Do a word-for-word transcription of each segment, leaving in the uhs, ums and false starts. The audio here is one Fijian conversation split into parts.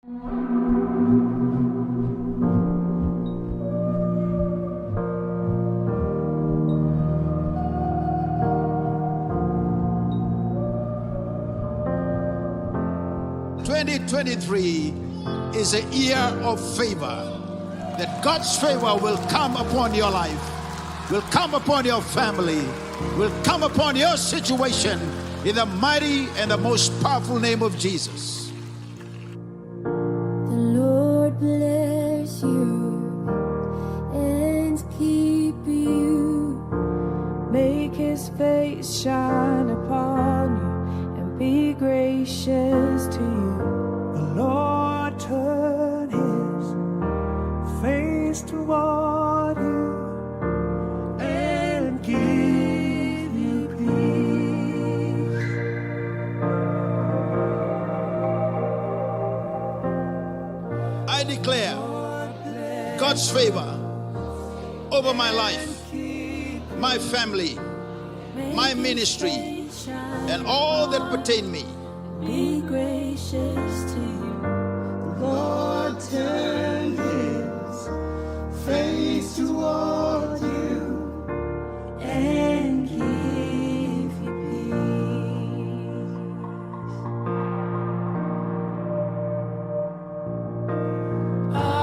Twenty twenty-three is a year of favor. That God's favor will come upon your life, will come upon your family, will come upon your situation in the mighty and the most powerful name of Jesus. The Lord bless you and keep you. Make his face shine upon you and be gracious to you. The Lord turn his face toward you and give you peace. I declare God's favor over my life, my family, my ministry, and all that pertain me. Be gracious to you. The Lord turn his face toward you and give you peace. Amen.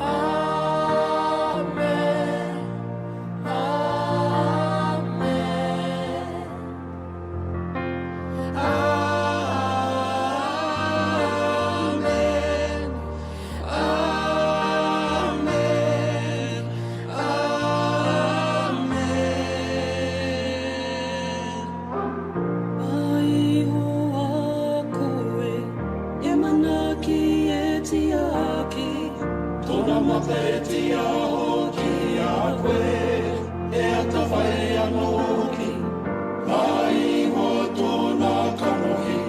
Amen. Amen. Amen. Amen. Amen. Mai o a koe, e manaki e tiaki. Tona mata e tiaki a koe, e atavai a noki. Mai o tona kanoki,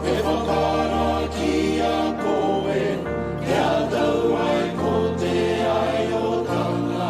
e vakaraki a koe, e a tau mai ko te ai o tana.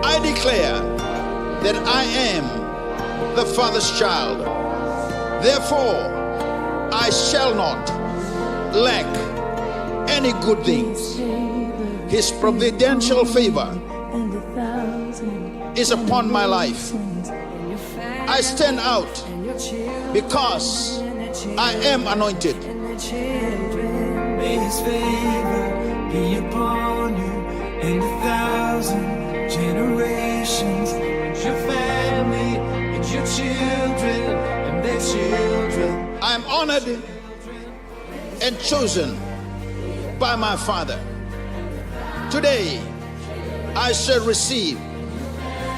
I declare that I am the Father's child. Therefore, I shall not lack any good things. His providential favor is upon my life. I stand out because I am anointed. May his favor be upon you and a thousand generations, and your family, and your children, and their children. I am honored and chosen by my Father. Today, I shall receive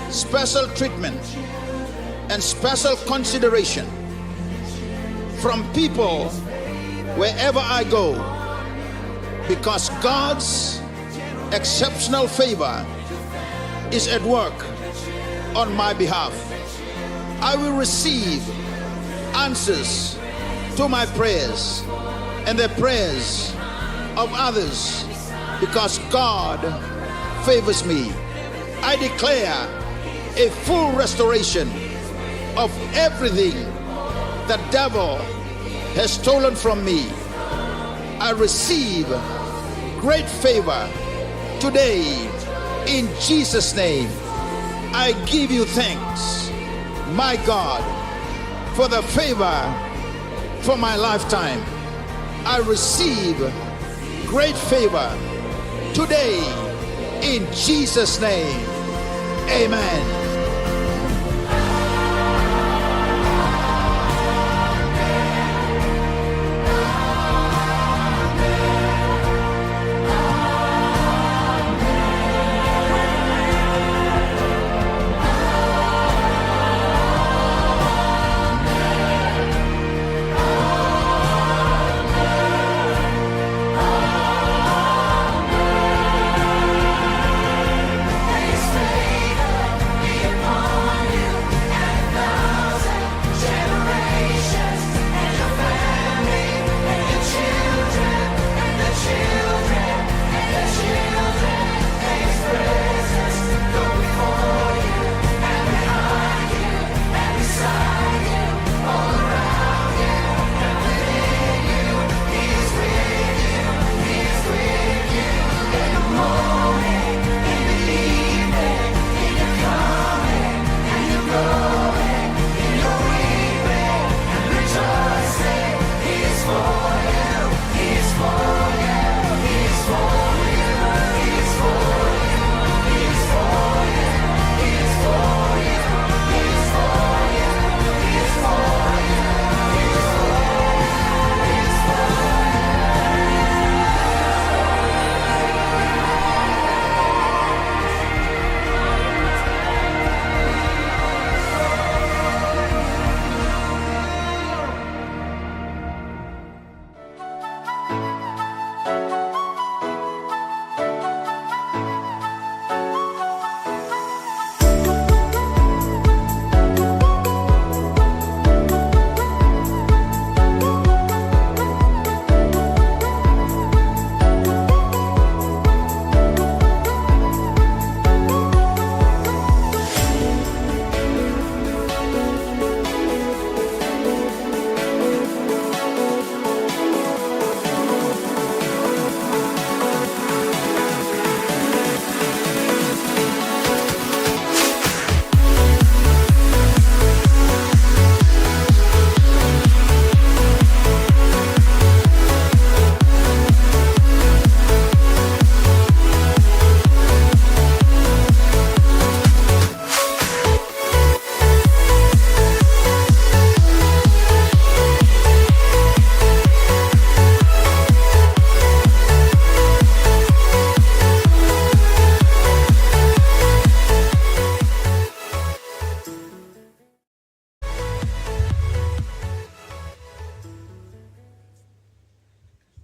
special treatment and special consideration from people wherever I go, because God's exceptional favor is at work on my behalf. I will receive answers to my prayers and the prayers of others, because God favors me. I declare a full restoration of everything the devil has stolen from me. I receive great favor today in Jesus' name. I give you thanks. My God, for the favor for my lifetime. I receive great favor today in Jesus' name. Amen.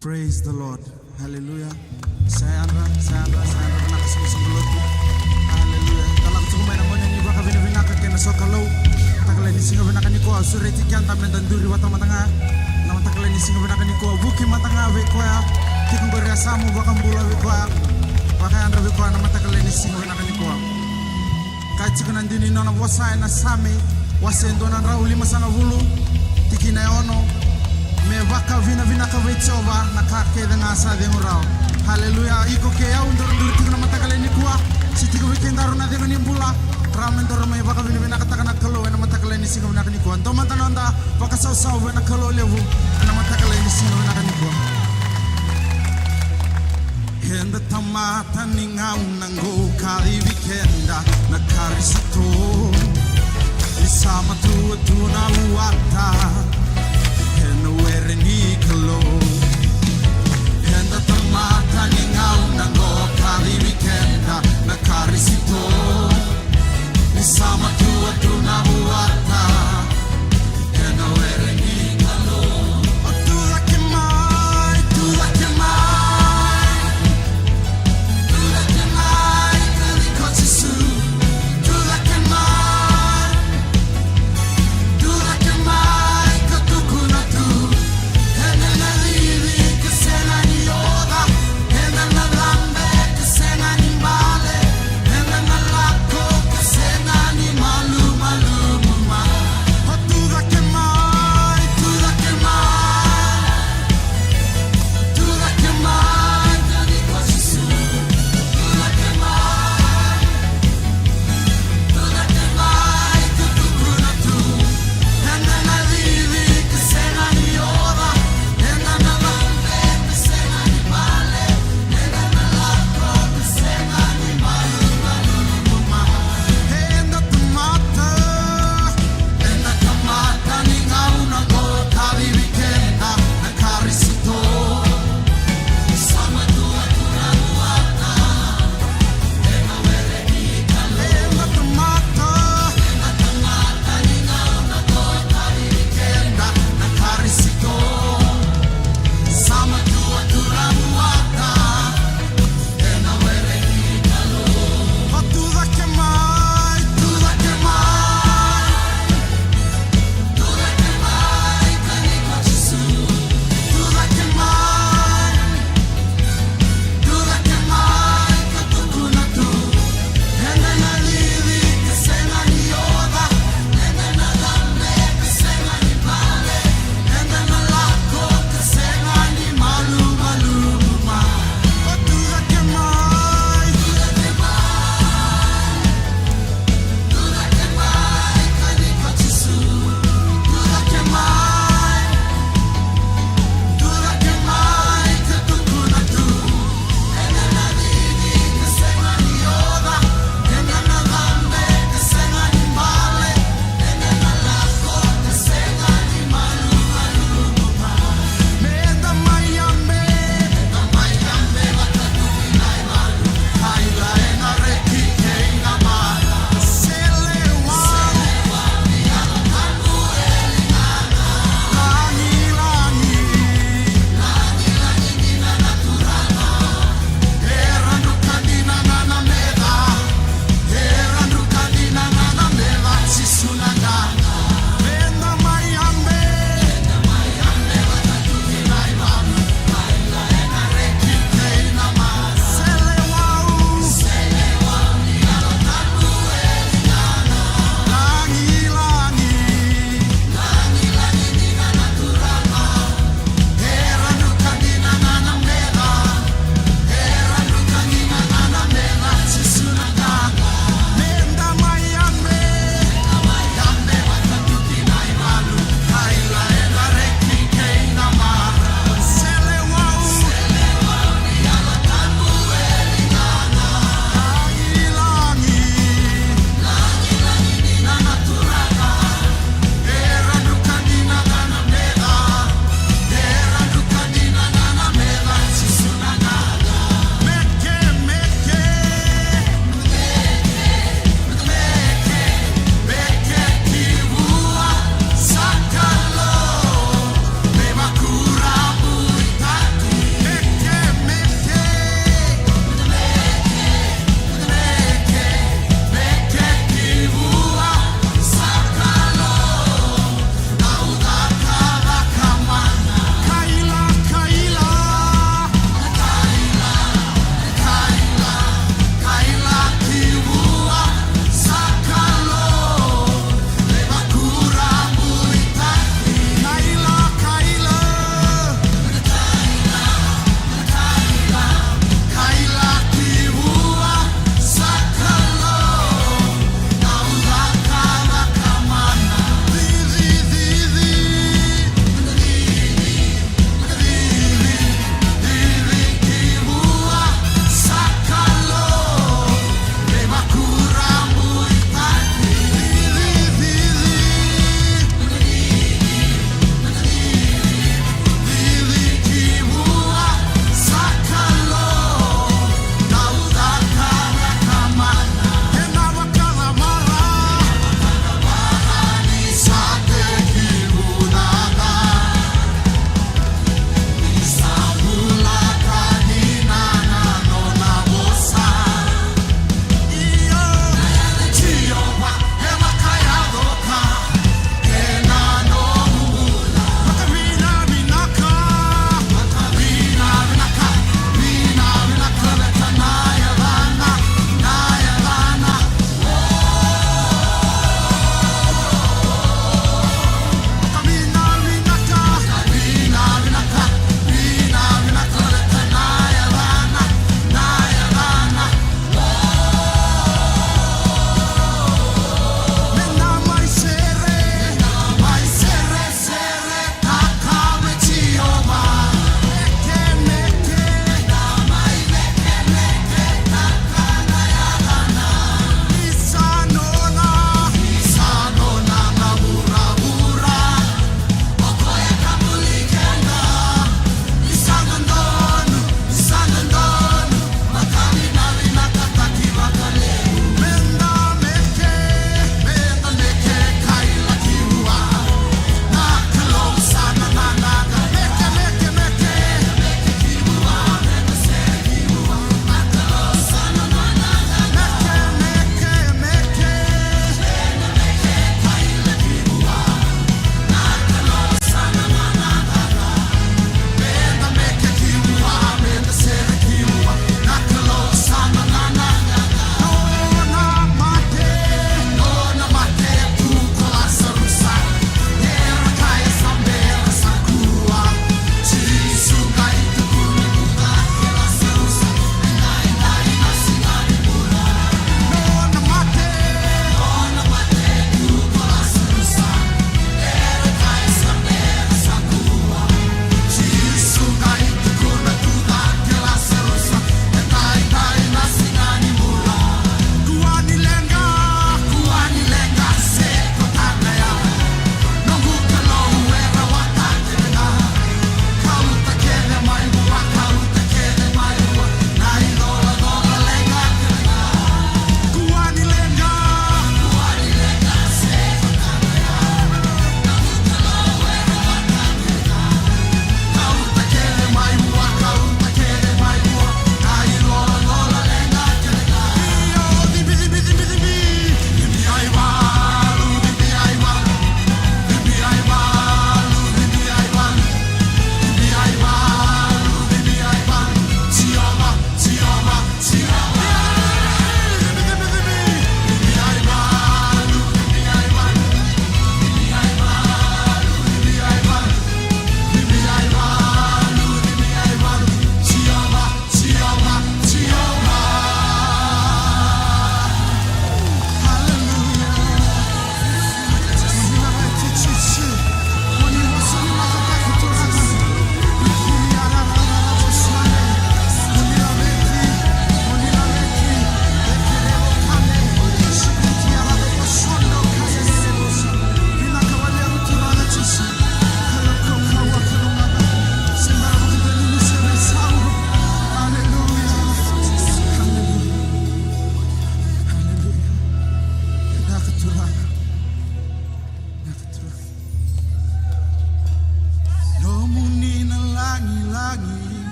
Praise the Lord. Hallelujah. Sa yadra, sa yadra, sa yadra vinaka soqosoqo lotu. Hallelujah. Da lako tiko mai na gauna ni vakavinavinaka kei na sokalou. Mataka lailai ni siga vinaka nikua, au sureti keda meda duri vata mada ga. Na mataka lailai ni siga vinaka nikua, vuki mada ga vei koya. Tiko qori yasamu, vakabula vei koya. Vakayadra vei koya na mataka lailai ni siga vinaka nikua. Ka tiko na dina ni nona vosa ena Same, wase dua na drau limasagavulu, tikina e ono. Me vakavinavinaka vei Jiova na ka kece ga sa cegu rawa. Haleluya. Iko kei au daru duri tiko na mataka lailai nikua, se tiko vei kedaru na cegu ni bula, rawa me daru mai vakavinavinakataka na Kalou ena mataka lailai ni siga vinaka nikua. Dua mada na noda vakasausau vei na Kalou levu ena mataka lailai ni siga vinaka nikua. Eda tamata ni gauna qo, kacivi keda na Karisito. Ni sa matua tu na vuata ena were ni Kalou. Eda tamata ni gauna qo, kacivi keda na Karisito. Ni sa matua tu na vuata ena were ni Kalou. O tucake mai, tucake mai, tucake mai, kaci ko Jisu. Tucake mai, tucake mai, ka tukuna tu ena yacai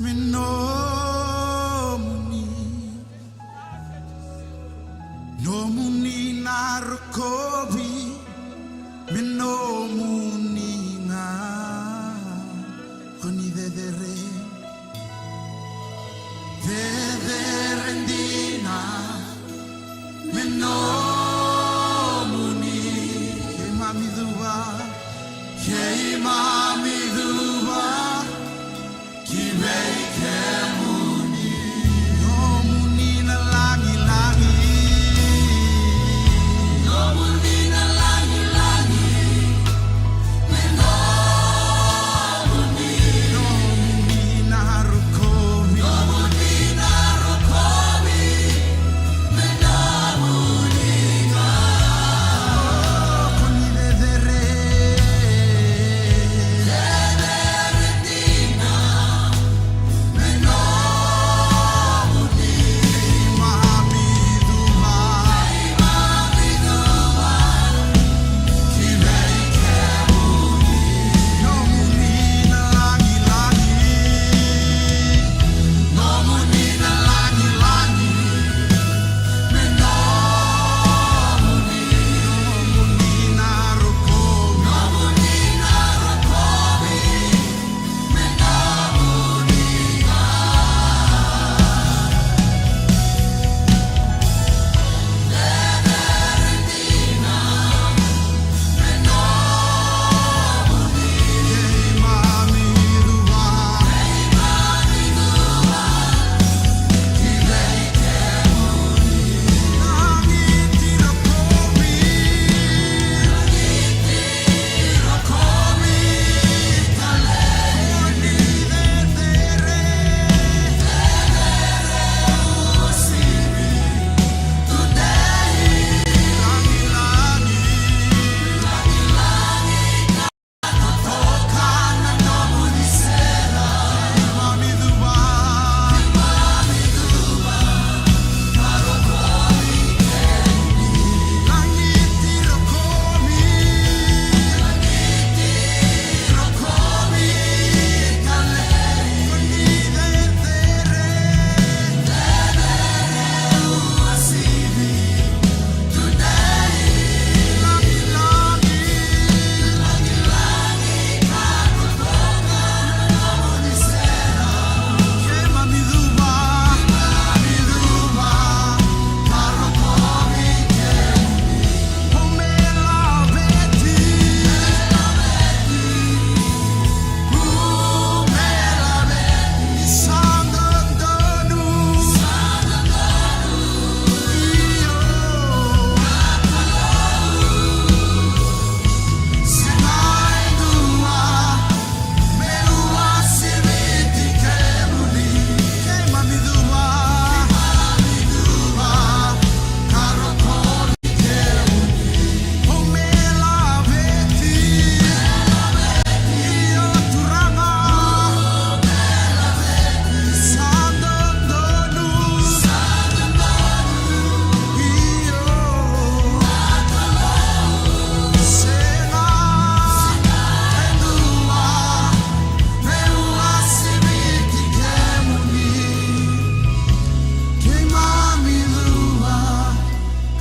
Me nomuni, nomuni na rokovi, me nomuni ga. Ko ni cecere, cecere dina, me nomuni. Keimami cuva, keimami cuva ki vei kemuni. Nomuni na lagilagi, nomuni na lagilagi, me nomuni. Nomuni na rokovi, nomuni na rokovi, me nomuni ga. Ko ni cecere, cecere dina, me nomuni. Keimami cuva, keimami cuva ki vei kemuni. Nomuni na lagilagi, nomuni na lagilagi, me nomuni. Nomuni na rokovi, nomuni na rokovi, me nomuni ga.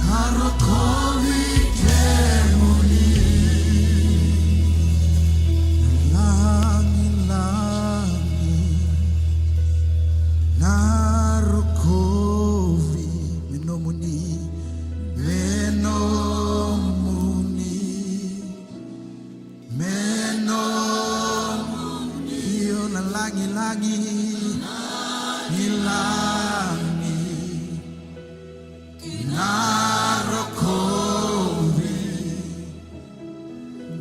Ka rokovi kemuni na lagilagi, na rokovi me nomuni, me nomuni, me nomuni. Io na lagilagi, lagilagi. Na rokovi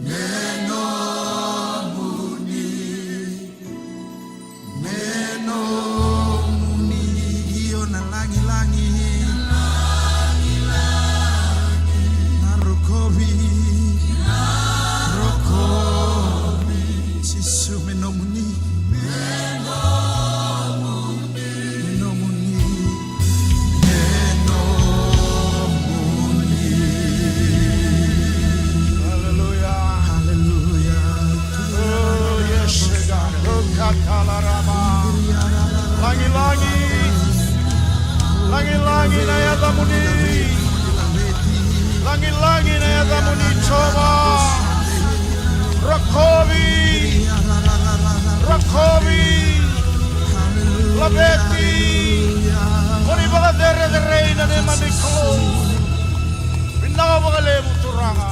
me nomuni, me nomuni. Io na lagilagi, na rokovi, rokovi. Jisu me nomuni. Me nomuni, me nomuni. Hallelujah. Hallelujah. Oh, yes, God. Oh, katalaraba. Lagilagi, lagilagi na yacamuni. Lagilagi na yacamuni Jiova. Rokovi, rokovi, laveti. Ko ni vakacerecerei na neimami Kalou. Vinaka vakalevu Turaga.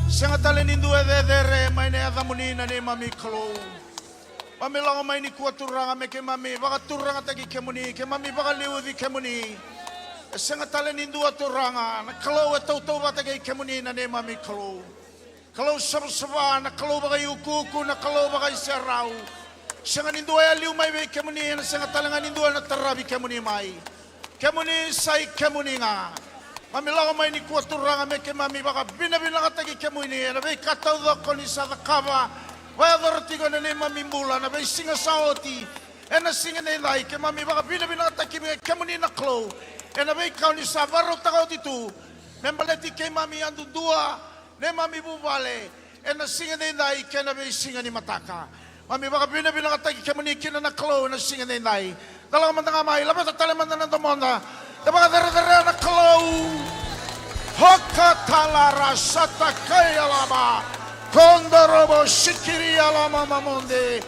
Sega tale ni dua e cecere mai na yacamuni na neimami Kalou. Mami lako mai nikua Turaga me keimami vakaturagataki kemuni, keimami vakaliuci kemuni. E sega tale ni dua Turaga, na Kalou e tautauvata kei kemuni na neimami Kalou. Kalou savasava, na Kalou vakaiukuuku, na Kalou vakaiserau. Sega ni dua e a liu mai vei kemuni, ena sega tale ga ni dua ena taravi kemuni mai. Kemuni sa i kemuni ga. Mami lako mai nikua Turaga me keimami vakavinavinakataki kemuni ena veika taucoko ni sa cakava, vakayacora tiko ena neimami bula na veisiga sa oti. Ena siga edaidai keimami vakavinavinakataki vei kemuni na Kalou ena veika o ni sa vakarautaka oti tu me baleti keimami yadudua, neimami vuvale ena siga edaidai kei na veisiga ni mataka. Mami vakavinavinakataki kemuni kina na Kalou ena siga edaidai. Da lako mada ga mai, laveta tale mada na domoda. Da vakacerecerea na Kalou. Hoka talara sata kai alama. Kondorobo sikiri alama mamonde.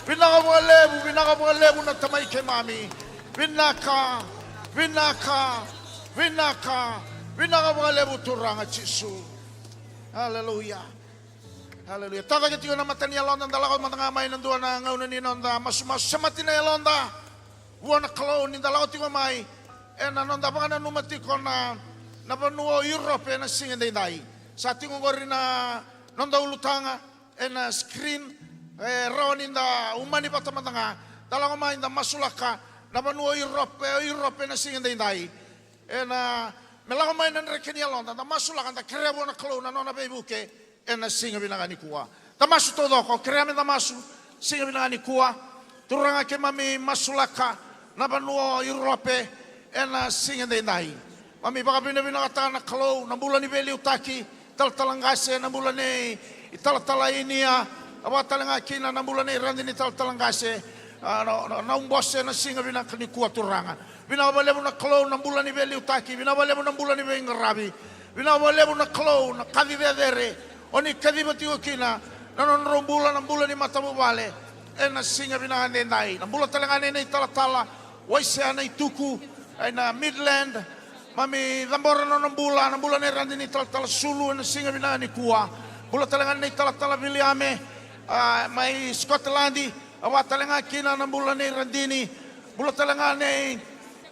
Vinaka vakalevu, vinaka vakalevu na Tamai keimami. Vinaka, vinaka, vinaka, vinaka vakalevu Turaga Jisu. Aleluya. Aleluya. Tacake tiko na mata ni yaloda, da lako mada ga mai na dua na gauna ni noda masumasu. Semati na yaloda vua na Kalou ni da lako tiko mai ena noda vakananuma tiko na, na vanua o Europe ena siga edaidai. Sa tiko qori na noda ulutaga ena screen, e rawa ni da umani vata mada ga. Da lako mai da masulaka na vanua o Europe, e, o Europe ena siga edaidai. Ena, me lako mai na dreke ni yaloda, da masulaka, da kerea vua na Kalou na nona veivuke ena siga vinaka nikua. Da masu taucoko, kerea me da masu, siga vinaka nikua. Turaga keimami masulaka na vanua o Europe ena siga edaidai. Mami vakavinavinakataka na Kalou na bula ni veiliutaki, talatala qase, na bula nei talatala Inia, a vaka tale ga kina na bula nei radi ni talatala qase, a, na, na, na ubose na siga vinaka nikua Turaga. Vinaka vakalevu na Kalou na bula ni veiliutaki, vinaka vakalevu na bula ni veiqaravi, vinaka vakalevu na Kalou na kaci cecere o ni kaciva tiko kina na nodrau bula, na bula ni matavuvale ena siga vinaka edaidai. Na bula tale ga nei, nei talatala Waisea Naituku ena Midland. Mami cabora na nona bula, na bula nei radi ni talatala Sulu ena siga vinaka nikua. Bula tale ga nei talatala Viliame, a, mai Scotland, a vaka tale ga kina na bula nei radini. Bula tale ga nei,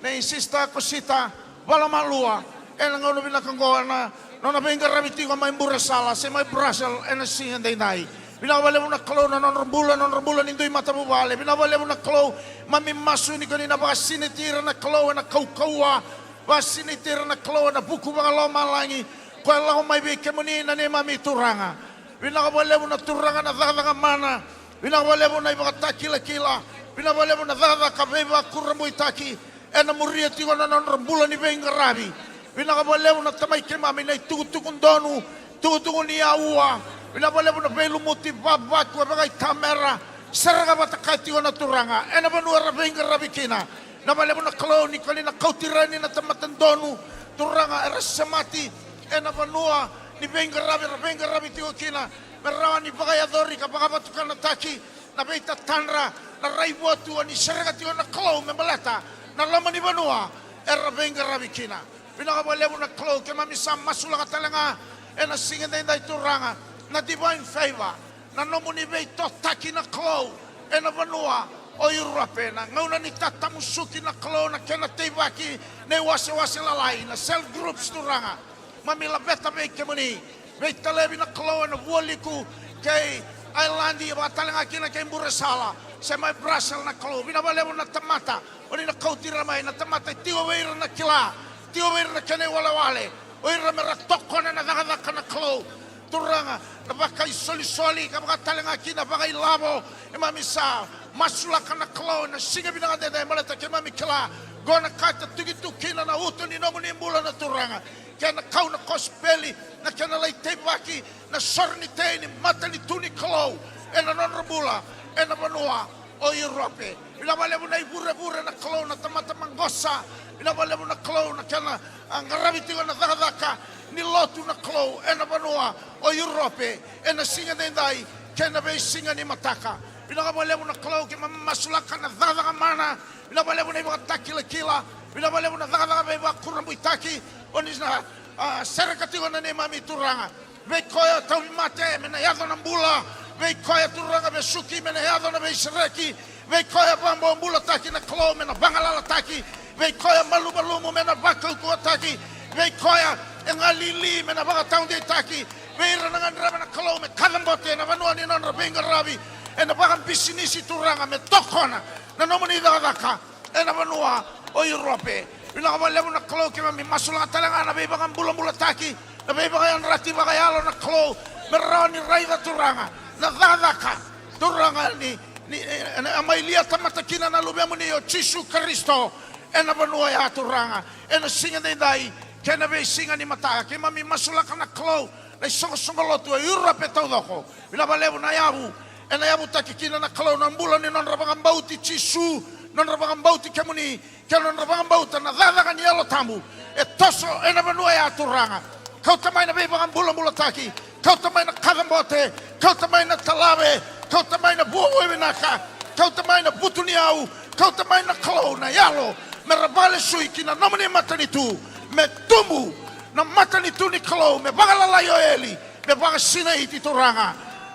nei sister Kosita Valamalua ena gauna vinaka oqo ena nona veiqaravi tiko mai Buresala se mai Brussels ena siga edaidai. Vinaka vakalevu na Kalou na nodra bula, nodra bula ni dui matavuvale. Vinaka vakalevu na Kalou, mami masu ni ko ni na vakasinaiti ira na Kalou ena kaukauwa. Vakasinaiti ira na Kalou ena vuku vakalomalagi ko e lako mai vei kemuni na neimami Turaga. Vinaka vakalevu na Turaga na cakacaka mana. Vinaka vakalevu na ivakatakilakila. Vinaka vakalevu na cakacaka veivakurabuitaki ena muria tiko na nodra bula ni veiqaravi. Vinaka vakalevu na Tamai keimami na itukutuku donu, tukutuku ni aua. Vinaka vakalevu na veilumuti vavaku e vakaitamera, sereka vata kaya tiko na Turaga ena vanua era veiqaravi kina. Vinaka vakalevu na Kalou ni ko ni na kauti ira yani na tamata donu, Turaga, era semati ena vanua ni veiqaravi era veiqaravi tiko kina, me rawa ni vakayacori ka vakavatukanataki na veitatadra, na raivotu o ni sereka tiko na Kalou me baleta na loma ni vanua era veiqaravi kina. Vinaka vakalevu na Kalou, keimami sa masulaka tale ga ena siga edaidai Turaga na divine favor, na nomuni veitotaki na Kalou ena vanua o Europe, na gauna ni tatamusuki na Kalou, na kena teivaki na iwasewase lalai, na cell groups Turaga. Mami laveta vei kemuni, veitalevi na Kalou ena Vualiku kei Ailadi, vaka tale ga kina kei Buresala se mai Brussels na Kalou. Vinaka vakalevu na tamata o ni na kauti ira mai, na tamata e tiko vei ira na kila, tiko vei ira na kena iwalewale, o ira me ra tokona na cakacaka na Kalou. Turaga, na vakaisolisoli ka vaka tale ga kina vakailavo, keimami sa masulaka na Kalou ena siga vinaka edaidai, baleta keimami kila qo na ka e tukituki kina na uto ni nomuni bula na Turaga. Kena kau na kosipeli, na kena lai teivaki na sorenitei ni matanitu ni Kalou ena nodra bula ena vanua o Iurope. Vinaka vakalevu na ivurevure na Kalou, na tamata maqosa. Vinaka vakalevu na Kalou na kena, a, qaravi tiko na cakacaka ni lotu na Kalou ena vanua o Iurope ena siga daidai kei na veisiga ni mataka. Vinaka vakalevu na Kalou, keimami masulaka na cakacaka mana. Vinaka vakalevu na ivakatakilakila. Vinaka vakalevu na cakacaka veivakurabuitaki o ni na, a, sereka tiko na neimami Turaga. Vei koya tauvimate me na yaco na bula. Vei koya Turaga vesuki me na yaco na veisereki. Vei koya vakabobulataki na Kalou me na vagalalataki. Vei koya malumalumu me na vakaukauwataki. Vei koya e galili me na vakataudeitaki. Vei ira na gadreva na Kalou me kacabote ena vanua ni nodra veiqaravi, ena vakabisinisi Turaga, me tokona na nomuni cakacaka ena vanua o Iurope. Vinaka vakalevu na Kalou, keimami masulaka tale ga na veivakabulabulataki, na veivakayadrati vakayalo na Kalou, me rawa ni raica Turaga na cakacaka Turaga ni, ni, e, e, e mai lia tamata kina na Luvemuni o Jisu Karisito ena vanua ya Turaga, ena siga daidai kei na veisiga ni mataka. Keimami masulaka na Kalou na isoqosoqo lotu e Iurope taucoko. Vinaka vakalevu na yavu ena yavutaki kina na Kalou na bula ni nodra vakabauti Jisu, nodra vakabauti kemuni, kei na nodra vakabauta na cakacaka ni Yalo Tabu e toso ena vanua ya Turaga. Kauta mai na veivakabulabulataki, kauta mai na kacabote, kauta mai na talave, kauta mai na vuavuai vinaka, kauta mai na vutuniyau, kauta mai na Kalou na yalo me ra vakalesui ki na nomuni matanitu, me tubu na matanitu ni Kalou, me vakalalai o eli, me vakasinaiti Turaga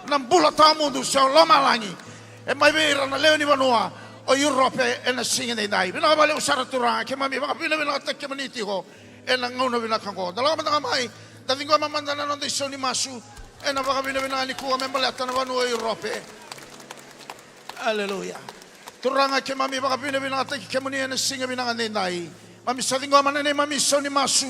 na bula tawamudu se o lomalagi. E mai vei ira na lewe ni vanua o Iurope ena siga daidai. Vinaka vakalevu sara Turaga, keimami vakavinavinakataki kemuni tiko ena gauna vinaka oqo. Da lako mada ga mai, da ciqoma mada na noda isau ni masu ena vakavinavinaka nikua me baleta na vanua o Iurope. Aleluya. Turaga, keimami vakavinavinakataki kemuni ena siga vinaka daidai. Mami sa ciqoma na neimami isau ni masu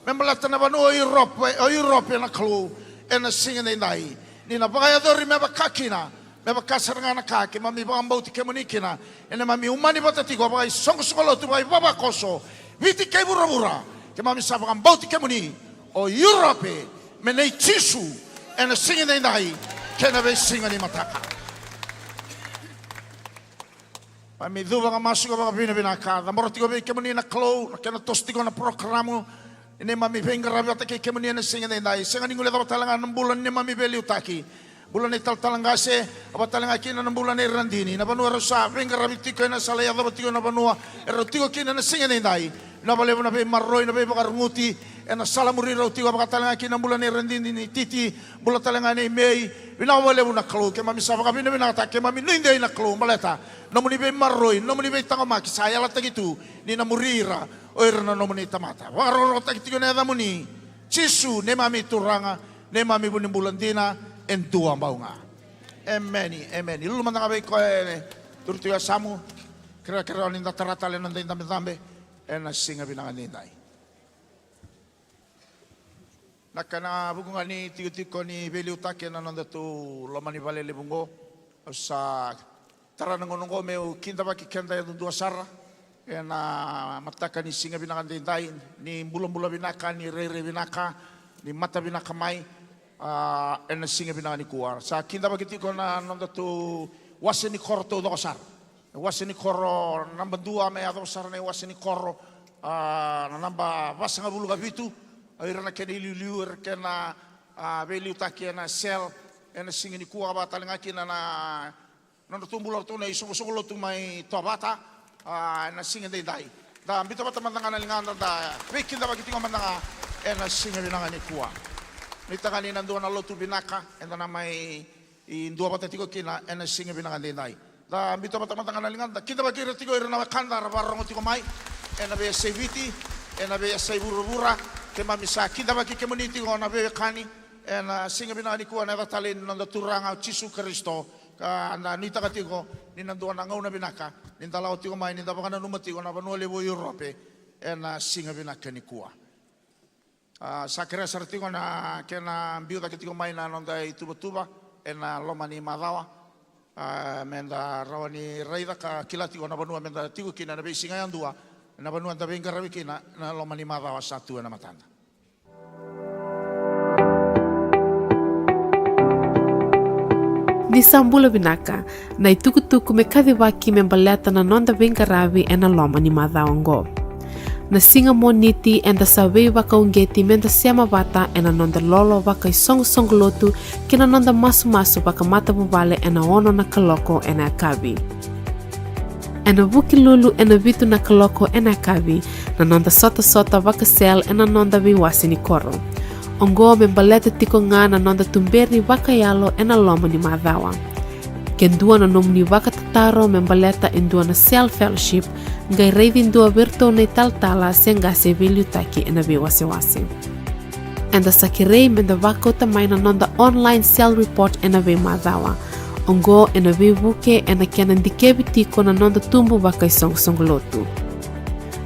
me baleta na vanua o Iurope, o Iurope na Kalou, ena siga daidai. Ni na vakayacori me vaka kina, me vaka sara ga na ka keimami vakabauti kemuni kina, ena neimami umani vata tiko vakaisoqosoqo lotu, vakaivavakoso, Viti kei vuravura. Keimami sa vakabauti kemuni o Iurope me nei Jisu ena siga daidai kei na veisiga ni mataka. Mami cuva ka masu ka vakavinavinaka. Cabora tiko vei kemuni na Kalou na kena toso tiko na porokaramu ni neimami veiqaravi vata kei kemuni ena siga daidai. Sega ni guilecava tale ga na bula ni neimami veiliutaki, bula na italatala qase, a vaka tale ga kina na bula nei Radini, na vanua erau sa veiqaravi tiko ena sala e yacova tiko na vanua erau tiko kina ena siga daidai. Vinaka vakalevu na veimaroroi, na veivakaruguti ena sala muri rau tiko, a vaka tale ga kina na bula nei Radini, nei Titi, bula tale ga nei Mei. Vinaka vakalevu na Kalou, keimami sa vakavinavinakataka, keimami nuidei na Kalou baleta nomuni veimaroroi, nomuni veitaqomaki sa yalataki tu ni na muri ira o ira na nomuni tamata. Vakarokorokotaki tiko na yacamuni Jisu, neimami Turaga, neimami vunibula dina e dua bau ga. Emeni, emeni. Lulu mada ga vei koya e turu tiko e yasamu. Kerekere ni da tara tale na noda idabedabe ena siga vinaka daidai. Na kena vuku ga ni tikotiko ni veiliutaki ena nodatou loma ni vale levu oqo, au sa tara na gauna oqo meu kidavaki keda yadudua sara ena mataka ni siga vinaka daidai, ni bulabula vinaka, ni rairai vinaka, ni mata vinaka mai, a, ena siga vinaka nikua. Sa kidavaki tiko na nodatou wase ni koro taucoko sara. Wase ni koro naba dua me yacova sara na iwase ni koro, a, na naba vasagavulu ka vitu, a, ira na kena iliuliu, ira kena, a, veiliutaki ena cell ena siga nikua, ka vaka tale ga kina na, na nodratou bula ratou na isoqosoqo lotu mai Tovata, a, ena siga daidai. Da biuta vata mada ga na ligada, da veikidavaki tiko mada ga ena siga vinaka nikua. Nuitaka ni na dua na lotu vinaka eda na mai i dua vata tiko kina ena siga vinaka daidai. Da biuta vata mada ga na ligada, da kidavaki ira tiko ira na wekada ra vakarorogo tiko mai ena veiyasai Viti, ena veiyasai vuravura. Keimami sa kidavaki kemuni tiko na veiwekani ena siga vinaka nikua ena yaca talei ni noda Turaga o Jisu Karisito. Ka da nuitaka tiko ni na dua na gauna vinaka ni da lako tiko mai, ni da vakananuma tiko na vanua levu o Iurope ena siga vinaka nikua. A, sa kerea sara tiko na kena biu cake tiko mai na noda ituvatuva ena loma ni macawa. A, meda rawa ni raica ka kila tiko na vanua meda tiko kina ena veisiga yadua, na vanua eda veiqaravi kina ena loma ni macawa sa tu ena matada. Ni sa bula vinaka, na itukutuku me kacivaki me baleta na noda veiqaravi ena loma ni macawa oqo. Na siga Moniti eda sa veivakauqeti meda sema vata ena noda lolo vakaisoqosoqo lotu kei na noda masumasu vakamatavuvale ena ono na kaloko ena yakavi. Ena Vukelulu ena vitu na kaloko ena yakavi na noda sotasota vaka-cell ena noda veiwase ni koro. Oqo me baleta tiko ga na noda tuberi vakayalo ena loma ni macawa. Ke dua na nomuni vakatataro me baleta e dua na cell fellowship, qai raici dua vei iratou na italatala se qase veiliutaki ena veiwasewase. Eda sa kerei meda vakauta mai na noda online cell report ena veimacawa. Oqo ena veivuke ena kena dikevi tiko na noda tubu vakaisoqosoqo lotu.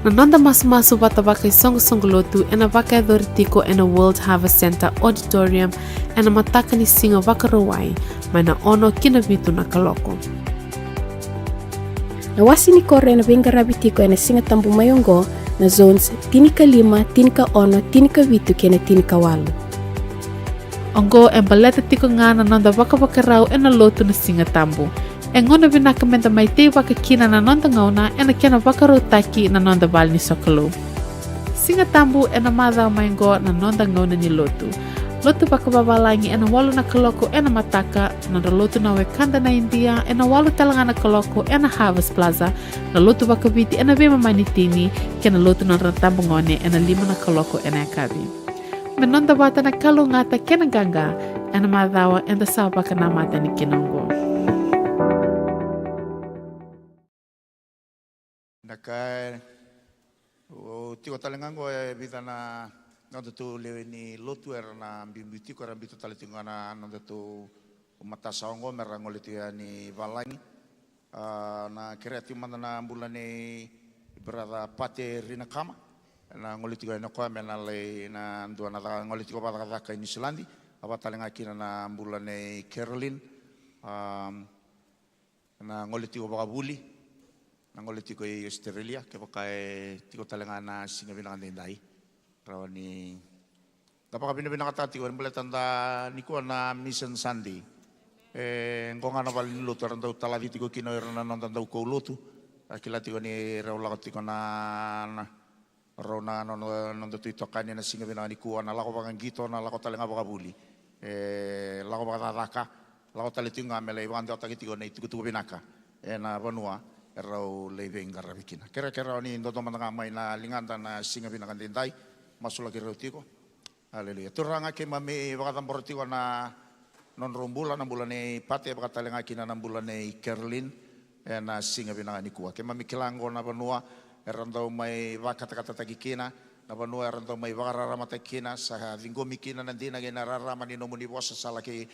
Na noda masumasu vata vakaisoqosoqo lotu ena vakayacori tiko ena World Harvest Centre Auditorium ena mataka ni siga Vakarauwai, mai na ono ki na vitu na kaloko. Na wase ni koro ena veiqaravi tiko ena Siga Tabu mai oqo, na zones tinikalima, tinikaono, tinikavitu kei na tinikawalu. Oqo e baleta tiko ga na noda vakavakarau ena lotu na Siga Tabu. E gauna vinaka meda mai teivaka kina na noda gauna ena kena vakarautaki na noda vale ni sokalou. Siga Tabu ena macawa mai oqo na noda gauna ni lotu. Lotu vakavavalagi ena walu na kaloko ena mataka, nodra lotu na wekada na Idia ena walu tale ga na kaloko ena Harvest Plaza, na lotu vakaviti ena veimama ni tini, kei na lotu nodra na tabagone ena lima na kaloko ena yakavi. Me noda vata na kalougata kei na qaqa ena macawa eda sa vakanamata yani kina oqo. Na ka e, o tiko tale ga oqo e vica na nodatou lewe ni lotu era na biubiu tiko, era biuta tale tiko ga na nodatou matasawa oqo me ra gole tiko yani valagi. A, na kerea tiko mada na bula nei brother Pate Rinakama. Na gole tiko yani o koya me na lai na dua na caka, gole tiko vakacakacaka i Niusiladi. A, vaka tale ga kina na bula nei Caroline. A, na gole tiko vakavuli, na gole tiko i Australia, kevaka e tiko tale ga na siga vinaka daidai. Rawa ni da vakavinavinakataka tiko, baleta da nikua na Mission Sunday. E, qo ga na vale ni lotu era dau talaci tiko kina o ira na noda daukaulotu. A kila tiko ni rau lako tiko na, na rau na, na, na noda tu itokani na siga vinaka nikua, na lako vakaqito, na lako tale ga vakavuli. E, lako vakacakacaka, lako tale tiko ga me lai vakadewataki tiko na itukutuku vinaka ena vanua e rau lai veiqaravi kina. Kerekere rawa ni dodo mada ga mai na ligada na siga vinaka daidai, masulaki rau tiko. Aleluya. Turaga, keimami vakacabora tiko na nodrau bula, na bula nei Pate, vaka tale ga kina na bula nei Caroline, ena siga vinaka nikua. Keimami kila oqo na vanua era dau mai vakatakatataki kina, na vanua era dau mai vakararamataki kina, sa ciqomi kina na dina kei na rarama ni nomuni vosa, sa laki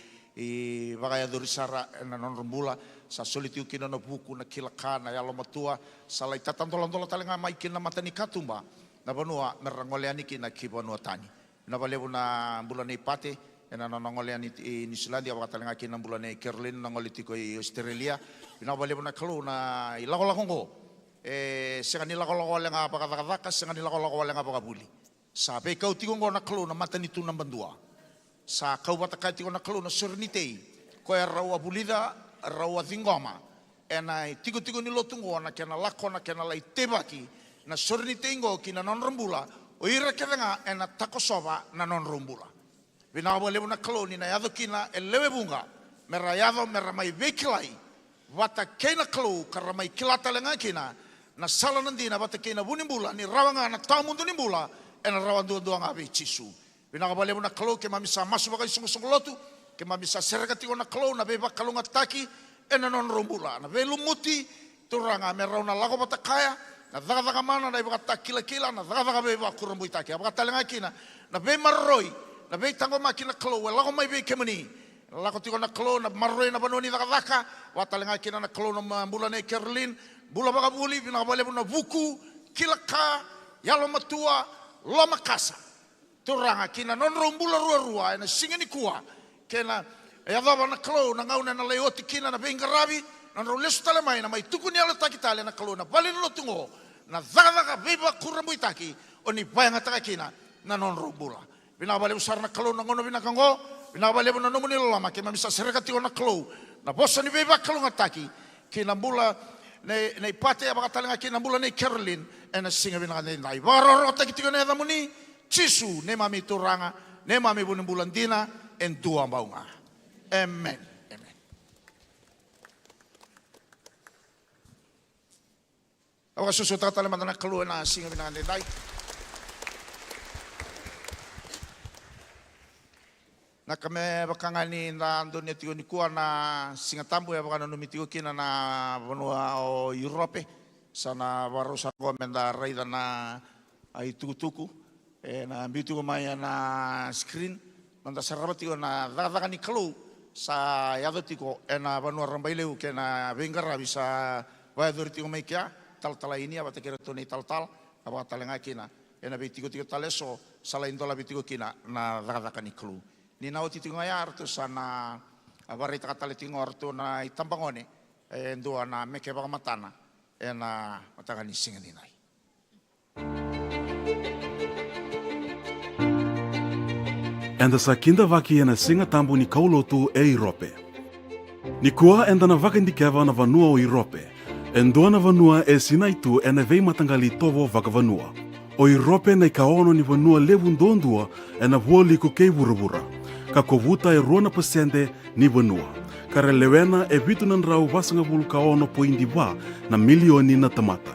vakayacori sara ena nodra bula, sa soli tiko kina na vuku, na kila ka, na yalomatua, sa lai tatadoladola tale ga mai kina na mata ni katuba, na vanua me ra gole yani kina ki vanua tani. Vinaka vakalevu na bula nei Pate ena nona gole yani i Niusiladi, a vaka tale ga kina na bula nei Caroline na gole tiko i Australia. Vinaka vakalevu na Kalou na ilakolako oqo. E sega ni lakolako wale ga vakacakacaka, sega ni lakolako wale ga vakavuli. Sa veikau tiko oqo na Kalou na matanitu naba dua. Sa kau vata kaya tiko na Kalou na sorenitei, koya rau a vulica, rau a ciqoma ena itikotiko ni lotu oqo, na kena lako, na kena lai teivaki na sorenitei oqo ki na nodra bula, o ira kece ga ena takosova na nodrau bula. Vinaka vakalevu na Kalou ni na yaco kina e lewe vuqa me ra yaco me ra mai veikilai vata kei na Kalou, ka ra mai kila tale ga kina na sala, na dina vata kei na vu ni bula, ni rawa ga na tawamudu ni bula ena rawa duadua ga vei Jisu. Vinaka vakalevu na Kalou, keimami sa masu vakaisoqosoqo lotu, keimami sa sereka tiko na Kalou na veivakalougatataki ena nodrau bula, na veilumuti, Turaga, me rau na lako vata kaya na cakacaka mana, na ivakatakilakila, na cakacaka veivakurabuitaki, a vaka tale ga kina na veimaroroi, na veitaqomaki na Kalou e lako mai vei kemuni. Lako tiko na Kalou na maroroi na vanua ni cakacaka, vaka tale ga kina na Kalou na ma-, bula nei Caroline, bula vakavuli, vinaka vakalevu na vuku, kila ka, yalomatua, lomakasa. Turaga, ki na nodrau bula ruarua ena siga nikua, kei na yacova na Kalou na gauna ena lai oti kina na veiqaravi, nodrau lesu tale mai na mai tukuni yalotaki tale na Kalou na vale ni lotu oqo, na cakacaka veivakurabuitaki o ni vakayagataka kina na nodrau bula. Vinaka vakalevu sara na Kalou na gauna vinaka oqo, vinaka vakalevu na nomuni loloma, keimami sa sereka tiko na Kalou Na vosa ni veivakalougatataki ki na bula nei, nei Pate, a vaka tale ga ki na bula nei Caroline ena siga vinaka edaidai. Vakarokorokotaki tiko na yacamuni Jisu, neimami Turaga, neimami vunibula dina e dua bau ga. Amen. Amen. Au vakasusuataka tale mada na Kalou ena siga vinaka edaidai. Na ka me vaka ga ni da donuya tiko nikua na Siga Tabu e vakananumi tiko kina na vanua o Europe. Sa na vakarau sara qo me da raica na itukutuku ena biu tiko mai ena screen. Noda sarava tiko na cakacaka ni Kalou sa yaco tiko ena vanua rabailevu kei na veiqaravi sa vakayacori tiko mai kea, talatala Inia vata kei ratou na italatala, a vaka tale ga kina ena veitikotiko tale eso sa lai dolavi tiko kina na cakacaka ni Kalou. Ni na oti tiko ga ya, ratou sa na vakaraitaka tale tiko ga o ratou na itabagone e dua na meke vakamatana ena mataka ni siga ni nai. Eda sa kidavaki ena Siga Tabu ni kaulotu e Irope. Nikua eda na vakadikeva na vanua o Irope, e dua na vanua e sinai tu ena veimataqali itovo vakavanua. O Irope na ikaono ni vanua levu duadua ena vualiku kei vuravura, ka kovuta e rua na pasede ni vanua, ka ra lewena e vitu na drau vasagavulu ka ono poidi va na milioni na tamata.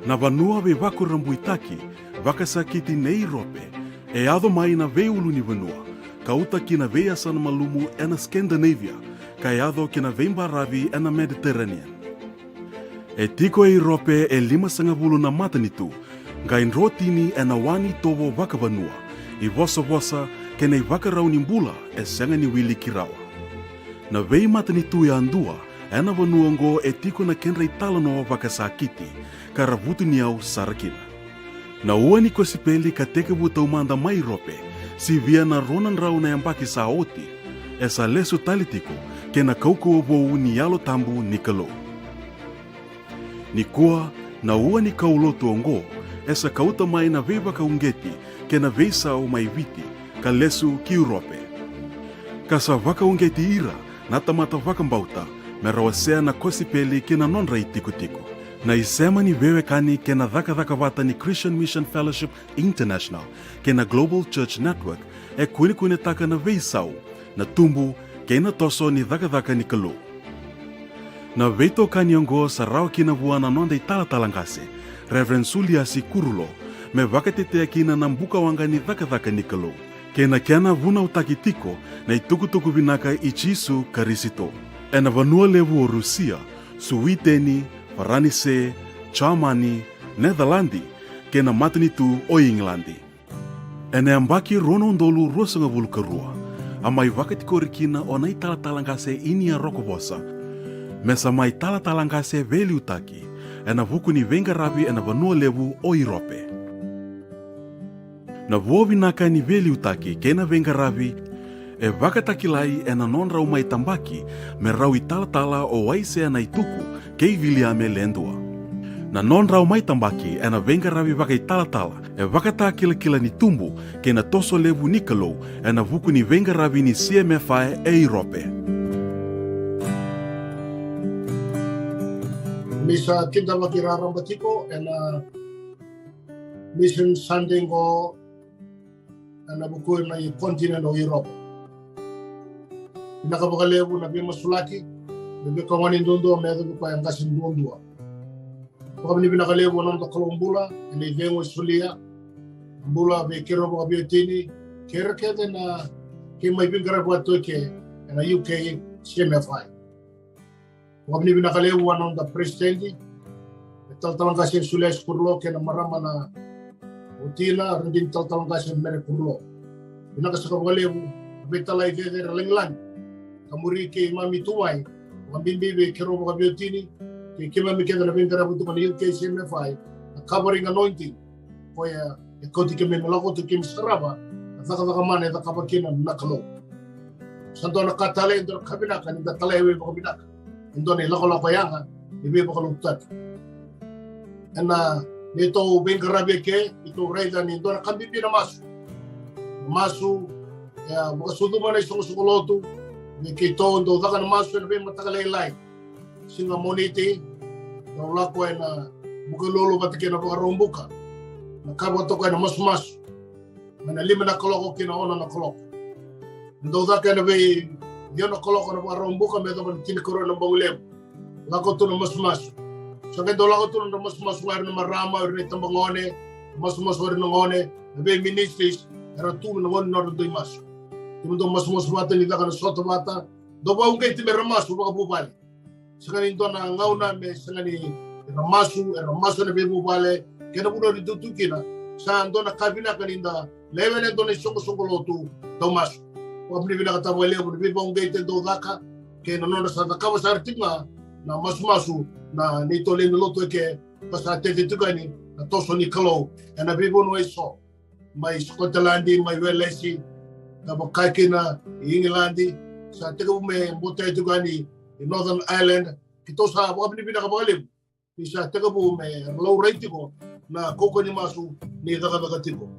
Na vanua veivakurabuitaki vakasakiti nei Irope e yaco mai na veiulunivanua, ka uta ki na veiyasana malumu ena Scandinavia, ka yaco ki na veibaravi ena Mediterranean. E tiko e Irope e limasagavulu na matanitu, qai drotini ena wa ni itovo vakavanua, ivosavosa kei na ivakarau ni bula e sega ni wiliki rawa. Na veimatanitu yadua ena vanua oqo e tiko na kedra italanoa vakasakiti, ka ra vutuniyau sara kina. Na ua ni kosipeli ka tekivu taumada mai Irope, sivia na rua na drau na yabaki sa oti, e sa lesu tale tiko kei na kaukauwa vou ni Yalo Tabu ni Kalou. Nikua, na ua ni kaulotu oqo e sa kauta mai na veivakauqeti kei na veisau mai Viti ka lesu ki Iurope, ka sa vakauqeti ira na tamata vakabauta me ra wasea na kosipeli ki na nodra itikotiko. Na isema ni veiwekani kei na cakacaka vata ni Christian Mission Fellowship International kei na Global Church Network e kunekunetaka na veisau, na tubu kei na toso ni cakacaka ni Kalou. Na veitokani oqo sa rawa kina vua na noda italatala qase, Reverend Suliasi Kurulo, me vakatetea kina na bukawaqa ni cakacaka ni Kalou kei na kena vunautaki tiko na itukutuku vinaka i Jisu Karisito. Ena vanua levu o Rusia, Suiteni, Faranise, Jamani, Necaladi, kei na matanitu o Igiladi. Ena yabaki rua na udolu ruasagavulu ka rua, a mai vakatikori kina o na italatala qase Inia Rokovosa me sa mai talatala qase veiliutaki ena vuku ni veiqaravi ena vanua levu o Irope. Na vua vinaka ni veiliutaki kei na veiqaravi e vakatakilai ena nodrau mai tabaki me rau italatala o Waisea Naituku kei Viliame Ledua. Na nodrau mai tabaki ena veiqaravi vakaitalatala e vakatakilakila ni tubu kei na toso levu ni Kalou ena vuku ni veiqaravi ni C M F I e Irope. Ni sa kidavaki raraba tiko ena Mission Sunday qo ena vuku ni continent o Europe. Vinaka vakalevu na veimasulaki, na veikauwani duadua me yacovi koya e qase duadua. Vakavinavinaka levu na noda Kalou bula ena icegu e solia, bula vei keirau vakaveiwatini kei ira kece na keimami veiqaravi vata tu eke ena U K C M F I. Vakavinavinaka levu vua na noda president, e talatala qase Suliasi Kurulo kei na marama na watina, radini talatala qase Mere Kurulo. Vinaka saka vakalevu na veitalai cecere lagilagi ka muri keimami tu mai, vakabibi vei keirau vakaveiwatini kei keimami kece na veiqaravi tu mai na U K C M F I, na covering anointing. Koya e kauti keimami lako tu keimami sarava na cakacaka mana e cakava kina na Kalou. Sa dua na ka tale, e dua na ka vinaka ni da talai vei vakavinaka e dua na ilakolako yaga ni veivakalotutaki. Ena neitou veiqaravi eke, neitou raica ni dua na ka bibi na masu. Masu e a vakasucuma na isoqosoqo lotu, Ni keitou dau caka na masu ena veimataka lailai. Siga Moniti, dau lako ena Vukelulu vata kei na Vakaraubuka. Na ka vakatoka ena masumasu. Mai na lima na kaloko ki na ono na kaloko. Dau caka ena vei io na kaloko na Vakaraubuka me yacova na tinikarua na bogi levu. Lako tu na masumasu. Sa qai dau lako tu na masumasu ga ira na marama, ira na itabagone, masumasu ira na gone, na vei ministries, era tu na gone nodra dui masu. Ira dau masumasu vata ni caka na sota vata, dau vakauqeti me ra masu vakavuvale. Sega ni dua na gauna me sega ni ra masu, era masu ena veivuvale, kei na vanua ni tutu kina, sa dua na ka vinaka ni da laiva ena dua na isoqosoqo lotu dau masu. Vakavinavinakataka vakalevu na veivakauqeti e dau caka, kei na nodra sa cakava sara tiko ga na masumasu na neitou lewe ni lotu eke, ka sa tete tiko yani na toso ni Kalou ena veivanua eso. Mai Scotland, mai Welesi, ka vaka kina i England, sa tekivu me botea tiko yani i Northern Ireland, keitou sa vakavinavinaka vakalevu. Ni sa tekivu me laurai tiko na kaukaua ni masu ni cakacaka tiko.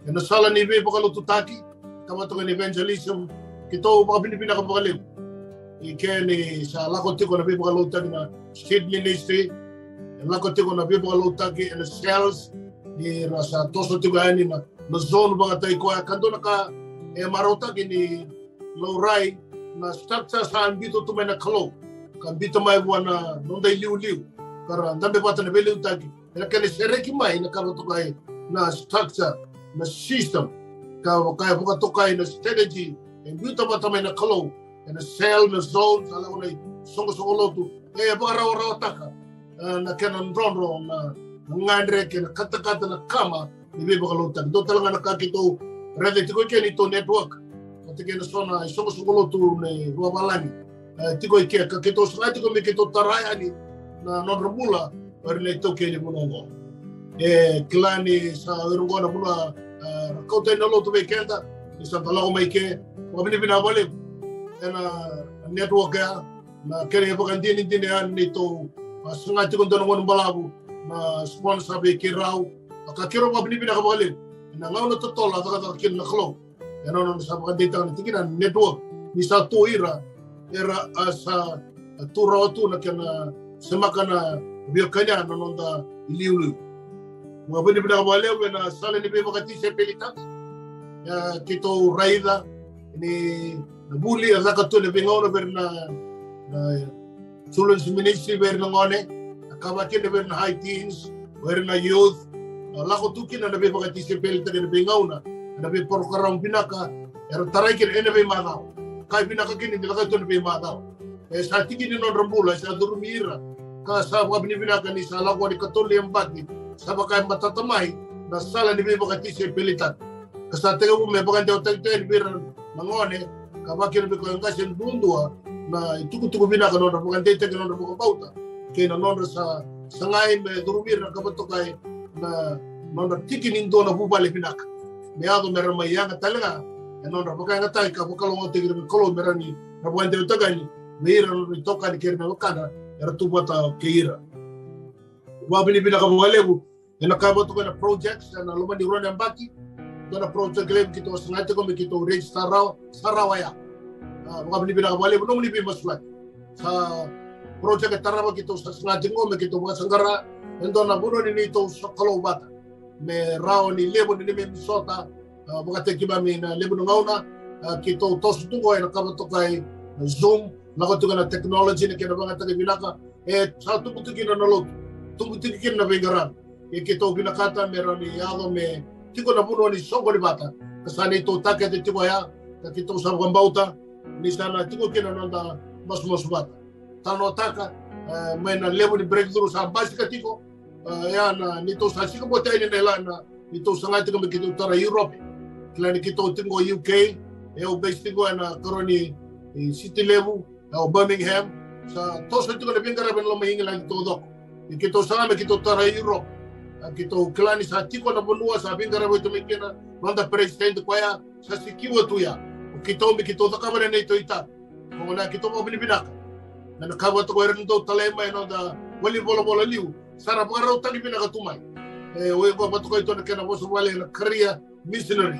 Ena sala ni veivakalotutaki, ka vata kei na evangelism, keitou vakavinavinaka vakalevu. I ke ni sa lako tiko na veivakalotutaki na street ministry, e lako tiko na veivakalotutaki ena cells, ni ra sa toso tiko yani na, na zone vakataki koya, ka dua na ka e marautaki ni laurai na structure sa biuta tu mai na Kalou, ka biuta mai vua na noda iliuliu, ka ra dabe vata na veiliutaki, ena kena sereki mai na ka vakatokai na structure, na system, ka vaka e vakatokai na strategy e biuta vata mai na Kalou, ena cell, na zone, sa lako na isoqosoqo lotu, e vakarawarawataka, e, na kena drodro, na, na gadre, kei na katakata, na kama, ni veivakalotutaki. Dua tale ga na ka keitou raica tiko eke neitou network. Vata kei na so na isoqosoqo lotu ni rua valagi. E, tiko eke ka keitou saga tiko me keitou tara yani na nodra bula, o ira na itaukei ni vanua oqo. E, kila ni sa o ira oqo na vanua, e, ra kauta yani na lotu vei keda, ni sa da lako mai ke, vakavinavinaka vakalevu. Ena network ya, na kena ivakadinadina ya neitou, a, saga tiko dua na gone balavu, na sponsor vei keirau, a ka keirau vakavinavinaka vakalevu. Ena gauna totolo a cakacaka kina na Kalou. Ena nona sa vakadeitaka na tikina network. Ni sa tu ira, era a sa, a, tu rawa tu na kena semaka na veiwekani ya na noda iliuliu. Vakavinavinaka vakalevu ena sala ni veivakatisaipelitaki. E, keitou raica ni na vuli e caka tu ena veigauna vei ira na, na children's ministry vei ira na gone, a ka vaka kina vei ira na high teens, vei ira na youth, a lako tu kina na veivakatisaipelitaki ena veigauna, ena veiporokaramu vinaka era tarai kina ena veimacawa. Ka vinaka kina ni caka tu ena veimacawa. E sa tiki ni nodra bula, e sa curumi ira. Ka sa vakavinavinaka ni sa lako ni katolu ni yabaki, sa vaka e matata mai na sala ni veivakatisaipelitaki. Ka sa tekivu me vakadewataki tu yani vei ira na gone, ka vaka kina vei koya qase duadua na itukutuku vinaka nodra vakadeitaki nodra vakabauta, kei na nodra sa sagai me curumi ira na ka vakatokai na nodra tiki ni dua na vuvale vinaka. Me yaco me ra mai yaga tale ga e nodra vakayagataki ka vakalougatataki ira na Kalou me ra ni ra vakadewataki yani vei ira na nodra itokani kei ira na wekadra era tu vata kei ira. Vakavinavinaka vakalevu ena ka vakatokai na projects ena loma ni rua na yabaki. Dua na project levu keitou saga tiko me keitou register rawa, sa rawa ya. A, vakavinavinaka vakalevu nomuni veimasulaki. Sa project e tarava keitou sa saga tiko me keitou vakasaqara e dua na vanua ni neitou sokalou vata. Me rawa ni levu ni neimami sota, a, vakataki keimami na levu na gauna, a, keitou toso tu qo ena ka vakatokai na Zoom, lako tiko na technology na kena vakayagataki vinaka, e sa tubu tiko kina na lotu, tubu tiko kina na veiqaravi. E keitou vinakata me rawa ni yaco me tiko na vanua ni soqoni vata, ka sa neitou takete tiko ya, ka keitou sa vakabauta ni sa na tiko kina na noda masumasu vata. Talanoataka, e, mai na levu ni breakthrough sa basika tiko, e, ya na neitou sa sika bote yani na ilana neitou saga tiko me keitou tara Europe. Kila ni keitou tiko qo U K, e au base tiko ena karua ni, e, city levu, e, o Birmingham, sa toso tiko na veiqaravi ena loma i England taucoko. Ni keitou saga me keitou tara Europe. A keitou kila ni sa tiko na vanua sa veiqaravi oti mai kina noda president koya, sa sikiwa tu ya. O keitou me keitou cakava na neitou itavi. Ko gona keitou vakavinavinaka. Na ka vakatokai ira na dau talai mai na noda valenivolavola liu, sa ra vakarautaki vinaka tu mai. E, o iko vakatokai tu na kena vosa vale na career missionary.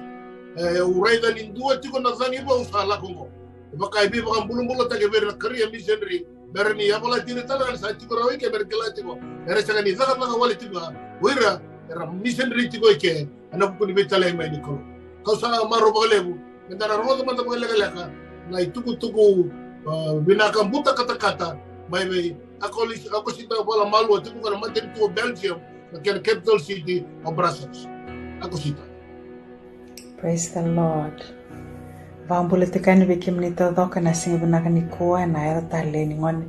E, au raica ni dua tiko na cagi vou sa lako qo. E vaka e veivakabulabulataki vei ira na career missionary, me ra ni yavalati ira tale ga ni sa tiko rawa i ke, me ra kila tiko, me ra sega ni cakacaka wale tiko ga o ira era missionary tiko i ke ena vuku ni veitalai mai ni Kalou. Kau sa marau vakalevu me da na rogoca mada vakalekaleka na itukutuku, ah, vinaka buta katakata mai vei Akolis-, Akosita Valamalua, tiko ga na matanitu o Belgium, na kena capital city o Brussels. Akosita. Praise the Lord. Vakabula tiko yani vei kemuni taucoko ena siga vinaka nikua, ena yaca talei ni Gone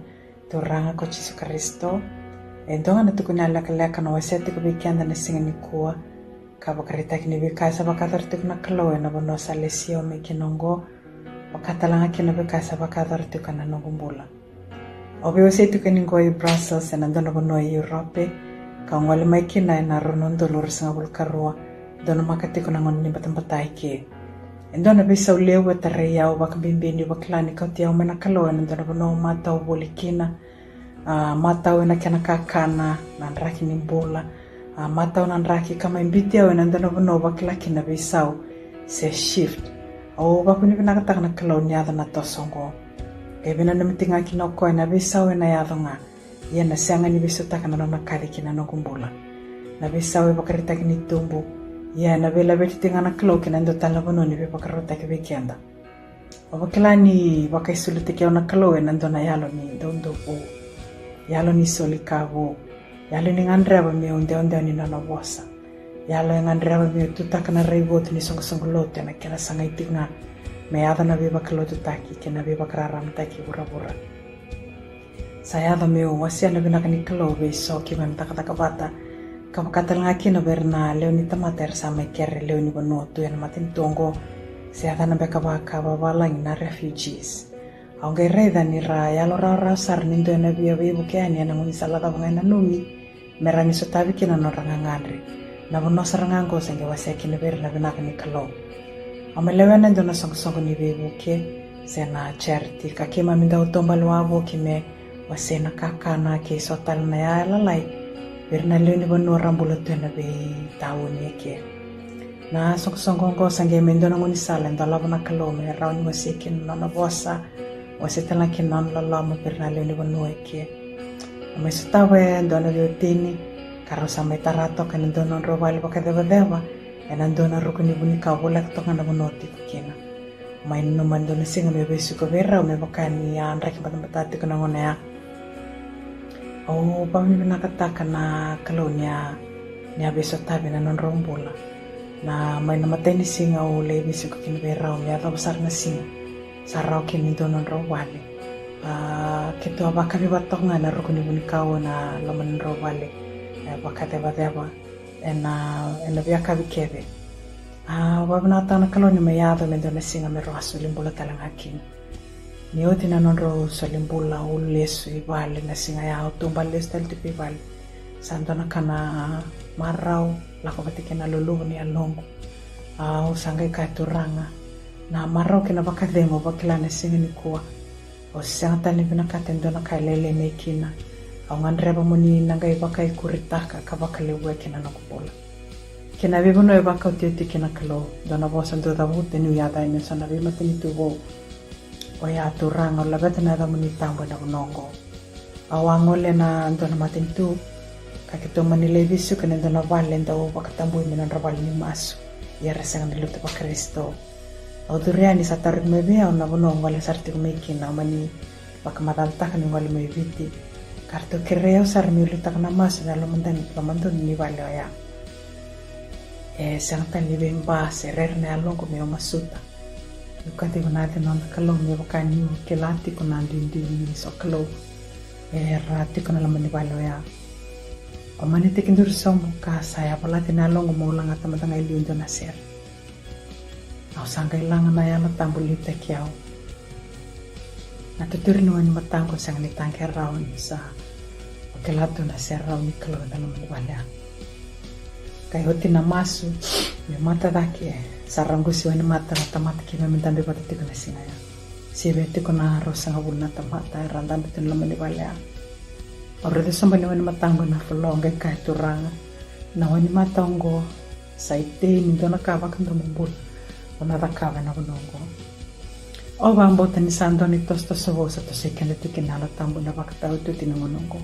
Turaga ko Jisu Karisito. E dua ga na tukuni lekaleka na wasea tiko vei keda na siga nikua, ka vakaraitaki ni veika sa vakayacora tiko na Kalou ena vanua sa lesi au mai kina oqo, vaka tale ga kina na veika sa vakayacora tiko ena noqu bula. Au veiwasei tiko yani oqo i Brussels, ena dua na vanua i Europe, ka au gole mai kina ena rua na udolu ruasagavulu ka rua, dua na maka tiko na gauna ni batabata i ke. E dua na veisau levu e tarai au, vakabibi niu vakila ni kauti au mai na Kalou ena dua na vanua au matau voli kina, ah, matau ena kena kakana, na draki ni bula, ah, matau na draki, ka mai biuti au ena dua na vanua au vakila kina na veisau se shift. Au vakavinavinakataka na Kalou ni yaco na toso oqo. Qai veinanumi tiko ga kina o koya, na veisau ena yaco ga, ia ena sega ni veisautaka na nona kaci ki na noqu bula. Na veisau e vakaraitaki ni tubu, ia ena veilaveti tiko ga na Kalou ki na dua tale na vanua ni veivakarautaki vei keda. Au vakila ni vakaisulutaki au na Kalou ena dua na yalo ni doudou vou, yalo ni soli ka vou, yalo ni gadreva meu dewadewa ni nona vosa, yalo e gadreva meu tutaka na raivotu ni soqosoqo lotu ena kena sagai tiko ga me yaco na veivakalotutaki kei na veivakararamataki vuravura. Sa yaco meu wasea na vinaka ni Kalou vei so keimami cakacaka vata, ka vaka tale ga kina vei ira na lewe ni tamata era sa mai kere lewe ni vanua tu ena matanitu oqo, se yacana beka vaka vavalagi na refugees. Au qai raica ni ra yalo rawarawa sara ni dua ena via veivuke yani ena gaunisala cava ga e nanumi me ra ni sotavi kina na nodra gagadre. Na vanua sara ga oqo sa qai wasea kina vei ira na vinaka ni Kalou. Au mai lewena e dua na soqosoqo ni veivuke se na charity, ka keimami dau taubale wavoki me wasei na kakana kei so tale na yalayala vei ira na lewe ni vanua ra bula tu ena veitauni e ke. Na soqosoqo oqo sa qai mai dua na gaunisala e dolava na Kalou me rawa ni wasei kina na nona vosa, wasei tale ga kina na nona loloma vei ira na lewe ni vanua e ke. Au mai sotava e dua na veiwatini ka rau sa mai tara toka ena dua na nodrau vale vakacevaceva ena dua na ruku ni vunikau voleka toka ga na vanua au tiko kina. Mai nanuma e dua na siga meu veisiko vei rau me vaka ni a draki batabata tiko na gauna ya. Au vakavinavinakataka na Kalou ni a, ni a veisotavi na nodrau bula. Na mai na imatai ni siga au lai veisiko kina vei rau me yacova sara na siga sa rawa kina e dua na nodrau vale. A, keitou a vakavi vata toka ga ena ruku ni vunikau ena loma ni nodrau vale e vakacevaceva ena, ena veiyakavi kece. A, au vakavinavinakataka na Kalou ni mai yaco me dua na siga me rau a soli bula tale ga kina. Ni oti na nodrau soli bula, au lesu i vale na siga ya, au taubale lesu tale tiko i vale. Sa dua na ka na marau lako vata kei na luluvu ni yaloqu. A, au sa qai kaya, Turaga, na marau kei na vakacegu au vakila ena siga nikua, au sega tale ni vinakata e dua na ka e lailai mai kina. Au gadreva mo ni na qai vakaikuritaka ka vakalevuya kina na noqu bula. Kei na veivanua e vakauti oti kina na Kalou, dua na vosa dau cavuta niu yaco yani eso na veimatanitu vou. Oya, Turaga, au laveta na yacamuni tabu ena vanua oqo. Au a gole ena dua na matanitu ka keitou mani lai veisiko ena dua na vale e dau vakatabui me nodra vale ni masu, ia era sega ni lotu vaKarisito. Au curu yani, sa tarogi mai vei au na vanua au gole sara tiko mai kina. Au mani vakamacalataka niu gole mai Viti, ka ratou kerei au sara meu liutaka na masu ena lomadonu, lomadonu ni vale oya. E sega tale ni veiba se rere na yaloqu meu masuta. Niu kaciva na yaca ni noda Kalou, me vaka niu kila tiko na duidui ni sokalou era tiko ena loma ni vale oya. Au mani tekiduru sobu ka sa yavalati na yaloqu meu lagata mada ga e liu e dua na sere. Au sa qai laga na Yalo Tabu liutaki au. Na tuturi ni wainimataqu e sega ni taqe rawa, ni sa kila tu na serau ni Kalou ena loma ni vale ya. Qai oti na masu, me mata cake, sa ragusi wainimata na tamata keimami dabe vata tiko na siga ya. Sivia tiko na ruasagavulu na tamata era dabe tu ena loma ni vale ya. Au raica sobu na wainimataqu ena floor, qai kaya, Turaga, na wainimata oqo sa itei ni dua na ka vakadomobula au na cakava ena vanua oqo. Au vakabauta ni sa dua na itosotoso vou sa tosoi keda tiko kina na Yalo Tabu ena vakataotioti ni gauna oqo.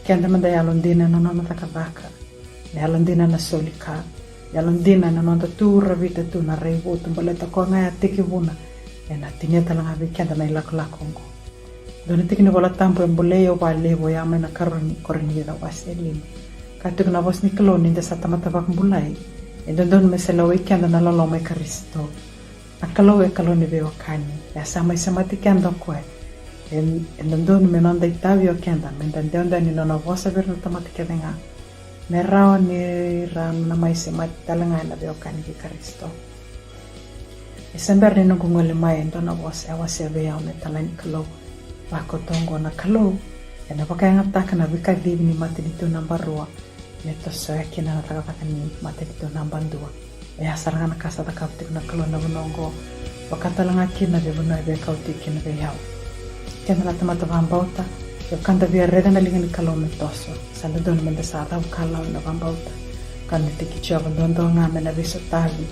Keda meda yalodina ena nona cakacaka, na yalodina ena soli ka, yalodina ena noda tu ravita tu na raivotu baleta koya ga e a tekivuna ena tinia tale ga vei keda na ilakolako oqo. Dua na tiki ni Vola Tabu e bolei au vakalevu, oya mai na karua ni Korinica wase e lima. Ka tukuna na vosa ni Kalou ni da sa tamata vakabulai, e dodonu me sa lewai keda na loloma i Karisito. Na Kalou e Kalou ni veiwekani, e a sa mai semati keda o koya. E, e dodonu me noda itavi o keda meda dewadewa ni nona vosa vei ira na tamata kece ga, me rawa ni ra na mai semati tale ga ena veiwekani kei Karisito. E se bera ni noqu gole mai e dua na vosa e wasea vei au na italai ni Kalou. Vakaoqo, na Kalou ena vakayagataka na veikacivi ni matanitu naba rua me tosoya kina na cakacaka ni matanitu naba dua. Oya sara ga na ka sa cakava tiko na Kalou ena vanua oqo, vaka tale ga kina na veivanua e veikau tiko kina vei au. Keda na tamata vakabauta, kevaka da via raica na liga ni Kalou me toso, sa dodonu meda sa cavuikalawa ena vakabauta. Ka na tiki Jiova duadua ga me na veisotavi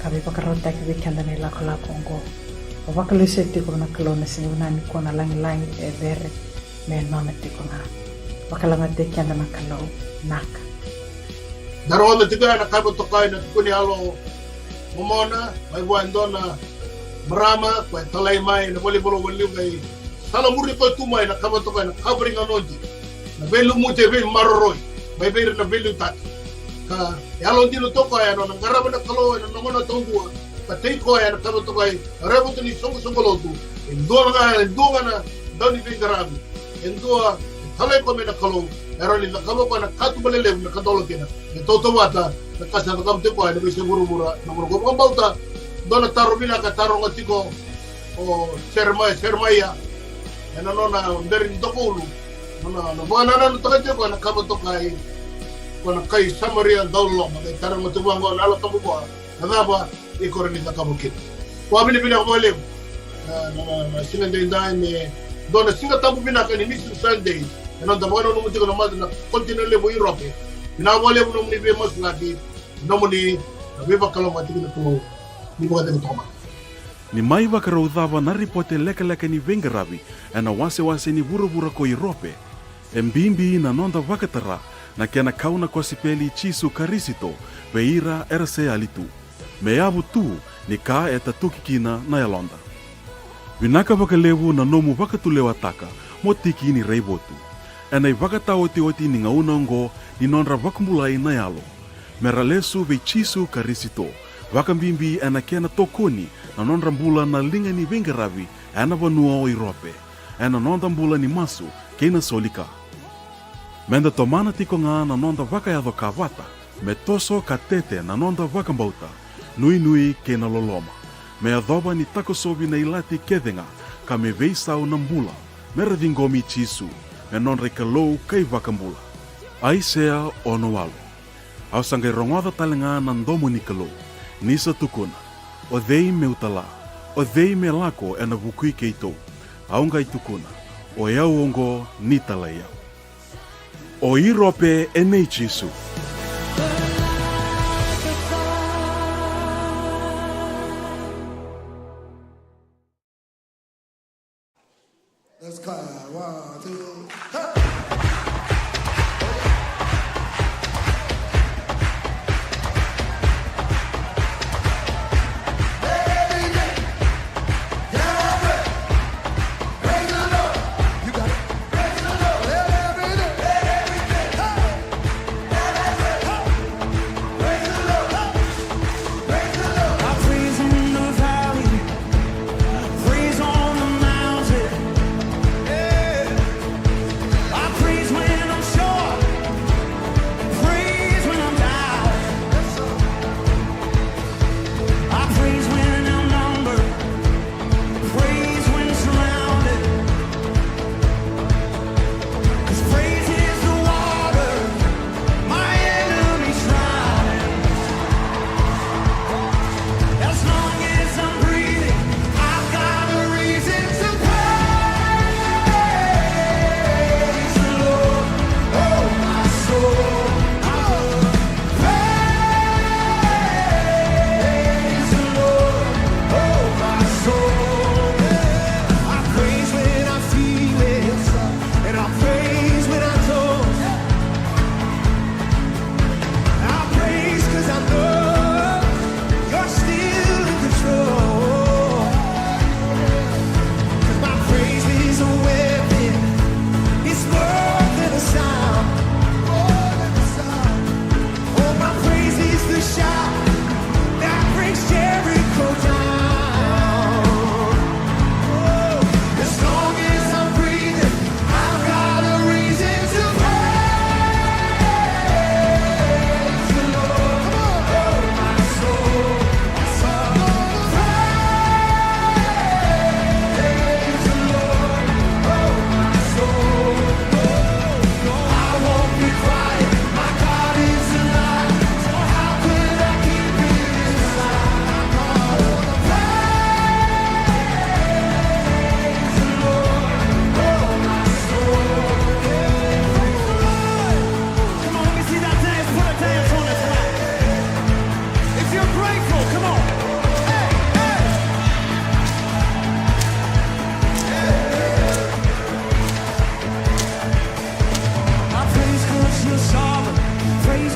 ka veivakarautaki vei keda na ilakolako oqo. Au vakalesuya tiko vua na Kalou na siga vinaka nikua na lagilagi e cere me nona tiko ga. Vakalougatataki keda na Kalou. Naka. Da rogoca tiko ya na ka e vakatokai na tuku ni yalo momona mai vua e dua na marama koya e talai mai na valenivolavola liu qai sala muri koya tu mai na ka vakatokai na covering anointing, na veilumuti e veimaroroi mai vei ira na veiliutaki. Ka yalodina toka ya na nona qarava na Kalou ena nona gauna taudua, ka tei koya ena ka vakatokai na raivotu ni soqosoqo lotu. E dua ga, e dua ga na dau ni veiqaravi. E dua e talai koya mai na Kalou, e rawa ni cakava koya na katuba lelevu me kadola kina, me tautauvata na ka sa cakava tiko koya ena veiyasai vuravura. Na gauna ko vakabauta, dua na taro vinaka e taroga tiko o Jeremaia, Jeremaia ena nona bera ni tokaulu, nona, na vakanananutaka tiko koya na ka vakatokai ko na kai Samaria dauloloma. Qai taroga tiko vaqo na Yalo Tabu vua, na cava iko rawa ni cakava kina. Vakavinavinaka vakalevu na, na, na, na siga edaidai me dua na Siga Tabu vinaka ni Mission Sunday ena noda vakananuma tiko na mata na continent levu o Europe. Vinaka vakalevu nomuni veimasulaki, nomuni na veivakalougatataki na Kalou. Ni vakacegu toka mai. Ni mai vakarau cava na ripote lekaleka ni veiqaravi ena wasewase ni vuravura ko Europe, e bibi na noda vakatara na kena kau na kosipeli i Jisu Karisito vei ira era se yali tu, me yavu tu ni ka e tatuki kina na yaloda. Vinaka vakalevu na nomu vakatulewataka mo tiki ni raivotu ena ivakataotioti ni gauna oqo ni nodra vakabulai na yalo, me ra lesu vei Jisu Karisito, vakabibi ena kena tokoni na nodra bula na liga ni veiqaravi ena vanua o Europe, ena noda bula ni masu kei na soli ka. Meda tomana tiko ga na noda vakayaco ka vata, me toso ka tete na noda vakabauta, nuinui kei na loloma, me yacova ni takosovi na ilati kece ga, ka me veisau na bula, me ra ciqomi Jisu me nodra iKalou ka iVakabula. Aisea ono walu. Au sa qai rogoca tale ga na domo ni Kalou ni sa tukuna: O cei meu tala? O cei me lako ena vuku i keitou? Au qai tukuna: O yau oqo, ni talai au. O Irope e nei Jisu. Let's go. One, two, hey!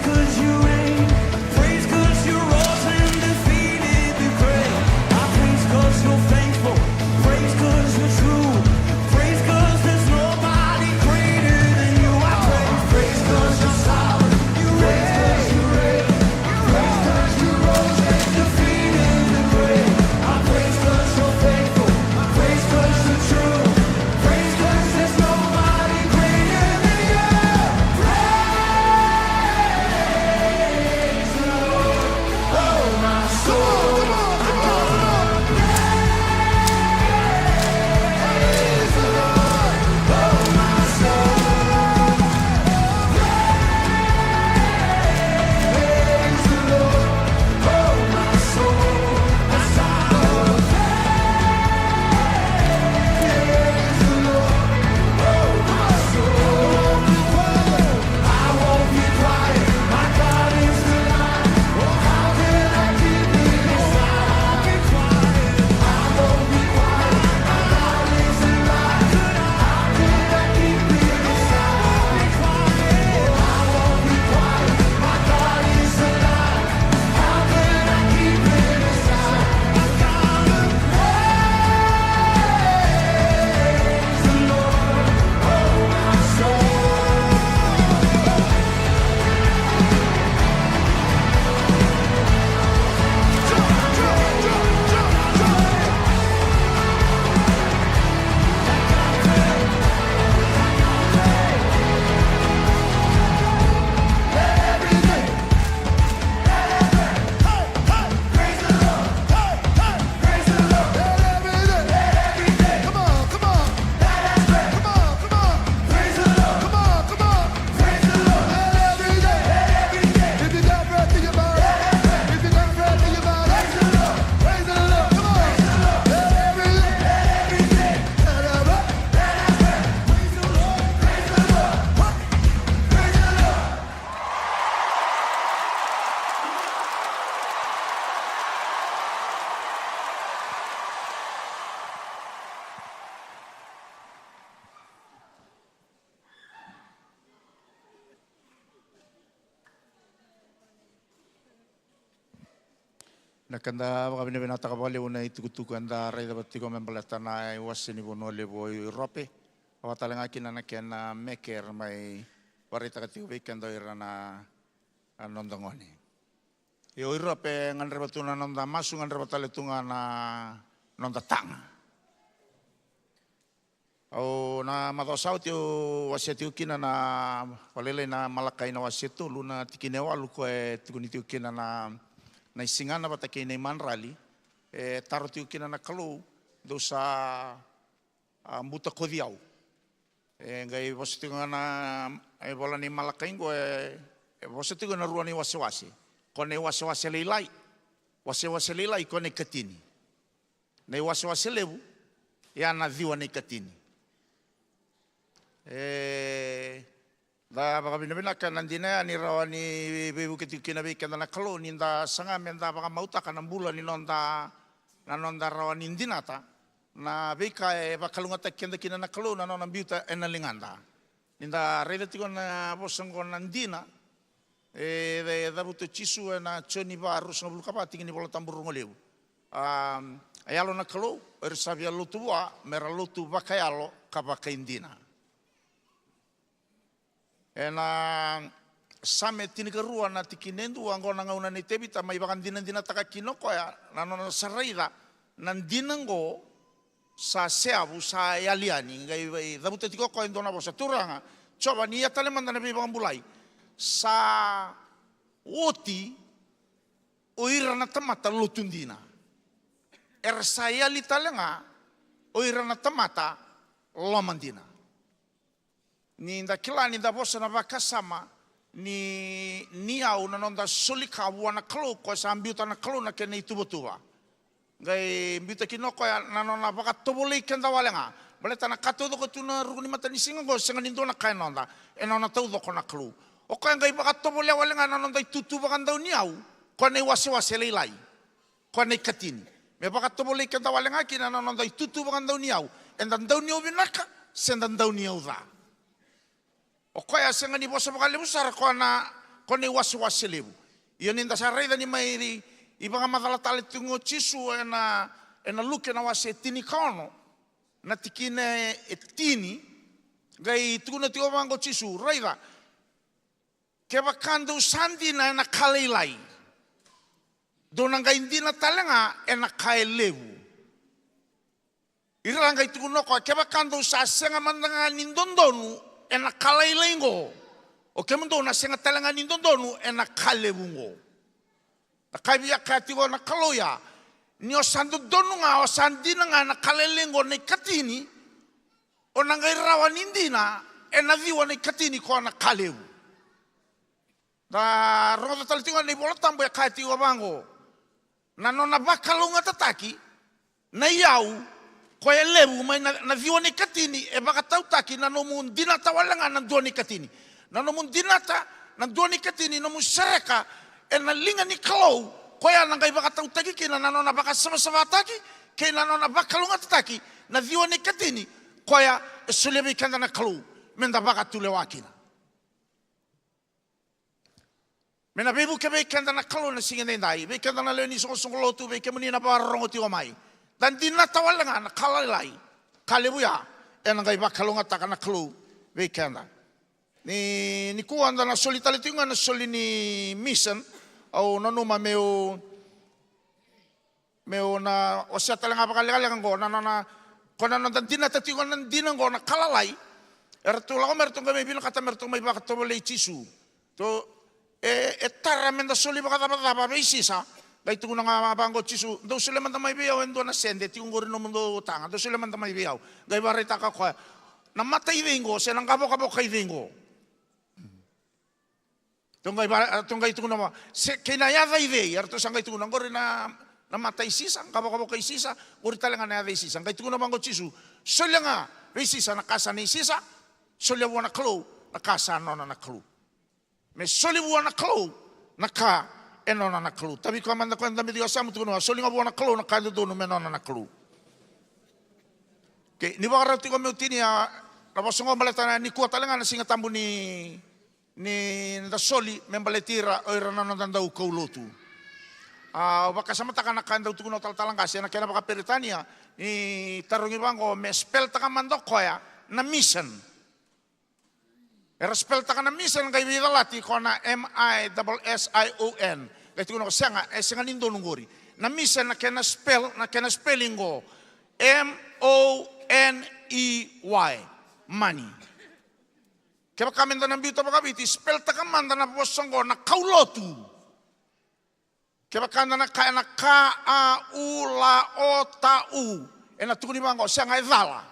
'Cause you reign. Praise 'cause you rose and defeated the grave. I praise 'cause you're faithful. Praise 'cause you're true. Praise 'cause there's nobody greater than you. I praise, praise 'cause you're sovereign. You reign. Praise 'cause you reign. Praise 'cause you rose and defeated the grave. I praise 'cause you're faithful. I praise 'cause you're true. Praise 'cause there's nobody greater than you. Praise the Lord, oh my soul. Come on, come on, come on. Praise the Lord, oh my soul. Praise the Lord, oh my soul. Na ka da vakavinavinakataka vakalevu na itukutuku eda raica vata tiko me baleta na iwase ni vanua levu o Iurope. Vaka tale ga kina na kena meke era mai vakaraitaka tiko vei keda o ira na, a, noda gone. Io, o Iurope e gadreva tu na noda masu, gadreva tale tu ga na noda taga. Au na macawa sa oti au wasea tiko kina na vakalailai na Malakai na wase tolu na tikina e walu, koya e tukuni tiko kina na, na isigana vata kei na imadrali. E taro tiko kina na Kalou, dou sa, a, butakoci au. E qai vosa tiko ga na, e, vola ni Malakai qo, e, e vosa tiko na rua na iwasewase. Ko na iwasewase lailai, wasewase lailai ko na ikatini. Na iwasewase levu, ia na ciwa na ikatini. E, da vakavinavinaka na dina ya ni rawa ni veivuke tiko kina vei keda na Kalou, ni da saga me da vakamautaka na bula ni noda, na noda rawa ni dinata na veika e vakalougatataki keda kina na Kalou, na nona biuta ena ligada. Ni da raica tiko na vosa oqo na dina, e, e cavuta o Jisu ena Joni va, ruasagavulu ka va, tikina ni Vola Tabu rogo levu. A, a yalo na Kalou, o ira sa via lotu vua, me ra lotu vakayalo ka vakaidina. Ena Same tinikarua na tikina e dua, oqo na gauna nei Tevita mai vakadinadinataka kina o koya na nona sa raica na dina oqo sa seavu, sa yali yani, qai, qai cavuta tiko o koya e dua na vosa: Turaga Jiova, ni ia tale mada na veivakabulai, sa oti o ira na tamata lotu dina. Era sa yali tale ga o ira na tamata loma dina. Ni da kila, ni da vosa na vakasama ni, ni yau, na noda soli ka vua na Kalou, koya sa biuta na Kalou na kena ituvatuva. Qai biuta kina o koya na nona vakatovolei keda wale ga. Baleta na ka taucoko tu na ruku ni matanisiga oqo, sega ni dua na ka e noda, e nona taucoko na Kalou. O koya qai vakatovolea wale ga na noda itutu vakadauniyau, koya na iwasewase lailai. Koya na ikatini. Me vakatovolei keda wale ga kina na noda itutu vakadauniyau. Eda dauniyau vinaka, se da dauniyau ca. O koya sega ni vosa vakalevu sara, koya na, Ko na iwasewase levu. Ia ni da sa raica ni mai i vakamacala tale tiko o Jisu ena, ena Luke na wase e tinikaono, na tikina e tini, qai tukuna tiko vaqo o Jisu, raica, kevaka dou sa dina ena ka lailai, dou na qai dina tale ga ena ka e levu. Ira qai tukuna o koya, kevaka dou sa sega mada ga ni dodonu ena ka lailai qo, o kemudou na sega tale ga ni dodonu ena ka levu qo. Na ka e via kaya tiko na Kalou ya, ni o sa dodonu ga, o sa dina ga ena ka lailai qo na ikatini, o na qai rawa ni dina ena ciwa na ikatini ko na ka levu. Da rogoca tale tiko ga na iVola Tabu e kaya tiko vaqo, na nona vakalougatataki na iyau ko e levu mai na, na ciwa na ikatini, e vakatautaki na nomu dinata wale ga na dua na ikatini. Na nomu dinata na dua na ikatini, nomu sereka ena liga ni Kalou, koya na qai vakatautaki kina na nona vakasavasavataki kei na nona vakalougatataki na ciwa na ikatini, koya e solia vei keda na Kalou me da vakatulewa kina. Me na veivuke vei keda na Kalou na siga edaidai, vei keda na lewe ni soqosoqo lotu, vei kemuni na vakarorogo tiko mai. Da dinata wale ga na ka lailai, ka levu ya ena qai vakalougatataka na Kalou vei keda. Ni, nikua da na soli tale tiko ga na soli ni mission, au nanuma meu meu na wasea tale ga vakalekaleka oqo, na nona, ko na noda dinata tiko na dina oqo na ka lalai. Eratou lako me ratou qai mai vinakata me ratou mai vakatovolei Jisu. Tou, e, e tara me da soli vakacavacava vei Sisa. Qai tukuna ga vaqo o Jisu, dou solia mada mai vei au e dua na sede, tiko oqori nomudou taga, dou solia mada mai vei au. Qai vakaraitaka o koya, na mata i cei oqo, se na qavokavoka i cei oqo? Tou qai va-, tou qai tukuna vaqo, se kei na yaca i cei? Eratou sa qai tukuna, qori na, na mata i Sisa, qavokavoka i Sisa, qori tale ga na yaca i Sisa. Qai tukuna vaqo o Jisu, solia ga vei Sisa na ka sa nei Sisa, solia vua na Kalou na ka sa nona na Kalou. Me soli vua na Kalou na ka e nona na Kalou. Tavi koya mada koya dabe tiko yasamu, tukuna vaqo, soli ga vua na Kalou na ka e dodonu me nona na Kalou. Okay, ni vakarau tiko meu tinia na vosa oqo baleta nikua tale ga na Siga Tabu ni ni da soli me baleti ira o ira na noda daukaulotu. A, au vakasamataka na ka e dau tukuna o talatala qase ena kena vakaperitania, ni tarogi vaqo me speltaka mada o koya na mission. Era speltaka na mission, qai veicalati ko na M I double S I O N. Qai tukuna o koya, sega, e sega ni donu qori. Na mission na kena spell, na kena spelling qo, M O N E Y, money. Kevaka meda na biuta vakaviti, speltaka mada na vosa oqo na kaulotu. Kevaka da na kaya na ka, a, u, la, o, ta, u, ena tukuni vaqo, sega, e cala.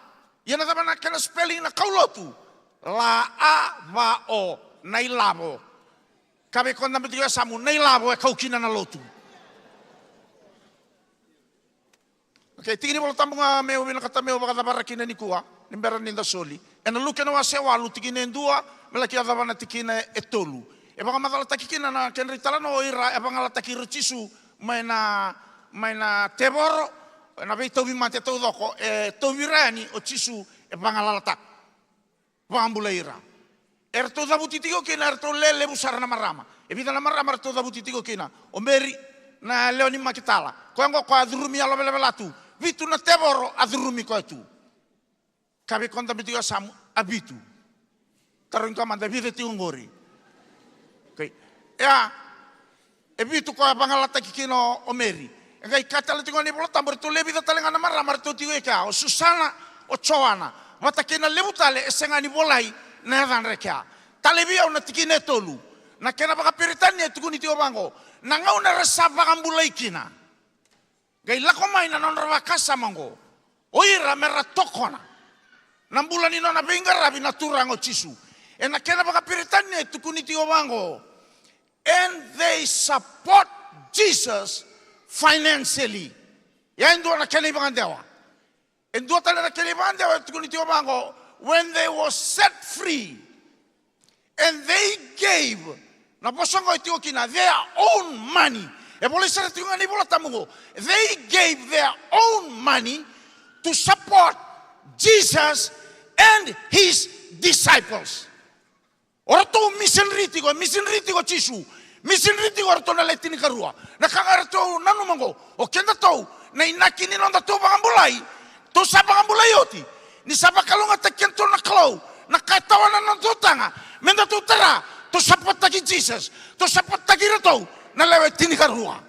Ia na cava na kena spelling na kaulotu? La, a, va, o, na ilavo. Ka vei koya dabe tiko yasamu, na ilavo e kau kina na lotu. Okay, tiki ni Vola Tabu ga meu vinakata meu vakacavara kina nikua, ni bera ni da soli. Ena Luke na wase walu, tikina e dua me laki yacova na tikina e tolu. E vakamacalataki kina na kedra italanoa o ira e vagalalataki ira o Jisu mai na, mai na tevoro, na veitauvimate taucoko e tauvi ira yani o Jisu e vagalalataka. Vakabulai ira. Eratou cavuti tiko kina, eratou le levu sara na marama. E vica na marama eratou cavuti tiko kina? O Meri na lewe ni Makitala, koya oqo koya a curumi yalo velavela tu. Vitu na tevoro a curumi koya tu. Ka vei koya dabe tiko yasamu, a vitu. Tarogi koya mada, e vica tiko oqori? Okay. Ia, e vitu koya vagalalataki kina o, o Meri. E qai kaya tale tiko na iVola Tabu, eratou le vica tale ga na marama eratou tiko e kea, o Susana, o Joana, vata kei na levu tale e sega ni volai na yacadra e kea. Talei vei au na tikina e tolu. Na kena vakaperitania e tukuni tiko vaqo, na gauna era sa vakabulai kina. Qai lako mai na nodra vakasama oqo o ira me ra tokona na bula ni nona veiqaravi na Turaga o Jisu. Ena kena vakaperitania e tukuni tiko vaqo, and they support Jesus financially. Ia e dua na kena ivakadewa. E dua tale na kena ivakadewa e tukuni tiko vaqo, when they were set free, and they gave, na vosa oqo e tiko kina, their own money. E volai sara tiko ga na iVola Tabu oqo, they gave their own money to support Jesus and his disciples. O ratou misinari tiko, misinari tiko o Jisu. Misinari tiko o ratou na le tinikarua. Na ka ga ratou nanuma oqo, o kedatou, na inaki ni nodatou vakabulai, tou sa vakabulai oti. Ni sa vakalougatataki kedatou na Kalou, na ka e tawa na nodatou taga, me datou tara, tou sapotaki Jisas, tou sapotaki iratou na lewe tinikarua.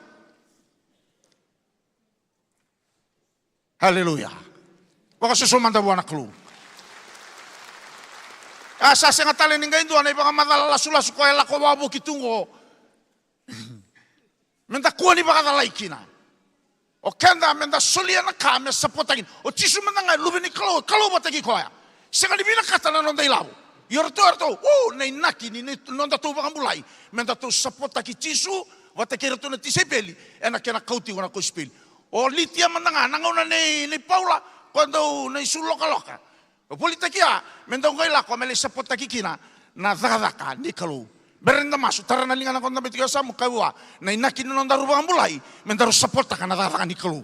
Aleluya. Vakasoso mada vua na Kalou. A sa sega tale ni qai dua na ivakamacala lasulasu koya e lako vakavoki tu oqo. Me da kua ni vakacalai kina. O keda me da solia na ka me sapotaki. O Jisu mada ga e luve ni Kalou, Kalou vata kei koya. Sega ni vinakata na noda ilavo. Ia o ratou, o ratou, o, na inaki ni, ni nodatou vakabulai. Me datou sapotaki Jisu vata kei iratou na tisaipeli ena kena kauti iko na kosipeli. O Litia mada ga, na gauna nei, nei Paula, ko dau na isu lokaloka. O volitaki ya, me dau qai lako, me lai sapotaki kina na cakacaka ni Kalou. Bera ni da masu, tara na liga na koda beti kei yasamu, kaya vua, na inaki ni nodaru vakabulai, me daru sapotaka na cakacaka ni Kalou.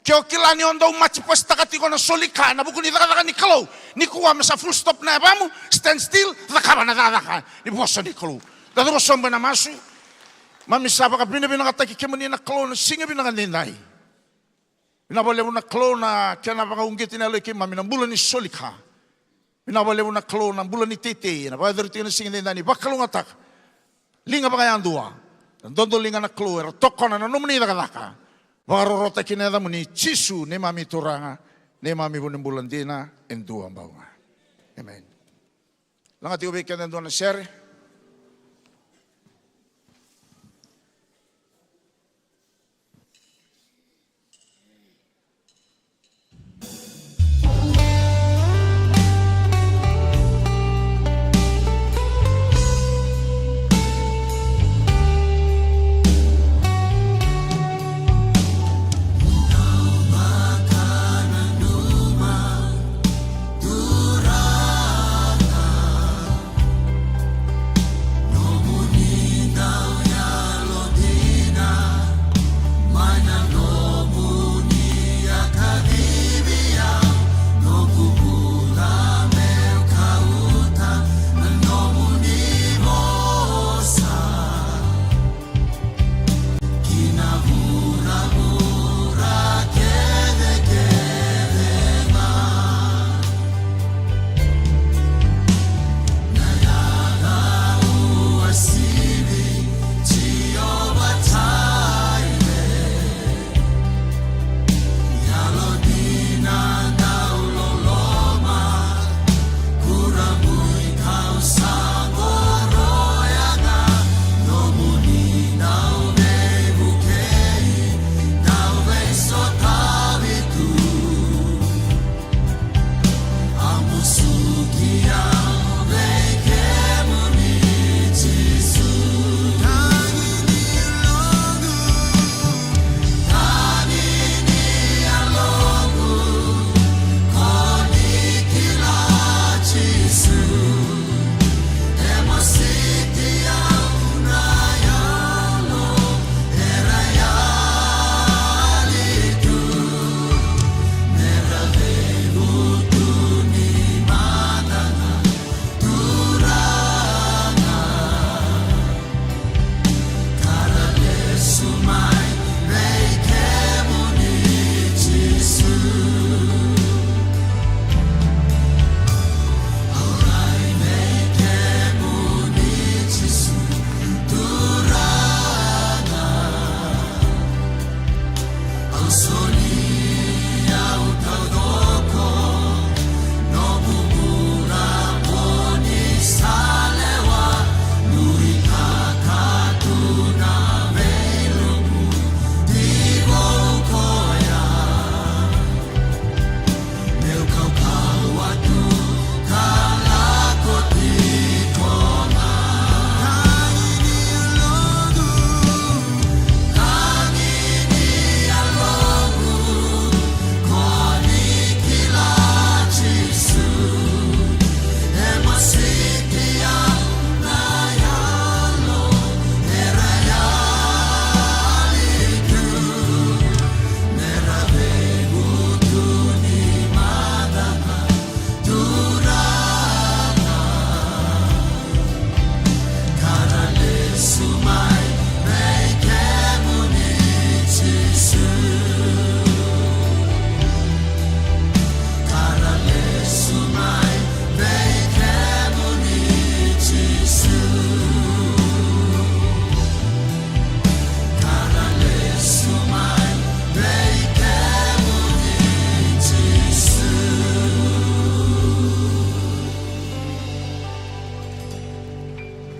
Ke o kila ni o dau maji pasitaka tiko na soli ka ena vuku ni cakacaka ni Kalou, nikua me sa full stop na yavamu, stand still, cakava na cakacaka ni vosa ni Kalou. Da cuva sobu ena masu. Mami sa vakavinavinakataki kemuni na Kalou na siga vinaka edaidai. Vinaka vakalevu na Kalou na kena vakauqeti na yalo i keimami na bula ni soli ka. Vinaka vakalevu na Kalou na bula ni teitei ena vakayacori tiko na siga edaidai ni vakalougatataka. Liga vakayadua. Na dodoliga na Kalou era tokona na nomuni cakacaka. Vakarorotaki na yacamuni Jisu neimami Turaga, neimami vunibula dina e dua bau ga. Amen. Laga tiko vei keda e dua na sere.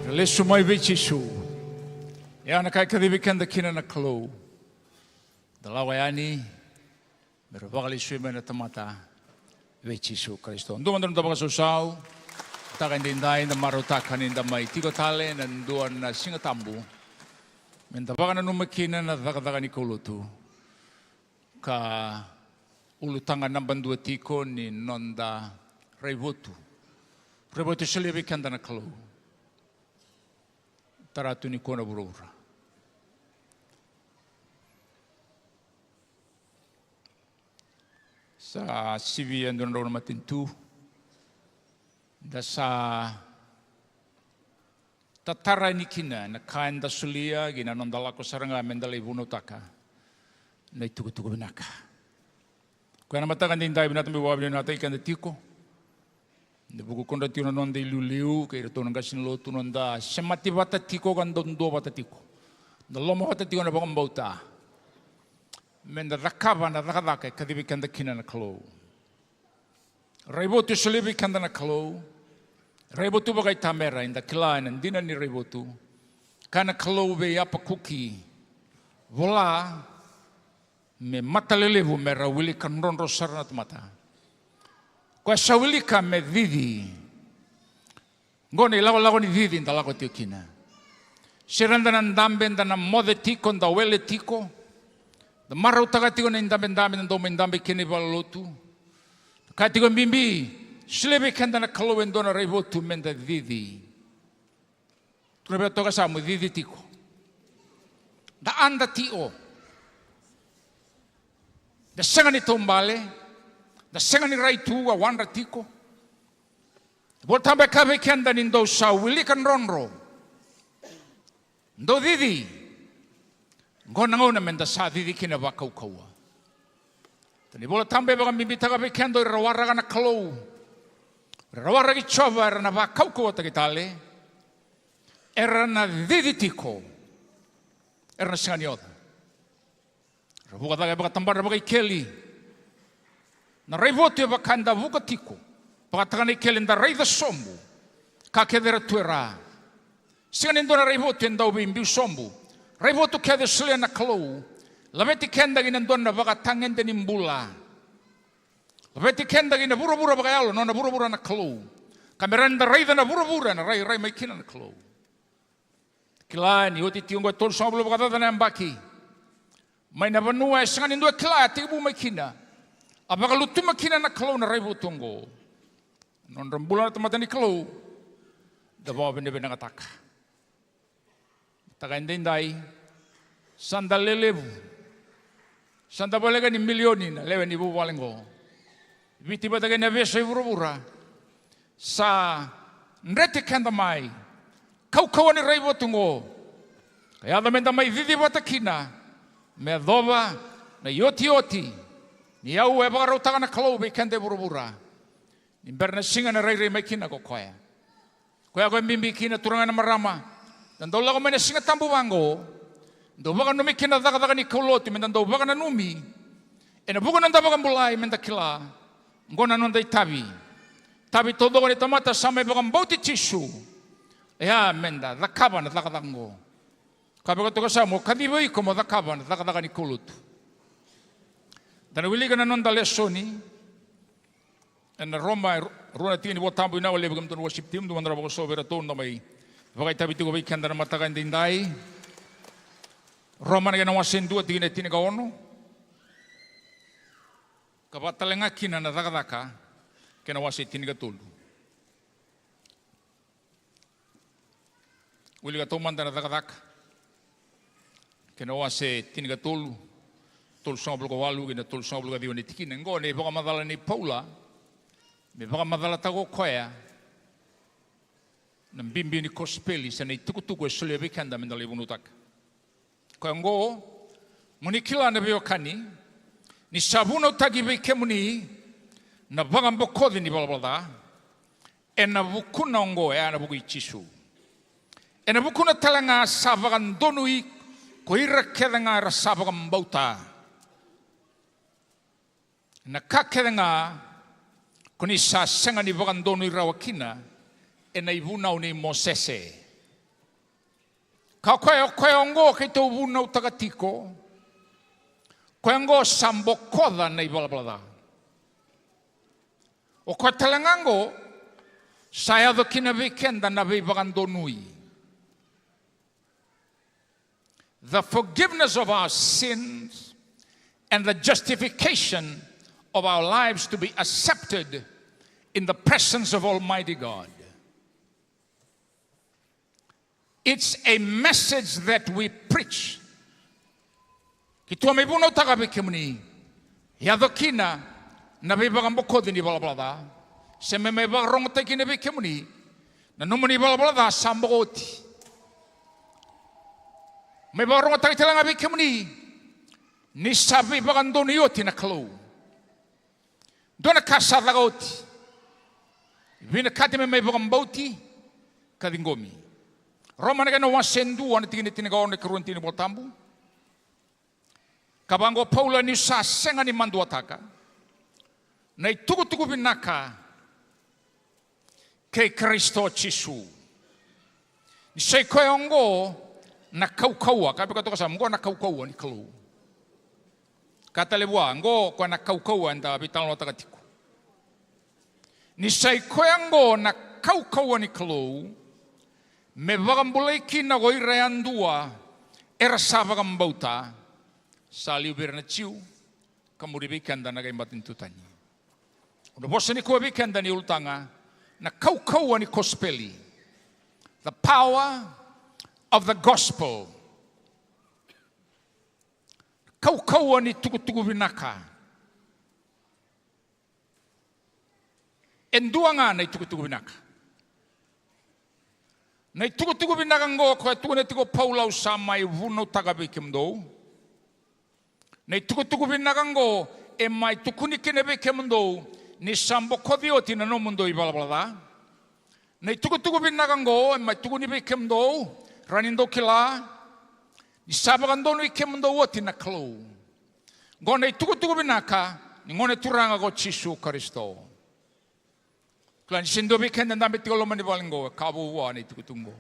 Lesu mai vei Jisu. Ia na ka e kacivi keda kina na Kalou. Da lako yani me ra vakalesui mai na tamata vei Jisu Karisito. Dua mada na noda vakasausau. Mataka edaidai da marautaka ni da mai tiko tale ena dua na Siga Tabu me da vakananuma kina na cakacaka ni kaulotu, ka ulutaga naba dua tiko ni noda raivotu. Raivotu e solia vei keda na Kalou. Tara tu nikua na vuravura. Sa sivia e dua na drau na matanitu. Da sa tatara yani kina na ka eda solia ki na noda lako sara ga me da lai vunautaka na itukutuku vinaka. Koya na mataka edaidai, vinaka, me vakavinavinakataki keda tiko. Ena vuku kodra tiko na noda iliuliu kei iratou na qase ni lotu, noda semati vata tiko ka dau duavata tiko, da lomavata tiko na vakabauta, me da cakava na cakacaka e kacivi keda kina na Kalou. Raivotu e solia vei keda na Kalou. Raivotu vakaitamera, eda kila ena dina ni raivotu. Kaya na Kalou vei Apakuki, vola me mata lelevu, me ra wilika drodro sara na tamata. Koya sa wilika me cici. Oqo na ilakolako ni cici da lako tiko kina. Se ra da na dabe, da na moce tiko, da wele tiko, da marautaka tiko na idabedabe, da dau mai dabe kina i valenilotu. Kaya tiko e bibi, solia vei keda na Kalou e dua na raivotu me da cici. Tukuna vei iratou na wekamu, cici tiko. Da ada tio. Da sega ni taubale. Da sega ni rai tu, a wadra tiko. Vola Tabu e kaya vei keda ni dou sa wilika drodro, dou cici. Oqo na gauna me da sa cici kina vakaukauwa. Ni Vola Tabu e vakabibitaka vei keda o ira ra waraka na Kalou, o ira ra waraki Jiova, era na vakaukauwataki tale. Era na cici tiko. Era na sega ni oca. Era vuka cake vakatabadra vakaikeli. Na raivotu e vaka eda vuka tiko, vakataka na ikeli, da raica sobu. Ka kece era tu e ra. Sega ni dua na raivotu e dau veibiu sobu. Raivotu kece e solia na Kalou. Laveti keda ki na dua na vakatagede ni bula. Laveti keda ki na vuravura vakayalo, nona vuravura na Kalou. Ka me rawa ni da raica na vuravura ena rairai mai kina na Kalou. Kila ni oti tiko oqo e tolusagavulu vakacaca na yabaki. Mai na vanua e sega ni dua e kila, a tekivu mai kina. A vakalutuma kina na Kalou na raivotu oqo. Nodra bula na tamata ni Kalou. Da vakavinavinakataka. Mataka edaidai, sa da lelevu. Sa da voleka ni milioni na lewe ni vuvale oqo. Viti vata kei na vesu e vuravura. Sa dreti keda mai kaukauwa ni raivotu oqo. Ka yaco me da mai cici vata kina. Me yacova na iotioti ni aua e vakarautaka na Kalou vei keda e vuravura. Ni bera na siga ena rairai mai kina ko koya. Koya qo e bibi kina, turaga, na marama. Da dau lako mai na Siga Tabu vaqo. Dau vakananumi kina na cakacaka ni kaulotu, me da dau vakananumi. Ena vuku ni noda vakabulai, me da kila. Oqo na noda itavi. Tavi taucoko ni tamata sa mai vakabauti Jisu. Ia, me da cakava na cakacaka oqo. Ka vaka toka sa mo kacivi iko mo cakava na cakacaka ni kaulotu. Da na wilika na noda lesoni. Ena Roma, e ru-, rua na tiki ni Vola Tabu, vinaka vakalevu kemudou na worship team, dou mada na vakasovi iratou, da mai vakaitavi tiko vei keda na mataka edaidai. Roma na kena wase e dua, tikina e tinikaono. Ka vaka tale ga kina na Cakacaka, kena wase tinikatolu. Wilika taumada na Cakacaka, kena wase tinikatolu, tolusagavulu ka walu kei na tolusagavulu ka ciwa na tikina. Oqo na ivakamacala nei Paula, me vakamacalataka o koya na bibi ni kosipeli, se na itukutuku e solia vei keda me da lai vunautaka. Koya oqo, mo ni kila na veiwekani, ni sa vunautaki vei kemuni na vakabokoci ni valavala ca, ena vukuna oqo, e a na vuku i Jisu. Ena vukuna tale ga sa vakadonui ko ira kece ga era sa vakabauta. Na ka kece ga ko ni sa sega ni vakadonui rawa kina ena ivunau nei Mosese. Ka o koya, o koya oqo keitou vunautaka tiko, koya oqo sa bokoca na ivalavala ca. O koya tale ga oqo sa yaco kina vei keda na veivakadonui. The forgiveness of our sins and the justification of our lives to be accepted in the presence of Almighty God. It's a message that we preach. Keitou mai vunautaka vei kemuni, yaco kina na veivakabokoci ni valavala ca, se me mai vakarogotaki kina vei kemuni na nomuni valavala ca sa boko oti. Mai vakarogotaki tale ga vei kemuni ni sa veivakadonui oti na Kalou. Dua na ka sa caka oti. Vinakati me mai vakabauti ka ciqomi. Roma na kena wase dua na tikina tinikaono, na ikarua ni tikina ni Vola Tabu. Ka vaqo o Paula, niu sa sega ni maduataka na itukutuku vinaka kei Karisito Jisu. Ni sa i koya oqo na kaukauwa, ka vaka toka sa oqo na kaukauwa ni Kalou. Ka tale vua, oqo koya na kaukauwa eda veitalanoataka tiko. Ni sa i koya oqo na kaukauwa ni Kalou, me vakabulai kina ko ira yadua era sa vakabauta, sa liu vei ira na Jiu, ka muri vei keda na kai matanitu tani. Au na vosa nikua vei keda ni ulutaga, na kaukauwa ni kosipeli. The power of the gospel. Kaukauwa ni tukutuku vinaka. E dua ga na itukutuku vinaka. Na itukutuku vinaka oqo koya tukuna tiko o Paula, au sa mai vunautaka vei kemudou. Na itukutuku vinaka oqo e mai tukuni kina vei kemudou ni sa bokoci oti na nomudou ivalavala ca. Na itukutuku vinaka oqo e mai tukuni vei kemudou, rawa ni dou kila ni sa vakadonui kemudou oti na Kalou. Oqo na itukutuku vinaka ni Gone Turaga ko Jisu Karisito. Kila ni se dua vei keda dabe tiko loma ni vale oqo e ka vou vua na itukutuku oqo.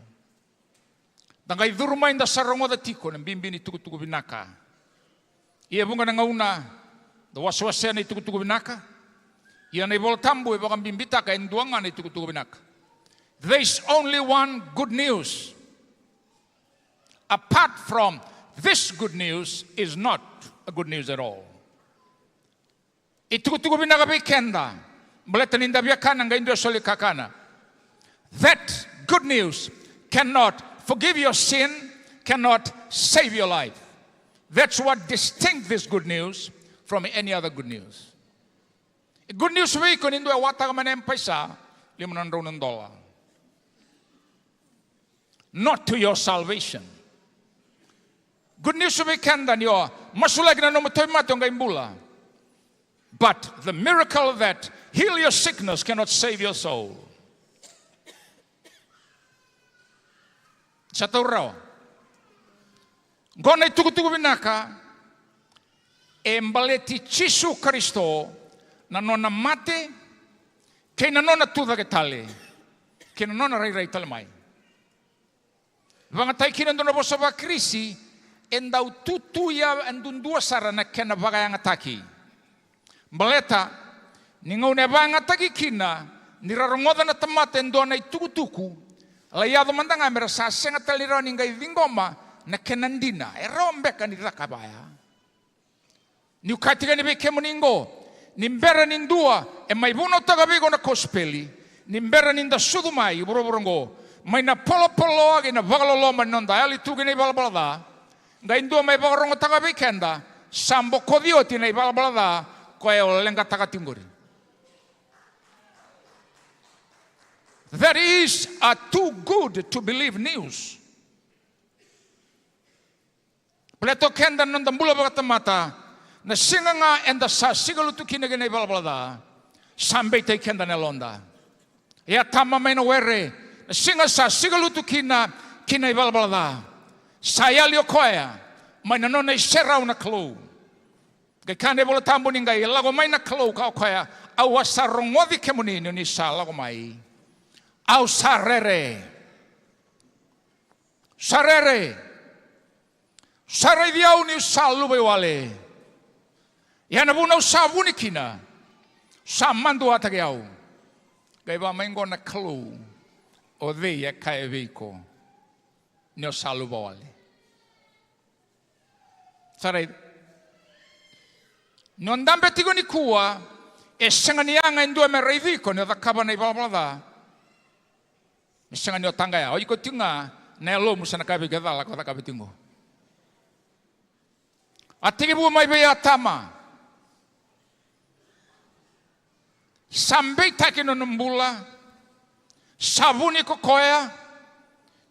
Da qai curu mai da sa rogoca tiko na bibi ni tukutuku vinaka. Ia e vuqa na gauna da wasewasea na itukutuku vinaka. Ia na iVola Tabu e vakabibitaka e dua ga na itukutuku vinaka. There is only one good news. Apart from this good news is not a good news at all. Itukutuku vinaka vei keda, baleta ni da via kana qai dua e soli kakana. That good news cannot forgive your sin, cannot save your life. That's what distinct this good news from any other good news. E good news vei iko ni dua e wataka mai na M-PAiSA lima na drau na dola. Not to your salvation. Good news vei keda ni o masulaki na nomu tauvimate o qai bula. But the miracle that heal your sickness cannot save your soul. Sa taura rawa. Oqo na itukutuku vinaka e baleti Jisu Karisito, na nona mate kei na nona tucake tale kei na nona rairai tale mai. Vakayagataki kina e dua na vosa vaKirisi, e dau tutu ya e duadua sara na kena vakayagataki. Baleta ni gauna e vakayagataki kina, ni ra rogoca na tamata e dua na itukutuku, lai yaco mada ga me ra sa sega tale ni rawa ni qai ciqoma na kena dina. E rawa beka ni caka vaya. Niu kaya tiko yani vei kemuni oqo, ni bera ni dua e mai vunautaka vei iko na kosipeli, ni bera ni da sucu mai vuravura oqo, mai na polopoloa kei na vakaloloma ni noda yali tu ki na ivalavala ca, qai dua mai vakarogotaka vei keda, sa bokoci oti na ivalavala ca, koya o leqataka tiko qori. That is a too good to believe news. Baleta o keda na noda bula vakatamata, na siga ga eda sa sikalutu kina ki na ivalavala ca, sa beitaki keda na yaloda. E a tama mai na were, na siga sa sikalutu kina ki na ivalavala ca, sa yali o koya mai na nona iserau na Kalou. Qai kaya na iVola Tabu ni qai lako mai na Kalou, kaya o koya, au a sa rogoci kemuni ni oni sa lako mai. Au sa rere. Sa rere. Sa raici au niu sa luvaiwale. Ia na vuna au sa vuni kina, sa maduataki au. Qai vaka mai qo na Kalou, o cei e kaya vei iko ni o sa luvaiwale? Sa raici. Ni o dabe tiko nikua, e sega ni yaga e dua me raici iko ni o cakava na ivalavala ca. E sega ni o taqaya, o iko tiko ga na yalomu sa na kaya vei iko e cala ko cakava tiko qo. A tekivu mai vei Atama. Sa beitaki na nona bula. Sa vuni ko koya.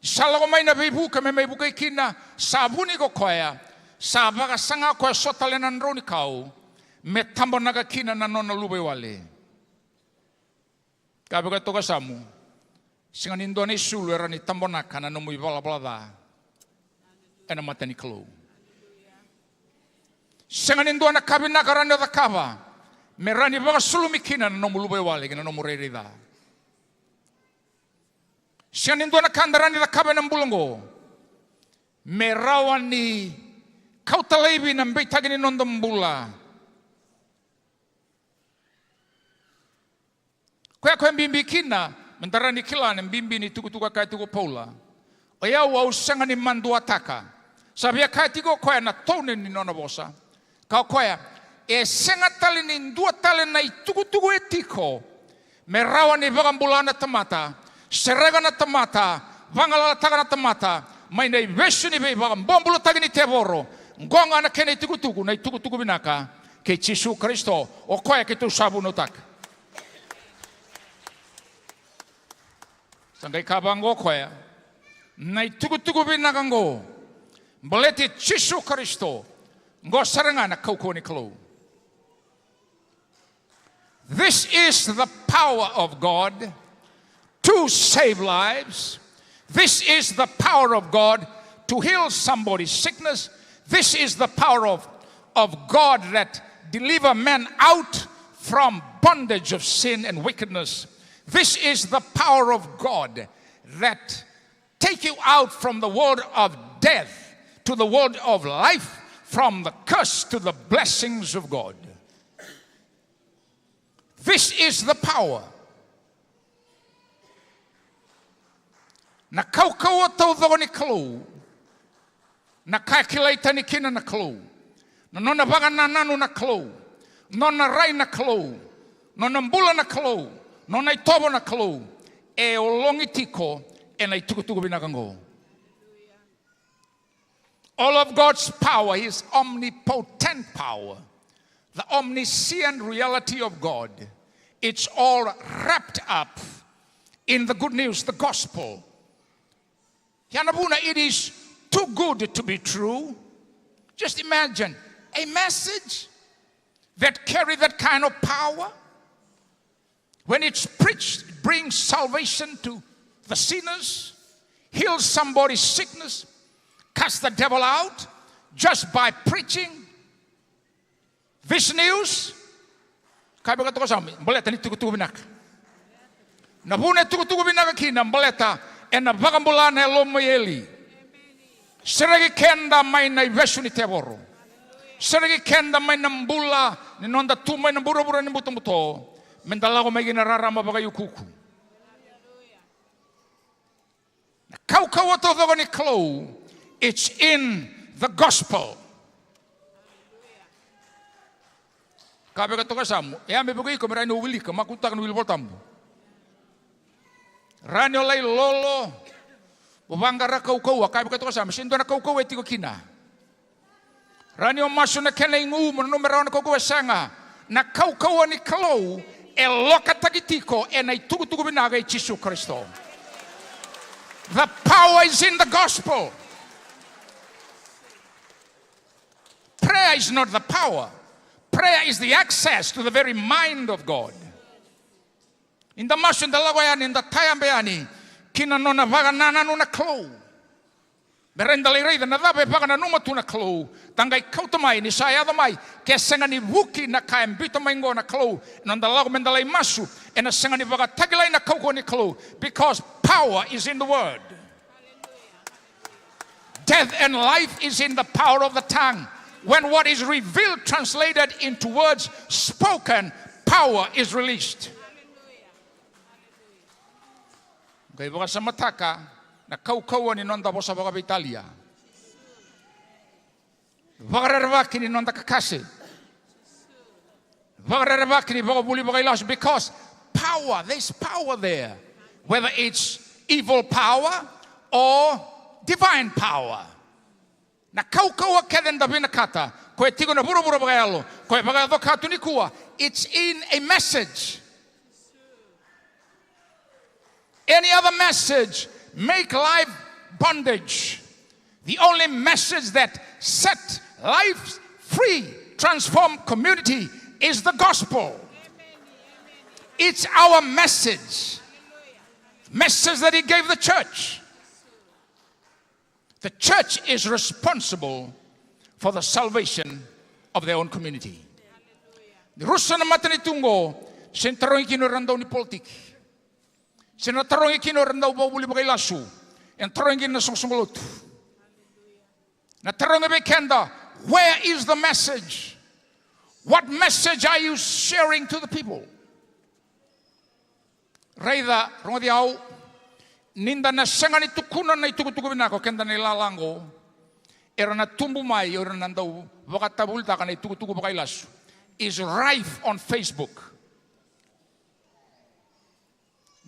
Sa lako mai na veivuke me mai vukei kina. Sa vuni ko koya. Sa vakasaga koya so tale na draunikau me tabonaka kina na nona luvaiwale. Ka vaka toka samu, sega ni dua na isulu e rawa ni tabonaka na nomu ivalavala ca ena mata ni Kalou. Sega ni dua na ka vinaka rawa ni o cakava me rawa ni vakasulumi kina na nomu luvaiwale kei na nomu rairai ca. Sega ni dua na ka da rawa ni cakava ena bula oqo me rawa ni kauta laivi na beitaki ni noda bula. Koya, koya bibi kina me da rawa ni kila na bibi ni tukutuku a kaya tiko o Paula. O yau au sega ni maduataka. Sa via kaya tiko o koya na tone ni nona vosa. Ka o koya, e sega tale ni dua tale na itukutuku e tiko me rawa ni vakabula na tamata, sereka na tamata, vagalalataka na tamata mai na ivesu ni veivakabobulataki ni tevoro. Qo ga na kena itukutuku, na itukutuku vinaka kei Jisu Karisito, o koya keitou sa vunautaka. Sa qai kaya vaqo o koya, na itukutuku vinaka oqo baleti Jisu Karisito, oqo sara ga na kaukauwa ni Kalou. This is the power of God to save lives. This is the power of God to heal somebody's sickness. This is the power of, of God that deliver men out from bondage of sin and wickedness. This is the power of God that take you out from the world of death to the world of life, from the curse to the blessings of God. This is the power. Na kaukauwa taucoko ni Kalou, na ka e kilai tani kina na Kalou, na nona vakanananu na Kalou, nona rai na Kalou, nona bula na Kalou, nona itovo na Kalou, e ologi tiko ena itukutuku vinaka oqo. All of God's power, His omnipotent power, the omniscient reality of God, it's all wrapped up in the good news, the gospel. Ia na vuna, it is too good to be true. Just imagine a message that carry that kind of power. When it's preached, it brings salvation to the sinners, heals somebody's sickness, cast the devil out just by preaching this news. Ka vaka toka sami, baleta ni tukutuku vinaka. Na vuna e tukutuku vinaka kina, baleta ena vakabula na yalomu mai eli. Sereki keda mai na ivesu ni tevoro. Sereki keda mai na bula ni noda tu mai na vuravura ni butobuto, me da lako mai ki na rarama vakaiukuuku. Na kaukauwa taucoko ni Kalou, it's in the gospel. Ka vaka toka samu, e a me vukei iko me rawa ni o wilika, makutaka na wili Volatabu. Rawa ni o lai lolo, mo vaqara kaukauwa, ka vaka toka samu, se dua na kaukauwa e tiko kina. Rawa ni o masu na kena igu, mo nanuma me rawa na kaukauwa, e sega. Na kaukauwa ni Kalou e lokataki tiko ena itukutuku vinaka i Jisu Karisito. The power is in the gospel. Prayer is not the power. Prayer is the access to the very mind of God. Ni da masu, da lako yani, da tayabe yani ki na nona vakanananu na Kalou. Me rawa ni da lai raica na cava e vakananuma tu na Kalou, da qai kauta mai ni sa yaco mai. Ke sega ni vuki na ka e biuta mai qo na Kalou, ena noda lako me da lai masu, ena sega ni vakatakilai na kaukauwa ni Kalou, because power is in the word. Death and life is in the power of the tongue. When what is revealed, translated into words spoken, power is released. Qai vakasamataka na kaukauwa ni noda vosa vakaveitalia. Vakarerevaki ni noda kakase. Vakarerevaki ni vakavuli vakailasu, because power, there's power there. Whether it's evil power or divine power. Na kaukauwa kece da vinakata, ko e tiko na vuravura vakayalo, ko e vakayaco ka tu nikua, it's in a message. Any other message make life bondage. The only message that set life free, transform community is the gospel. It's our message. Message that he gave the church. The church is responsible for the salvation of their own community. Ni rusa na matanitu oqo, se ni tarogi kina o ira na dau ni politiki. Se na tarogi kina o ira na dau vakavuli vakailasu. E na tarogi kina na soqosoqo lotu. Na tarogi vei keda, where is the message? What message are you sharing to the people? Raica, rogoci au, ni da na sega ni tukuna na itukutuku vinaka o keda na ilala oqo, era na tubu mai o ira na dau vakatavulitaka na itukutuku vakailasu is rife on Facebook.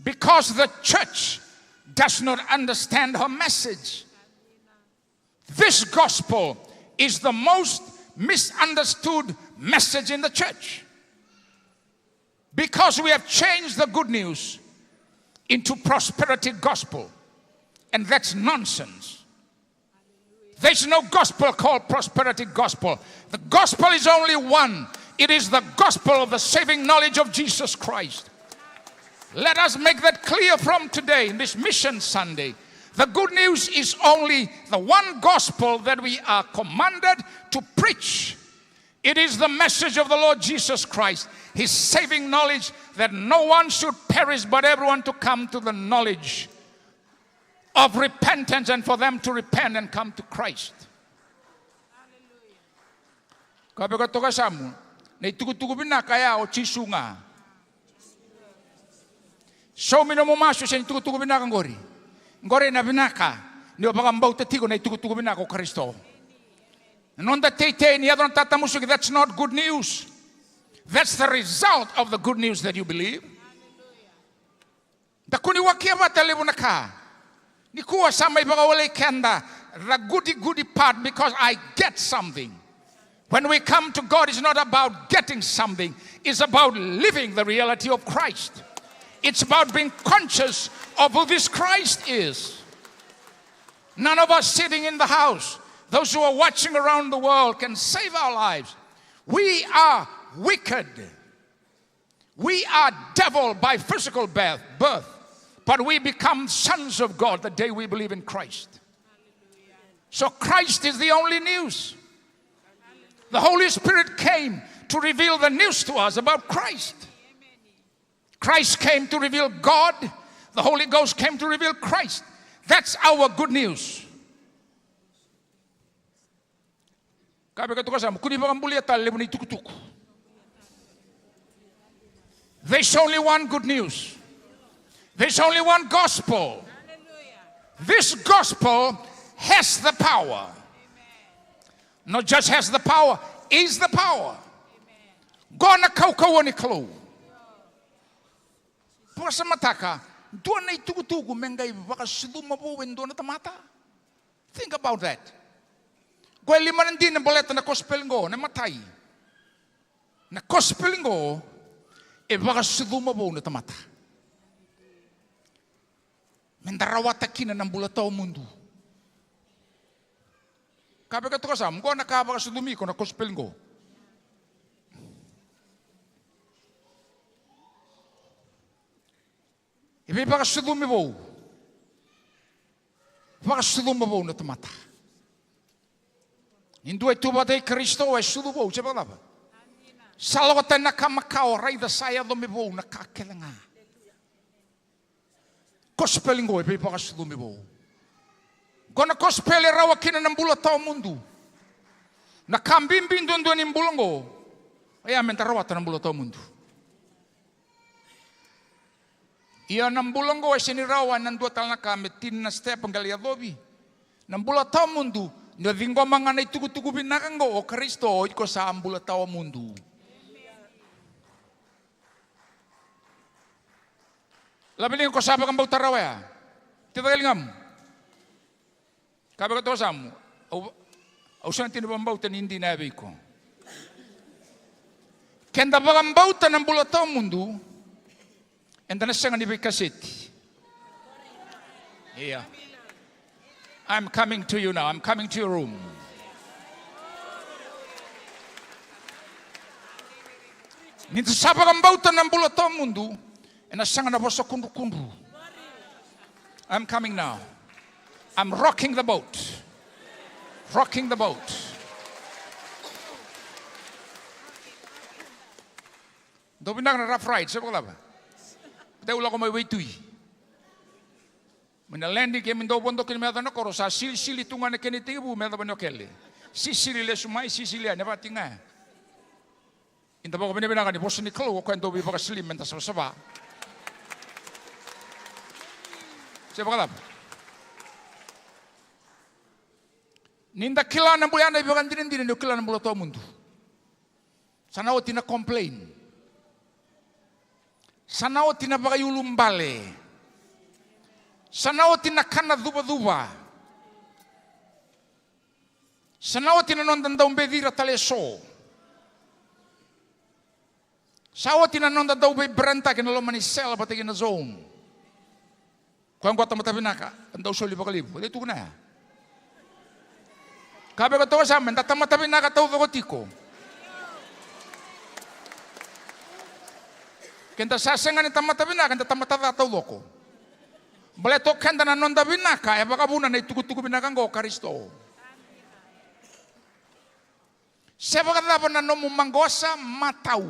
Because the church does not understand her message. This gospel is the most misunderstood message in the church. Because we have changed the good news into prosperity gospel. And that's nonsense. There's no gospel called prosperity gospel. The gospel is only one. It is the gospel of the saving knowledge of Jesus Christ. Let us make that clear from today in this Mission Sunday. The good news is only the one gospel that we are commanded to preach. It is the message of the Lord Jesus Christ, his saving knowledge, that no one should perish but everyone to come to the knowledge of repentance and for them to repent and come to Christ. Ka vaka toka samu, na itukutuku vinaka ya o Jisu ga. Saumi nomu masu se na itukutuku vinaka qori. Qori na vinaka ni o vakabauta tiko na itukutuku vinaka o Karisito. Na noda teitei ni yaco na tatamusuki, that's not good news. That's the result of the good news that you believe. Da kua ni wakia vata levu na ka. Nikua sa mai vakawalei keda the goody goody part because I get something. When we come to God, it's not about getting something. It's about living the reality of Christ. It's about being conscious of who this Christ is. None of us sitting in the house, those who are watching around the world, can save our lives. We are wicked. We are devil by physical birth, birth, but we become sons of God the day we believe in Christ. So Christ is the only news. The Holy Spirit came to reveal the news to us about Christ. Christ came to reveal God. The Holy Ghost came to reveal Christ. That's our good news. Ka vaka toka sa, mo kua ni vakabulia tale levu na itukutuku. There's only one good news. There's only one gospel. This gospel has the power. Not just has the power, is the power. Qo na kaukauwa ni Kalou. Vakasamataka, dua na itukutuku me qai vakasucuma vou e dua na tamata. Think about that. Qo e lima na dina baleta na kosipeli qo, na matai. Na kosipeli qo e vakasucuma vou na tamata. Me da rawata kina na bula tawamudu. Ka vaka toka sa, qo na ka vakasucumi iko na kosipeli qo. E veivakasucumi vou. Vakasucuma vou na tamata. Ni dua e tu vata i Karisito e sucu vou, se vakacava? Sa lako tani na ka makawa, raica sa yaco me vou na ka kece ga. Kosipeli qo e veivakasucumi vou. Ko na kosipeli e rawa kina na bula tawamudu. Na ka bibi duadua ni bula oqo, oya me da rawata na bula tawamudu. Ia na bula oqo e sega ni rawa ena dua tale na ka, me tini na step qai lai yacovi. Na bula tawamudu, ni o ciqoma ga na itukutuku vinaka oqo, o Karisito, o iko sa bula tawamudu. Laveliga, ko sa vakabauta rawa ya? Tiko e ligamu. Kaya vei koya toka yasamu, au, au sega tiko ni vakabauta ni dina ya vei iko. Ke da vakabauta na bula tawamudu, eda na sega ni veikaseti. Ia. I'm coming to you now. I'm coming to your room. Ni da sa vakabauta na bula tawamudu, ena sega na vosa kudrukudru. I'm coming now. I'm rocking the boat. Rocking the boat. Dou vinaka na rough ride, se vakacava? Dou lako mai waitui. Mai na landing gear, me dou vodo kina me yaco na koro, sa silisili tu ga na kena itekivu me yacova ni o kele. Sisili lesu mai, sisili yani, e vakatiki ga. Eda vakavinavinaka ni vosa ni Kalou, o koya dau veivakasili me da savasava. Se vakacava? Ni da kila na bula, ya na ivakadinadina ni o kila na bula tawamudu. Sa na oti na complain. Sa na oti na vakaiulubale. Sa na oti na kana cuvacuva. Sa na oti na noda dau becira tale eso. Sa oti na noda dau veiberetaki ena loma ni cell vata kei na zone. Koya oqo tamata vinaka, dau soli vakalevu. O cei tukuna ya? Kaya vei koya toka yasamu, eda tamata vinaka taucoko tiko. Ke da sa sega ni tamata vinaka, eda tamata ca taucoko. Baleta o keda na noda vinaka e vakavuna na itukutuku vinaka oqo, o Karisito. Se vakacava na nomu maqosa, matau,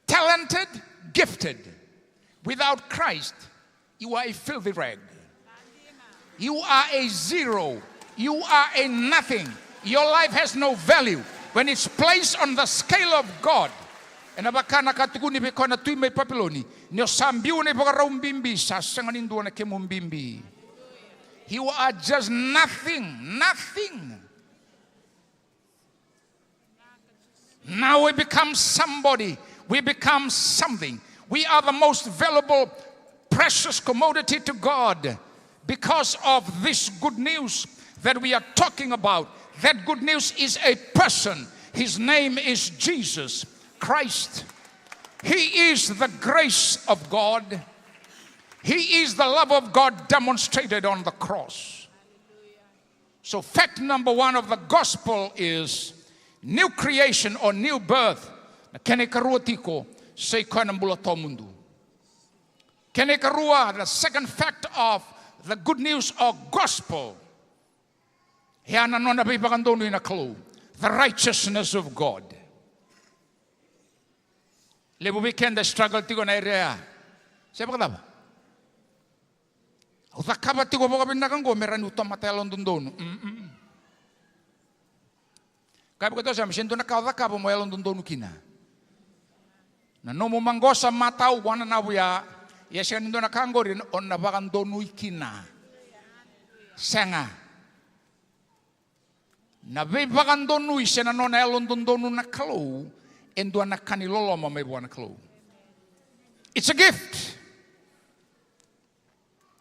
talented, gifted, without Christ, you are a filthy rag. You are a zero. You are a nothing. Your life has no value when it's placed on the scale of God. Ena vaka na ka tukuni vei koya na tui mai Papiloni, ni o sa biu na ivakarau bibi, sa sega ni dua na kemu bibi. You are just nothing, nothing. Now we become somebody. We become something. We are the most valuable, precious commodity to God because of this good news that we are talking about. That good news is a person. His name is Jesus Christ. He is the grace of God. He is the love of God demonstrated on the cross. So fact number one of the gospel is new creation or new birth. Na kena ikarua tiko, sa i koya na bula tawamudu. Kena ikarua, the second fact of the good news or gospel, ya na nona veivakadonui na Kalou, the righteousness of God. Levu vei keda e struggle tiko na area ya. Se vakacava? Au cakava tiko vakavinaka oqo me rawa niu tamata yalododonu. Mm-mm. Kaya vei koya toka yasamu, sega ni dua na ka o cakava mo yalododonu kina. Na nomu maqosa, matau, wananavu ya, ia sega ni dua na ka oqori o na vakadonui kina. Sega. Na veivakadonui se na nona yalododonu na Kalou, e dua na ka ni loloma mai vua na Kalou. It's a gift.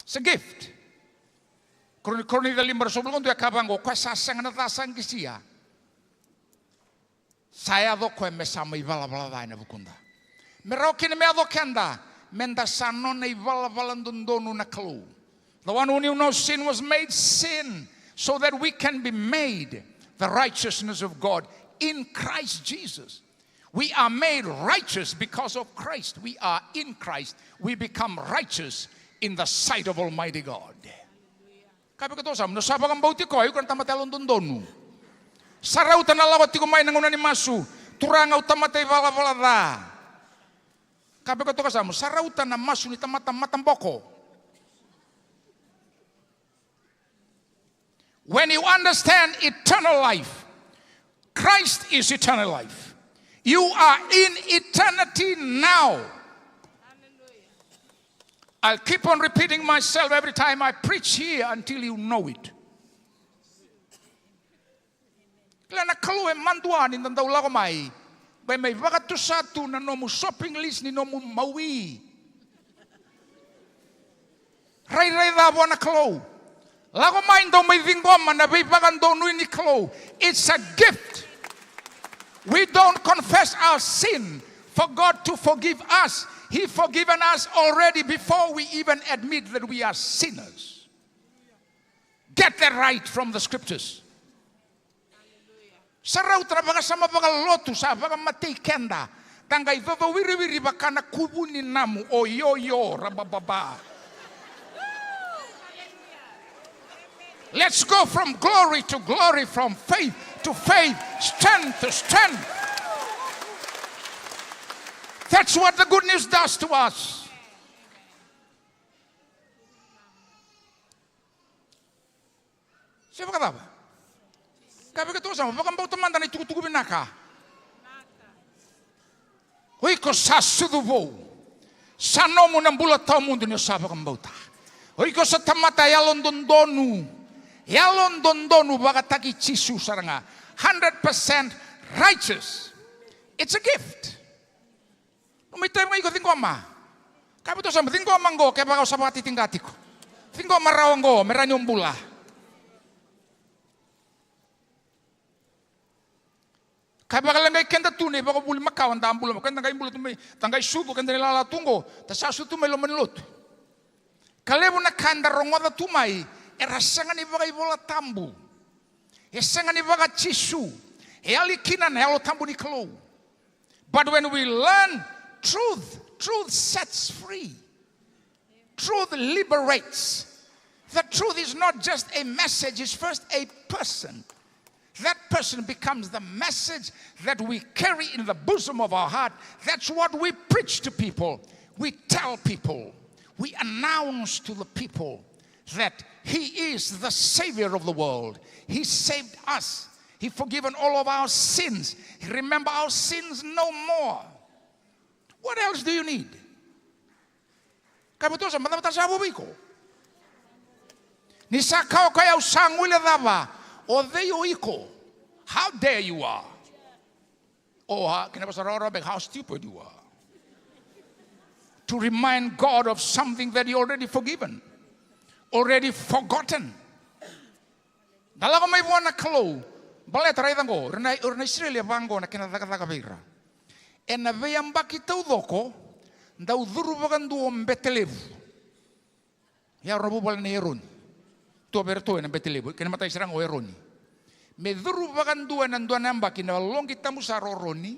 It's a gift. Koroni, Korinica lima, ruasagavulu ka dua e kaya vaqo, o koya sa sega na ca sa qisia, sa yaco o koya me sa mai valavala ca ena vukuda. Me rawa kina me yaco o keda, me da sa nona ivalavala dodonu na Kalou. The one who knew no sin was made sin so that we can be made the righteousness of God in Christ Jesus. We are made righteous because of Christ. We are in Christ. We become righteous in the sight of Almighty God. Kaya vei koya toka yasamu, ni o sa vakabauti koya, o iko na tamata yalododonu. Sa rauta na lako tiko mai na gauna ni masu, Turaga, au tamata ivalavala ca. Kaya vei koya toka yasamu, sa rauta na masu ni tamata mataboko. When you understand eternal life, Christ is eternal life. You are in eternity now. I'll keep on repeating myself every time I preach here until you know it. Kila na Kalou e madua ni da dau lako mai, bai mai vakatusa tu na nomu shopping list ni nomu mawi. Rairai ca vua na Kalou. Lako mai, dau mai ciqoma na veivakadonui ni Kalou. It's a gift. We don't confess our sin for God to forgive us. He forgiven us already before we even admit that we are sinners. Get that right from the scriptures. Sa rauta na vakasama vakalotu sa vakamatei keda. Da qai vavawiriwiri vaka na kuvu ni namu, o ioio rabababa. Let's go from glory to glory, from faith to faith, strength to strength. That's what the good news does to us. Se vakacava? Ka vei keitou sa vakabauta mada na itukutuku vinaka. O iko sa sucu vou. Sa nomu na bula tawamudu ni o sa vakabauta. O iko sa tamata yalododonu. Yalododonu vakataki Jisu sara ga. Hundred percent righteous. It's a gift. Nomu itavi ga iko ciqoma. Ka vei keitou sa ciqoma qo kevaka o sa vakatitiqa tiko. Ciqoma rawa qo me rawa ni o bula. Ka vakaleqai keda tu na ivakavuvuli makawa da bula, keda qai bula tu mai, da qai sucu, keda na ilala tu qo, da sa sucu tu mai loma ni lotu. Ka levu na ka eda rogoca tu mai era sega ni vakaivolatabu. E sega ni vakaJisu. E yali kina na Yalo Tabu ni Kalou. But when we learn truth, truth sets free. Truth liberates. The truth is not just a message, it's first a person. That person becomes the message that we carry in the bosom of our heart. That's what we preach to people. We tell people. We announce to the people that He is the Savior of the world. He saved us. He forgiven all of our sins. He remember our sins no more. What else do you need? Ka vei keitou sa, mada mada sa vou vei iko. Ni sa kaya o koya, au sa guilecava. O cei o iko? How dare you are? Or, uh, kena vosa rawarawa beka, how stupid you are. To remind God of something that He already forgiven, already forgotten. Da lako mai vua na Kalou. Baleta raica qo, o ira na, o ira na Isireli e vaqo na kena cakacaka vei ira. Ena veiyabaki taucoko, dau curu vakadua o Betelevu. Ia, o na vuvale nei Eroni. Tua vei iratou ena Betelevu, kena matai sara ga o Eroni. Me curu vakadua ena dua na yabaki na loqi tabu sara o Eroni.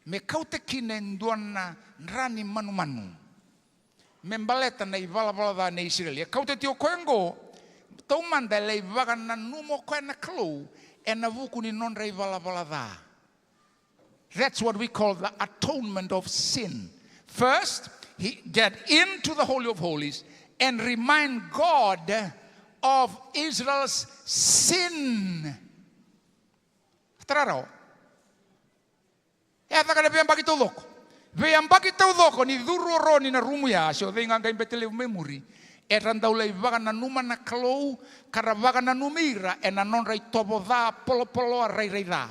Me kauta kina e dua na dra ni manumanu. Me baleta na ivalavala ca nei Isireli. E kauta tiko o koya oqo, taumada e lai vakananuma o koya na Kalou ena vuku ni nodra ivalavala ca. That's what we call the atonement of sin. First, he get into the Holy of Holies and remind God of Israel's sin. Tararau. E a caka na veiyabaki taucoko. Veiyabaki taucoko ni curu o Eroni na rumu ya, se o cei ga qai Betelevu mai muri. Era dau lai vakananuma na Kalou, ka ra vakananumi ira ena nodra itovo ca, polopoloa, rairai ca.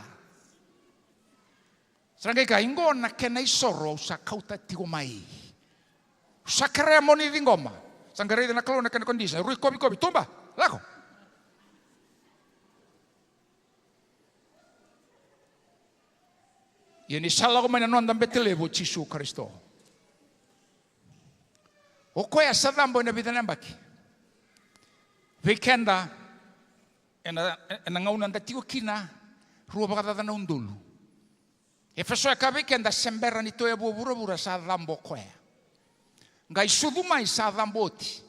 Sa qai kaya, iqo na kena isoro au sa kauta tiko mai. Au sa kerea mo ni ciqoma. Sa qai raica na Kalou na kena condition. Rui kovikovi, tuba, lako. Ia ni sa lako mai na noda Betelevu o Jisu Karisito. O koya sa cabo ena vica na yabaki. Vei keda, ena, ena gauna da tiko kina, rua vakacaca na udolu. Efeso e kaya vei keda, se bera ni toya vua vuravura sa cabo o koya. Qai sucu mai sa cabo oti.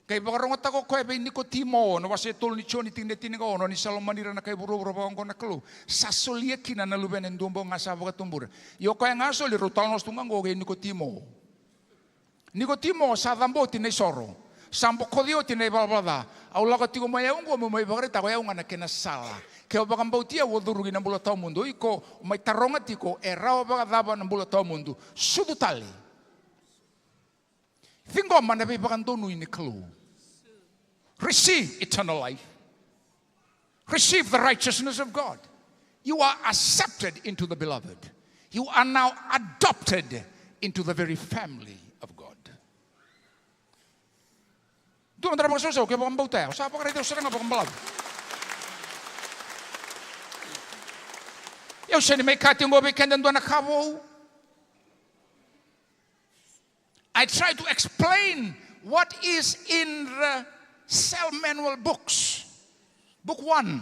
Qai vakarogotaka o koya vei Nikotimo, na wase e tolu ni Joni tikina e tinikaono, ni sa lomani ira na kai vuravura vakaoqo na Kalou. Sa solia kina na luvena e dua bau ga sa vakatubura. Ia o koya ga soli rau talanoa tu ga oqo kei Nikotimo. Nikotimo sa cabo oti na isoro. Sa bokoci oti na ivalavala ca. Au lako tiko mai au oqo meu mai vakaraitaka o yau ga na kena sala. Ke o vakabauti au, o curu ki na bula tawamudu. O iko o mai taroga tiko, e rawa vakacava na bula tawamudu? Sucu tale. Ciqoma na veivakadonui ni Kalou. Receive eternal life. Receive the righteousness of God. You are accepted into the beloved. You are now adopted into the very family of God. Dua mada na vakasausau, ke vakabauta ya, o sa vakaraica, o sa na vakabalavu. Au sega ni mai kaya tiko vei keda e dua na ka vou. I try to explain what is in the cell manual books. Book one,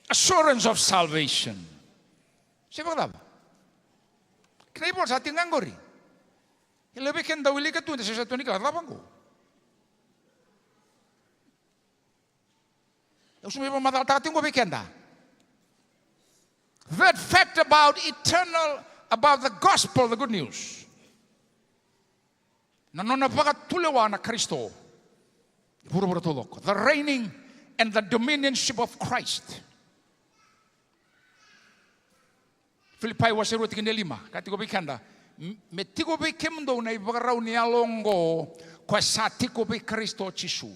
Assurance of Salvation. Se vakacava? Kena ivola sa tiko ga qori. E levu vei keda da wilika tu, da se sa tu ni kila cava qo. Au sa mai vakamacalataka tiko vei keda. That fact about eternal, about the gospel, the good news. Na nona vakatulewa na Karisito. Vuravura taucoko. The reigning and the dominionship of Christ. Filipai wase rua tikina e lima, ka tiko vei keda, m-, me tiko vei kemudou na ivakarau ni yalo oqo, koya sa tiko vei Karisito Jisu.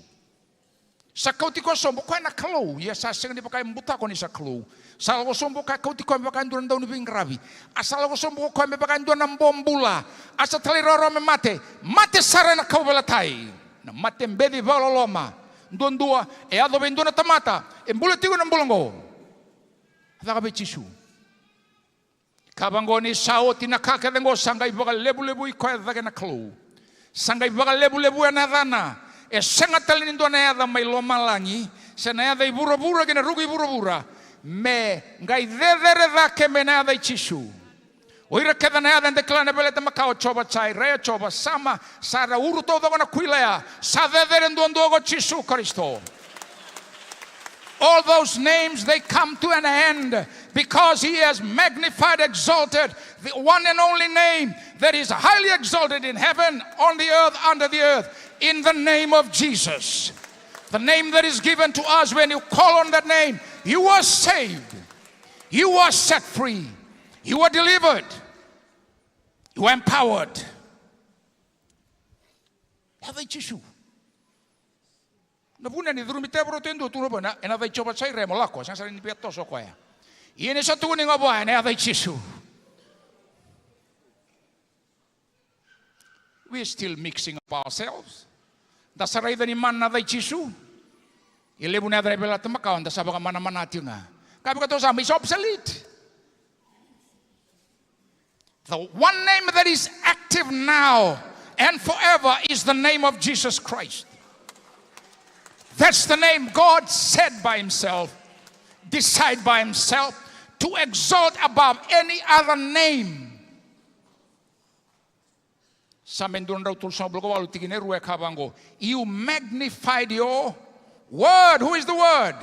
Sa kauti koya sobu o koya na Kalou, ia sa sega ni vaka e butako ni sa Kalou. Sa lako sobu o koya, kauti koya me vaka e dua na dauniveiqaravi. A sa lako sobu o koya me vaka e dua na bobula. A sa talairawarawa me mate, mate sara ena kauveilatai. Na mate beci vakaloloma. Duadua, e yaco vei dua na tamata, e bula tiko ena bula oqo. Caka vei Jisu. Ka vaqo, ni sa oti na ka kece oqo, sa qai vakalevulevui koya cake na Kalou. Sa qai vakalevulevui na yacana. E sega tale ni dua na yaca mai lomalagi, se na yaca i vuravura kei na ruku i vuravura, me qai cecere cake mai na yaca i Jisu. O ira kece na yaca eda kila, na Veleta Makawa, o Jiova Jaire, o Jiova Sama, sa ra uru taucoko na kuila ya. Sa cecere duadua ko Jisu Karisito. All those names, they come to an end because he has magnified, exalted the one and only name that is highly exalted in heaven, on the earth, under the earth, in the name of Jesus. The name that is given to us, when you call on that name, you are saved, you are set free, you are delivered, you are empowered. Yaca i Jisu. Na vuna ni curumi tevoro tu e dua, tu na vuna, ena yaca i Jiova Jaire, mo lako, sega sara ni via toso o koya. Ia ni sa tukuni ga vua, ena yaca i Jisu. We are still mixing up ourselves. Da sa raica ni mana na yaca i Jisu. E levu na yaca na Veleta Makawa da sa vakamanamana tiko ga. Ka vaka tou sa, it's obsolete. The one name that is active now and forever is the name of Jesus Christ. That's the name God said by himself, decide by himself to exalt above any other name. Same dua na drau tolusagavulu ka walu tikina e rua e kaya vaqo, you magnified your word. Who is the word?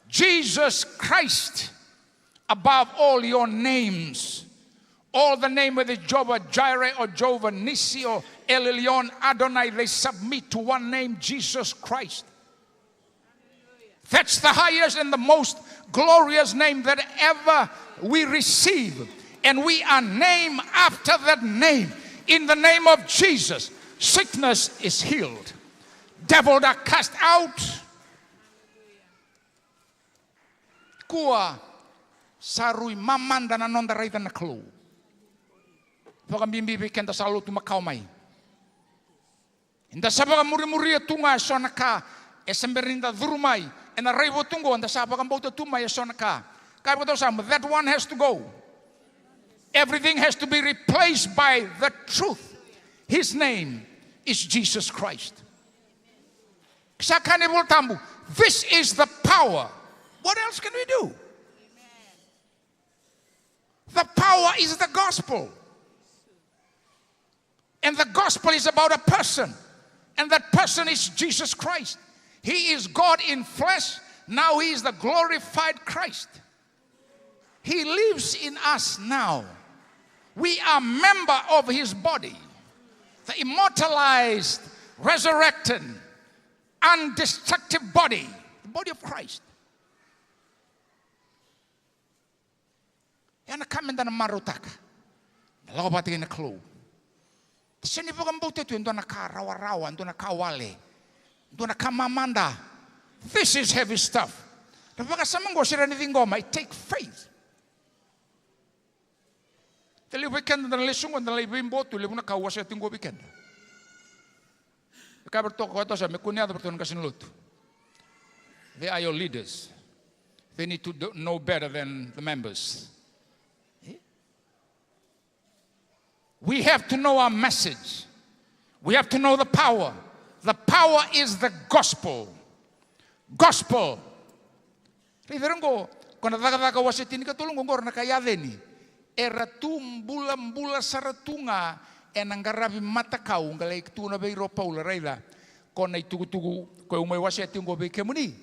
Jesus Christ. Above all your names, all the name, whether it's Jehovah Jireh or Jehovah Nissi or El Elyon Adonai, they submit to one name, Jesus Christ. That's the highest and the most glorious name that ever we receive. And we are named after that name. In the name of Jesus, sickness is healed. Devils are cast out. Kua sa rui mamada na noda raica na Kalou. Vakabibi vei keda sa lotu makawa mai. Eda sa vakamurimuria tu ga eso na ka, e se bera ni da curu mai ena raivotu oqo, eda sa vakabauta tu mai eso na ka. Ka vaka tou sa, that one has to go. Everything has to be replaced by the truth. His name is Jesus Christ. Sa kaya na iVola Tabu, this is the power. What else can we do? The power is the gospel. And the gospel is about a person. And that person is Jesus Christ. He is God in flesh. Now he is the glorified Christ. He lives in us now. We are member of his body, the immortalized Resurrected, undestructive body, the body of Christ. Ya na ka meda na marautaka. Na lako vata kei na Kalou. Sega ni vakabauta tu e dua na ka rawarawa, dua na ka wale, dua na ka mamada. This is heavy stuff. Na vakasama qo sega ni ciqoma, it take faith. Te levu vei keda da na lesu qo, da na lai veibo tu, levu na ka au wasea tiko qo vei keda. E ka vei ratou, ko ratou sa me kua ni yaco vei ratou na qase ni lotu. They are your leaders. They need to do, know better than the members. Eh? We have to know our message. We have to know the power. The power is the gospel. Gospel. Raica ira qo, ko na Cakacaka wase tinikatolu qo, qo ra na kai Aceni. Era tu bulabula sara tu ga ena qaravi matakau, qai lai tukuna vei ira o Paula, raica, ko na itukutuku ko au mai wasea tiko qo vei kemuni.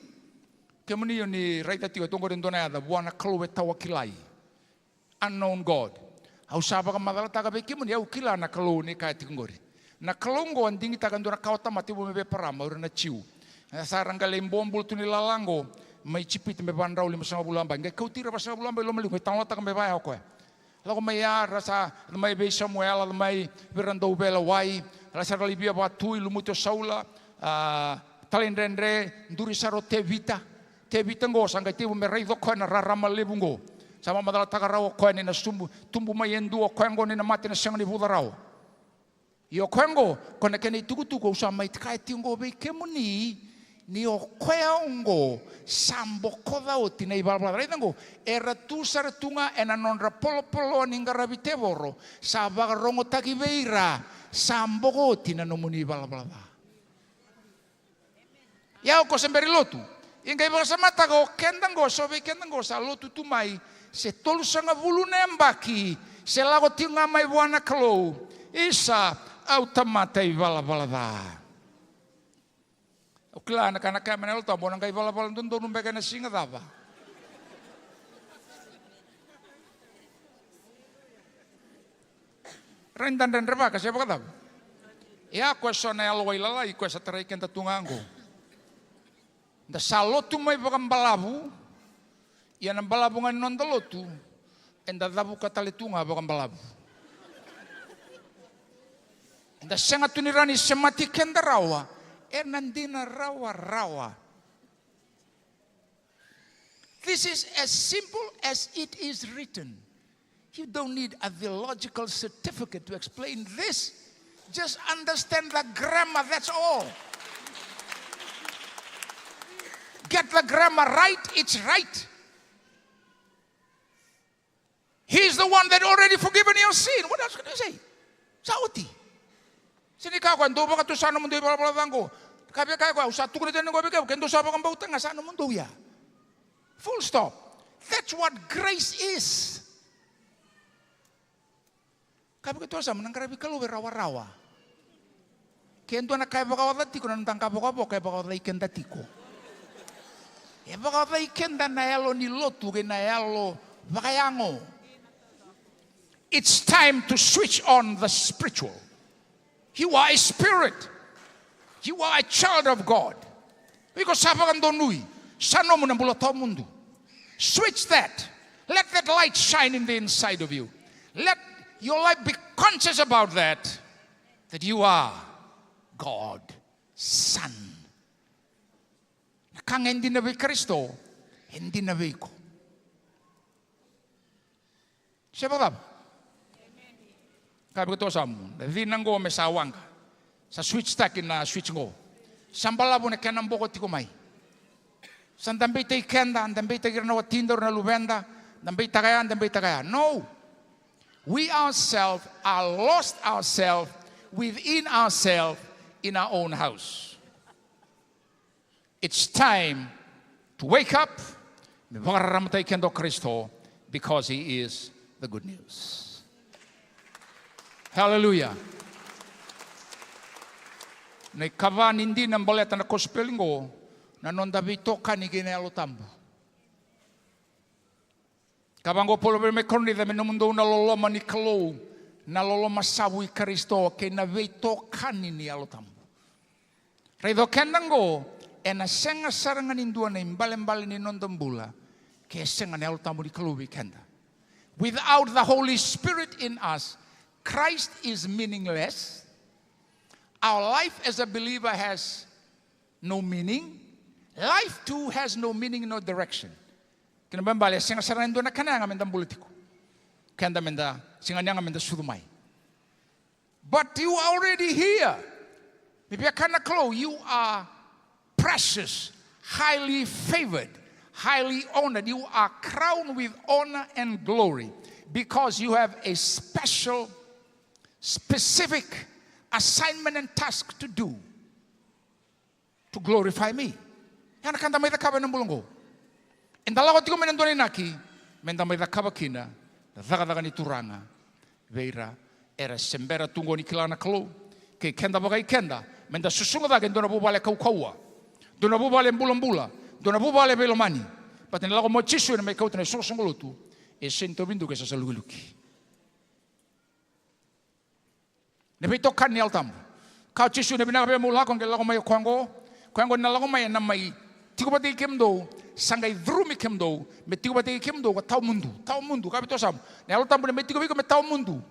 Kemuni o ni raica tiko, e tu qori e dua na yaca, vua na Kalou e tawa kilai. Unknown God. Au sa vakamacalataka vei kemuni, au kila na Kalou ni kaya tiko qori. Na Kalou qo a digitaka e dua na kawatamata e vo me vei Eparama, o ira na Jiu. E sa ra qai lai bobula tu ni lala qo mai Ijipita me vadrau limasagavulu na yabaki. Qai kauti ira vasagavulu na yabaki loma liu, qai talanoataka me vaya o koya. Lako mai ya, ra sa, mai vei Samuela, mai vei ira dau veilewai, ra sa ra lai via vatu, lumuti o Saula, a, talaidredre, duri sara o Tevita. Tevita qo sa qai tekivu me raica o koya na rarama levu qo. Sa vakamacalataka rawa o koya ni na subu, tubu mai e dua o koya qo ni na mate na sega ni vuca rawa. Ia o koya qo, ko na kena itukutuku au sa mai kaya tiko qo vei kemuni, ni o koya qo sa bokoca oti na ivalavala ca. Raica qo, era tu sara tu ga ena nodra polopolo ni qaravi tevoro, sa vakarogotaki vei ira, sa boko oti na nomuni ivalavala ca. Ia o ko se bera ni lotu. Ia qai vakasamataka o keda qo, so vei keda qo sa lotu tu mai se tolusagavulu na yabaki, se lako tiko ga mai vua na Kalou. Isa, au tamata ivalavala ca. Au kila na ka na kaya mai na Yalo Tabu, o na qai valavala dodonu beka ena siga cava? Rai da dredrevaka se vakacava? Ia ko e so na yalo wailalai ko e sa tarai keda tu ga qo. Da sa lotu mai vakabalavu, ia na balavu ga ni noda lotu, eda cavuka tale tu ga vakabalavu. Eda sega tu ni rawa ni semati keda rawa ena dina rawarawa. This is as simple as it is written. You don't need a theological certificate to explain this. Just understand the grammar, that's all. Get the grammar right, it's right. He is the one that already forgiven your sin. What else can you say? Sa oti. Sega ni kaya o koya, dou vakatusa nomudou ivalavala ca qo. Ka via kaya o koya, au sa tukuna tiko yani qo vei kemudou, ke dou sa vakabauta ga sa nomudou ya. Full stop. That's what grace is. Ka vei keitou sa, na qaravi Kalou e rawarawa. Ke dua na ka e vakaoca tiko na noda qavokavoka, e vakaocai keda tiko. E vakaocai keda na yalo ni lotu kei na yalo vakayago. It's time to switch on the spiritual. You are a spirit. You are a child of God. Iko sa vakadonui. Sa nomu na bula tawamudu. Switch that. Let that light shine in the inside of you. Let your life be conscious about that, that you are God's son. Na ka ga e dina vei Karisito, e dina vei iko. Se vakacava? Ka vei keitou sa mu, na cina qo me sa waqa. Sa switch taki na switch qo. Sa balavu na kena boko tiko mai. Sa da beitaki keda, da beitaki ira na watida, ira na luveda, da beitaka ya, da beitaka ya. No. We ourselves are lost ourselves within ourselves in our own house. It's time to wake up. Me vakararamataki keda o Karisito, because he is the good news. Hallelujah. Na ikava ni dina baleta na kosipeli qo, na noda veitokani kei na Yalo Tabu. Ka vaqo o Paula vei ira mai Korinica, me nomudou na loloma ni Kalou, na loloma savu i Karisito, kei na veitokani ni Yalo Tabu. Raica o keda oqo, ena sega sara ga ni dua na ibalebale ni noda bula ke sega na Yalo Tabu ni Kalou vei keda. Without the Holy Spirit in us, Christ is meaningless. Our life as a believer has no meaning. Life too has no meaning, no direction. Kena ibalebale e sega sara ga ni dua na kena yaga meda bula tiko, keda meda sega ni yaga meda sucu mai. But you are already here. Ni via kaya na Kalou, you are precious, highly favored, highly honored. You are crowned with honor and glory because you have a special, specific assignment and task to do to glorify me. Ya na ka da mai cakava ena bula oqo. Eda lako tiko mai na dua na inaki meda mai cakava kina na cakacaka ni Turaga vei ira era se bera tu oqo ni kila na Kalou. Kei keda vakai keda meda susuga cake e dua na vuvale kaukauwa, dua na vuvale bulabula, dua na vuvale veilomani. Baleta ni lako mai o Jisu ena mai kauta na isoqosoqo lotu e sega ni tauvi duka, e sa salukiluki. Na veitokani ni Yalo Tabu. Kaya o Jisu, na vinaka vei au meu lako, qai lako mai o koya oqo. Koya oqo ni na lako mai ena mai tiko vata kei kemudou, sa qai curumi kemudou me tiko vata kei kemudou ka tawamudu. Tawamudu, kaya vei tou sa, na Yalo Tabu na mai tiko vei iko me tawamudu.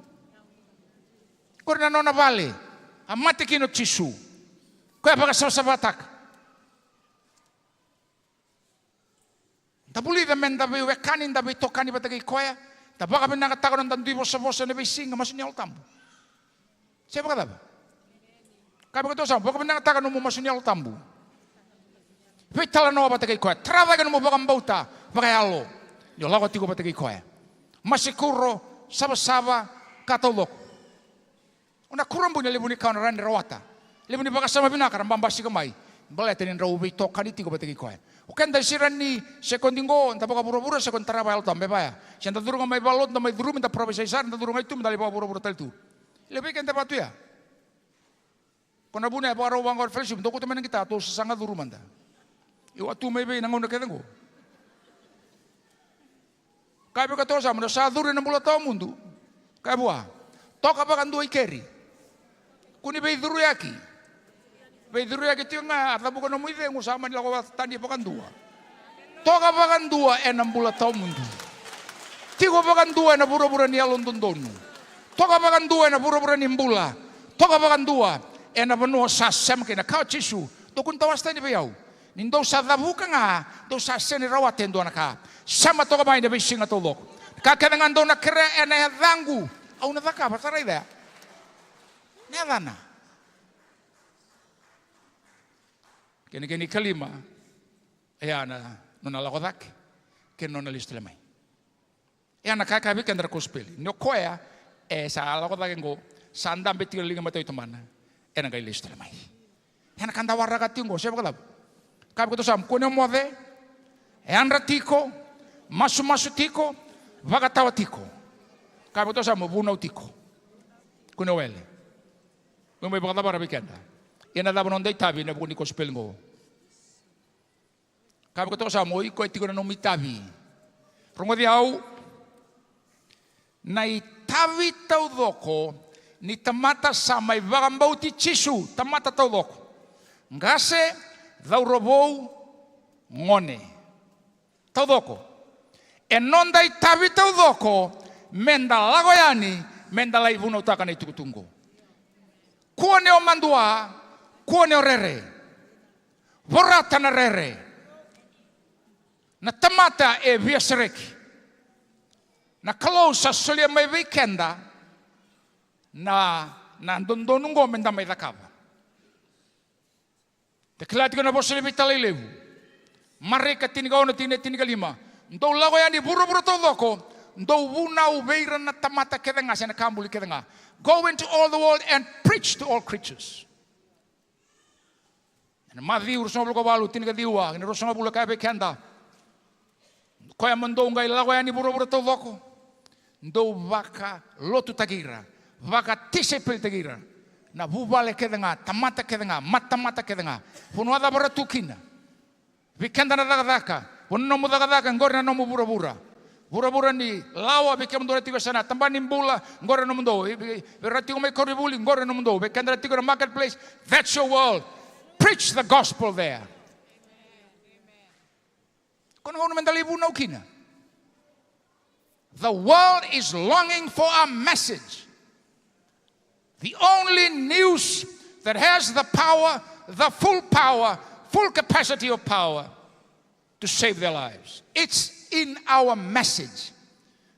Qori na nona vale a mate kina o Jisu. Koya vakasavasavataka. Da vulica meda veiwekani, da veitokani vata kei koya. Da vakavinakataka noda dui vosavosa ena veisiga, masu ni Yalo Tabu. Se vakacava? Kaya vei koya tou sa, vakavinakataka nomu masu ni Yalo Tabu. Veitalanoa vata kei koya, tara cake nomu vakabauta vakayalo ni o lako tiko vata kei koya. Masikuro, savasava, ka taucoko. O na kurabui na levu ni ka o na rawa ni rawata. Levu ni vakasama vinaka ra babasika mai baleta ni drau veitokani tiko vata kei koya. O keda e sega ni sekodi qo da vakavuravura, sekodi tarava Yalo Tabu, me vaya. Se da curu ga mai valenilotu, da mai curumi, da parofisai sara, da curu ga i tuba, da lai vakavuravura tale tu. Levu vei keda vaka tu ya. Ko na vuna e vakarau vaqo na fellowship, dou kauta mai na qita, tou sasaga curu mada. Io, a tu mai vei na gauna kece qo? Kaya vei koya tou sa, mo ni sa curu ena bula tawamudu. Kaya vua, toka vakadua i keri. Kua ni veicuruyaki. Veicuruyaki tiko ga, a cavuka nomu icegu, sa mani lako tani vakadua. Toka vakadua ena bula tawamudu. Tiko vakadua ena vuravura ni yalododonu. Toka vakadua ena vuravura ni bula. Toka vakadua ena vanua sa sema kina. Kaya o Jisu, dou kua ni tawase tani vei au. Ni dou sa cavuka ga, dou sa sega ni rawata e dua na ka. Sema toka mai ena veisiga taucoko. Na ka kece ga dou na kerea ena yacaqu, au na cakava. Sa raica ya? Na yacana. Kena, kena ikalima, e ya na nona lako cake kei na nona lesu tale mai. E ya na ka e kaya vei keda na kosipeli, ni o koya e sa lako cake qo, sa dabe tiko na liga matau i Tamana, ena qai lesu tale mai. E ya na ka da waraka tiko qo, se vakacava? Kaya vei koya tou sa, kua ni o moce, yadra tiko, masumasu tiko, vakatawa tiko. Kaya vei koya tou sa, mo vunau tiko. Kua ni o wele. Mo mai vakacavara vei keda. Ia na cava noda itavi ena vuku ni kosipeli qo? Kaya vei koya tou sa, mo iko e tiko na nomu itavi. Rogoci au. Na itavi taucoko ni tamata sa mai vakabauti Jisu, tamata taucoko, qase, cauravou, gone, taucoko, e noda itavi taucoko meda lako yani, meda lai vunautaka na itukutuku qo. Kua ni o madua, kua ni o rere. Vorata na rere. Na tamata e via sereki. Na Kalou sa solia mai vei keda na, na dodonu qo meda mai cakava. Da kila tiko na vosa ni Veitalai Levu, Marika tinikaono, tikina e tinikalima. Dou lako yani vuravura taucoko, dou vunau vei ira na tamata kece ga, se na ka buli kece ga. Go into all the world and preach to all creatures. Ena Maciu ruasagavulu ka walu, tinikaciwa kei na ruasagavulu, e kaya vei keda, koya mo dou qai lako yani vuravura taucoko, dou vakalotutaki ira, vakatisaipelitaki ira, na vuvale kece ga, tamata kece ga, matamata kece ga, vanua cava ra tu kina. Vei keda na cakacaka, vanua nomu cakacaka, qori na nomu vuravura. Vuravura ni lawa, vei kemudou na tiko e sana, tabana ni bula, qori na nomudou. Vei, vei, vei ira tiko mai koronivuli, qori na nomudou. Vei keda na tiko na marketplace, that's your world. preach the gospel there. Ko na gauna meda lai vunau kina. The world is longing for a message. The only news that has the power, the full power, full capacity of power to save their lives. It's in our message.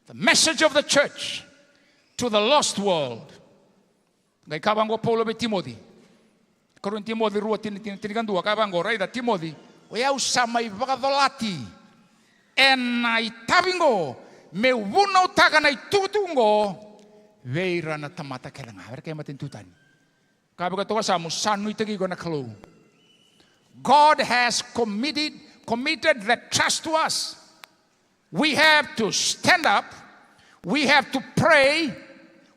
The message of the church to the lost world. Qai kaya vaqo o Paula vei Timoci. Karua ni Timoci rua, tini, tini, tinikadua, kaya vaqo, raica Timoci, o yau sa mai vakacolati ena itavi qo, meu vunautaka na itukutuku qo vei ira na tamata kece ga. Vei ira kei matanitu tani. Kaya vaka toka Samu, sa nuitaki iko na Kalou. God has committed, committed that trust to us. We have to stand up. We have to pray.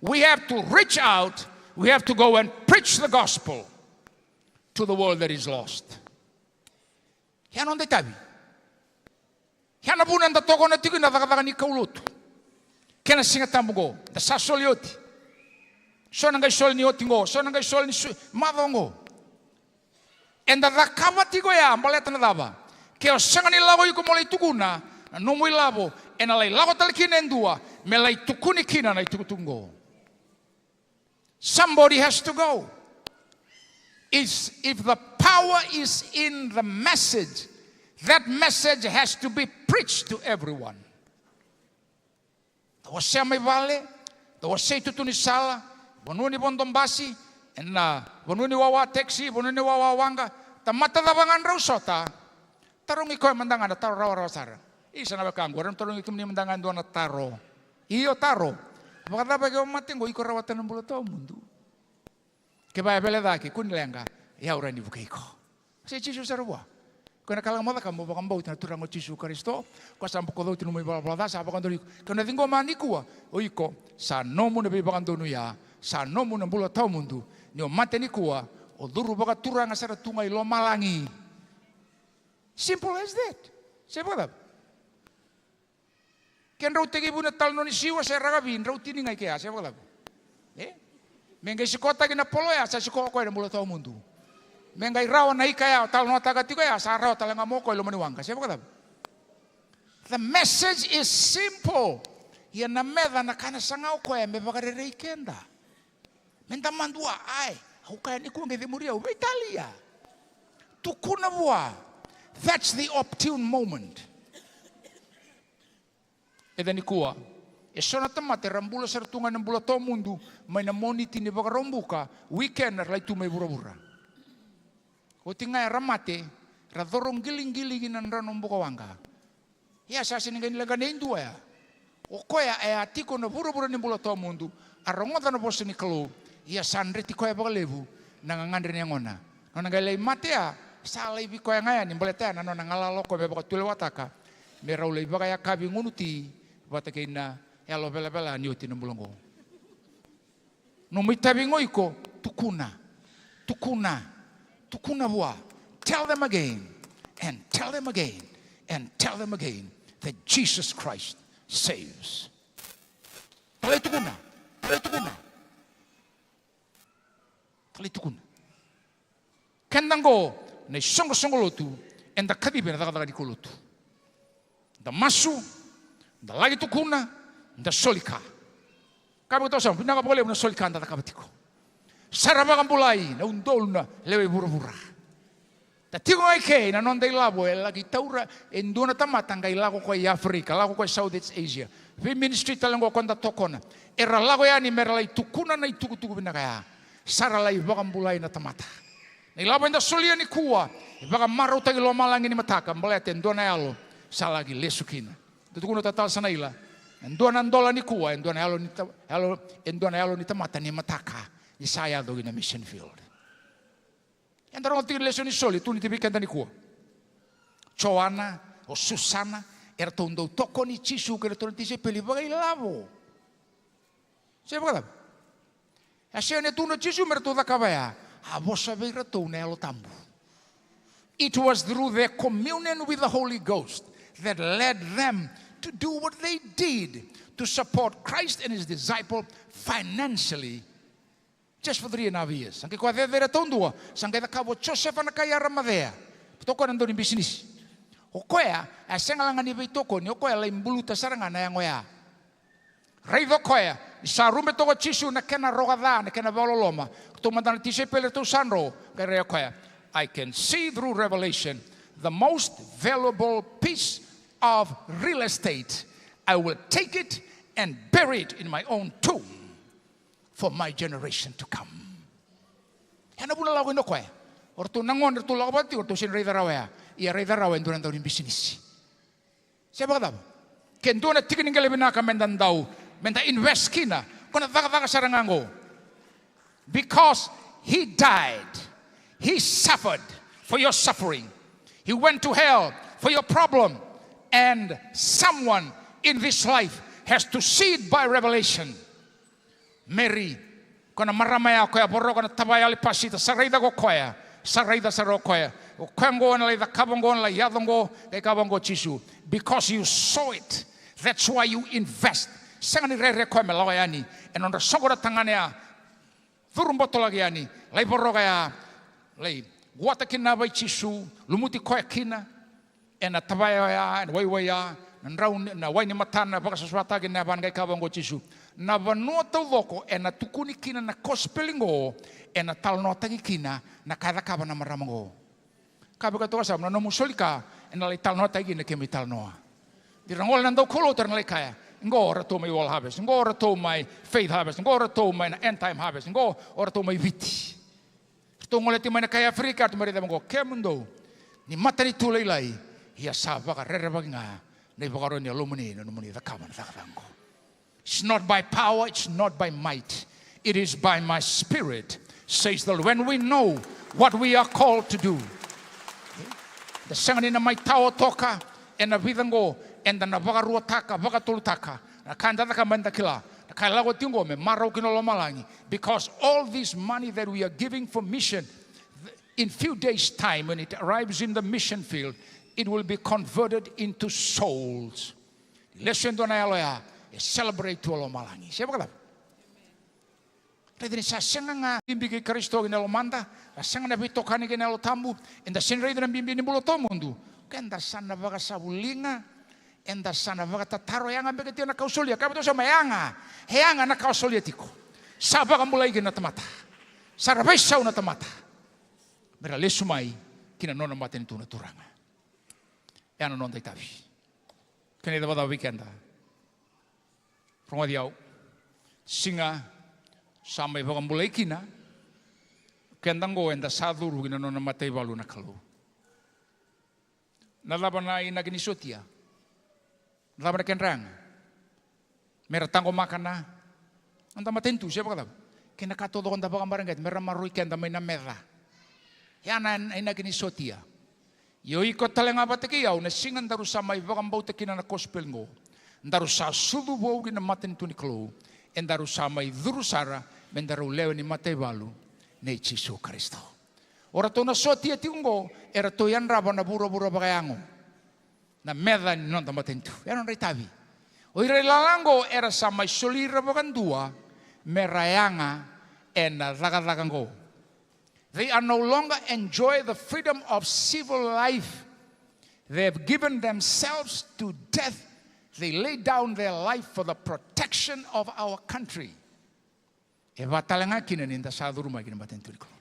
We have to reach out. We have to go and preach the gospel to the world that is lost. Ia noda itavi. Ia na vuna eda tokona tiko na cakacaka ni kaulotu. Kena Siga Tabu qo, da sa soli oti. So na qai soli ni oti qo, so na qai soli ni su-, macawa qo. Eda cakava tiko ya, baleta na cava? Ke o sega ni lako iko mo lai tukuna, na nomu ilavo ena lai lako tale kina e dua me lai tukuni kina na itukutuku qo. Somebody has to go. Is, if the power is in the message, that message has to be preached to everyone. Da wasea mai vale, da wasea i tutu ni sala, vanua ni vodo basi, ena vanua ni wawa taxi, vanua ni wawa waqa, tamata cava ga drau sota, tarogi koya mada ga na taro rawarawa sara. Isa na wekaqu, au na tarogi kemuni mada ga e dua na taro. Io, taro. Vakacava ke o mate qo, iko rawata na bula tawamudu? Kevaka e vele cake, kua ni leqa, e au rawa ni vukei iko. Sa i Jisu sara vua. Ko na kalaga mo cakava, mo vakabauta na Turaga o Jisu Karisito, ko sa bokoca oti nomu ivalavala ca, sa vakadonui iko. Ke o na ciqoma nikua, o iko sa nomu na veivakadonuya, sa nomu na bula tawamudu. Ni o mate nikua, o curu vakaturaga sara tu ga i lomalagi. Simple as that. Se vakacava? Ke drau tekivu na talanoa ni siwa se rakavi, drau tini ga i kea, se vakacava? E? Me qai sikotaki na polo ya, sa sikoa o koya na bula tawamudu. Me qai rawa na ika ya o talanoataka tiko ya, sa rawa tale ga mai o koya i loma ni waqa, se vakacava? The message is simple. Ia na meca na ka na saga o koya me vakarerei keda. Meda madua, ai, au kaya nikua qai cemuri au, veitalia. Tukuna vua. That's the opportune moment. Eda nikua, e so na tamata era bula sara tu ga na bula tawamudu mai na Moniti ni Vakaraubuka, weekend era lai tu mai vuravura. Oti ga era mate, era coro qiliqili ki na drano bukawaqa. Ia sa sega ni qai leqa nei dua ya. O koya e a tiko na vuravura ni bula tawamudu, a rogoca na vosa ni Kalou, ia sa dreti koya vakalevu na gagadre ni yagona. Nona qai lai mate ya, sa laivi koya ga yani, baleta ya na nona galala o koya me vakatulewataka me rau lai vakayakavi gunu ti vata kei na yalo velavela ni oti na bula oqo. Nomu itavi qo iko, tukuna, tukuna, tukuna vua. Tell them again, and tell them again, and tell them again that Jesus Christ saves. Talai tukuna, talai tukuna. Talai tukuna. Keda qo na isoqosoqo lotu, eda kacivi ena cakacaka ni kaulotu. Da masu, da laki tukuna, da soli ka. Ka vaka toso, vinaka vakalevu na soli ka da cakava tiko. Sa ra vakabulai na udolu na lewe i vuravura. Da tiko ga i ke, na noda ilavo e laki taura e dua na tamata qai lako koya i Africa, lako koya i Southeast Asia. Vei ministry tale qo ko da tokona, era lako yani me ra lai tukuna na itukutuku vinaka ya. Sa ra lai vakabulai na tamata. Na ilavo eda solia nikua e vakamarautaki lomalagi ni mataka, baleta e dua na yalo sa laki lesu kina. Da tukuna o tata Sanaila, e dua na dola nikua, e dua na yalo ni ta-, yalo, e dua na yalo ni tamata ni mataka ni sa yaco ki na mission field. Eda rogoca tiko na lesoni soli, tukuni tiko vei keda nikua. Joana, o Susana, eratou dau tokoni Jisu kei ratou na tisaipeli vakailavo. Se vakacava? A sega ni tukuna o Jisu me ratou cakava ya, a vosa vei iratou na Yalo Tabu. It was through their communion with the Holy Ghost that led them to do what they did to support Christ and his disciple financially. Just for three and a half years. Sa qai koya cecere taudua, sa qai cakava o Josefa na kai Aramacea. Toka na dau ni bisinisi. O koya, a sega la ga ni veitokoni, o koya lai buluta sara ga na yago ya. Raica o koya, ni sa rube toka o Jisu na kena rogo ca, na kena vakaloloma. Ratou mada na tisaipeli ratou sa dro, qai rai o koya. I can see through revelation the most valuable piece of real estate. I will take it and bury it in my own tomb for my generation to come. Ena vuna lako ina koya. O ratou na gone ratou lako vata tiko, ratou sega ni raica rawa ya. Ia raica rawa e dua na dau ni bisinisi. Se vakacava? Ke dua na tiki ni qele vinaka meda dau, meda invest kina, ko na cakacaka sara ga qo. Because he died, he suffered for your suffering. He went to hell for your problem. And someone in this life has to see it by revelation. Mary, ko na marama ya, koya voroka na tavaya alipasita, sa raica ko koya, sa raica sara o koya. O koya qo na lai cakava qo, na lai yaco qo, qai kaya vaqo o Jisu. Because you saw it, that's why you invest. Sega ni rere koya me lako yani ena nodra soqo na tagane ya. Curu botolaki yani, lai voroka ya, lai wata kina na yava i Jisu, lumuti koya kina. Ena tavaya oya, ena waiwai ya, na drau ni, na wai ni matana, vakasavasavataki na yavana, qai kaya vaqo o Jisu. Na vanua taucoko ena tukuni kina na kosipeli qo, ena talanoataki kina na ka e cakava na marama qo. Ka vaka toka sa, na nomu soli ka, ena lai talanoataki kina na kemu italanoa. Ni ra gole na daukaulotu era na lai kaya, qo o ratou mai World Harvest, qo o ratou mai Faith Harvest, qo o ratou mai na End Time Harvest, qo o ratou mai Viti. Ratou gole tiko mai na kai Aferika, ratou mai raica vaqo, kemudou ni matanitu lailai, ia sa vakarerevaki ga na ivakaro ni yalomuni, na nomuni cakava na cakacaka qo. It's not by power, it's not by might. It is by my spirit, says the Lord. When we know what we are called to do, da sega ni na mai tawa toka ena vica qo, eda na vakaruataka, vakatolutaka na ka eda cakava, meda kila na ka e lako tiko qo me marau kina lomalagi. Because all this money that we are giving for mission, in few days time when it arrives in the mission field, it will be converted into souls. Lesu e dua na yalo ya, e celebrate tu o lomalagi. Se vakacava? Raica ni sa sega ga bibi kei Karisito kina yalomada, sa sega na veitokani kei na Yalo Tabu, eda sega ni raica na bibi ni bula tawamudu. Keda sa na vakasavuliga, eda sa na vakatataro, yaga beka tiko na ka o solia, ka vata sa mai yaga, e yaga na ka o solia tiko. Sa vakabulai kina na tamata. Sa ra veisau na tamata. Me ra lesu mai kina nona matanitu na Turaga. E a na noda itavi. Kena icavacava vei keda. Rogoci au. Siga sa mai vakabulai kina keda qo, eda sa curu kina nona mataivalu na Kalou. Na cava na inaki ni sotia? Na cava na kedra yaga? Me ra taqomaka na noda matanitu, se vakacava? Kei na ka taucoko da vakamareqeta me ra maroroi keda mai na meca. E a na inaki ni sotia. Ia o iko tale ga vata kei au, na siga daru sa mai vakabauta kina na kosipeli qo, daru sa sucu vou ki na matanitu ni Kalou, e daru sa mai curu sara me daru lewe ni mataivalu nei Jisu Karisito. O ratou na sotia tiko qo, e ratou yadrava na vuravura vakayago, na meca ni noda matanitu. E a nodra itavi. O ira i lala qo era sa mai soli ira vakadua me ra yaga ena cakacaka qo. They are no longer enjoy the freedom of civil life. They have given themselves to death. They lay down their life for the protection of our country. E vaka tale ga kina ni da sa curu mai ki na matanitu ni Kalou.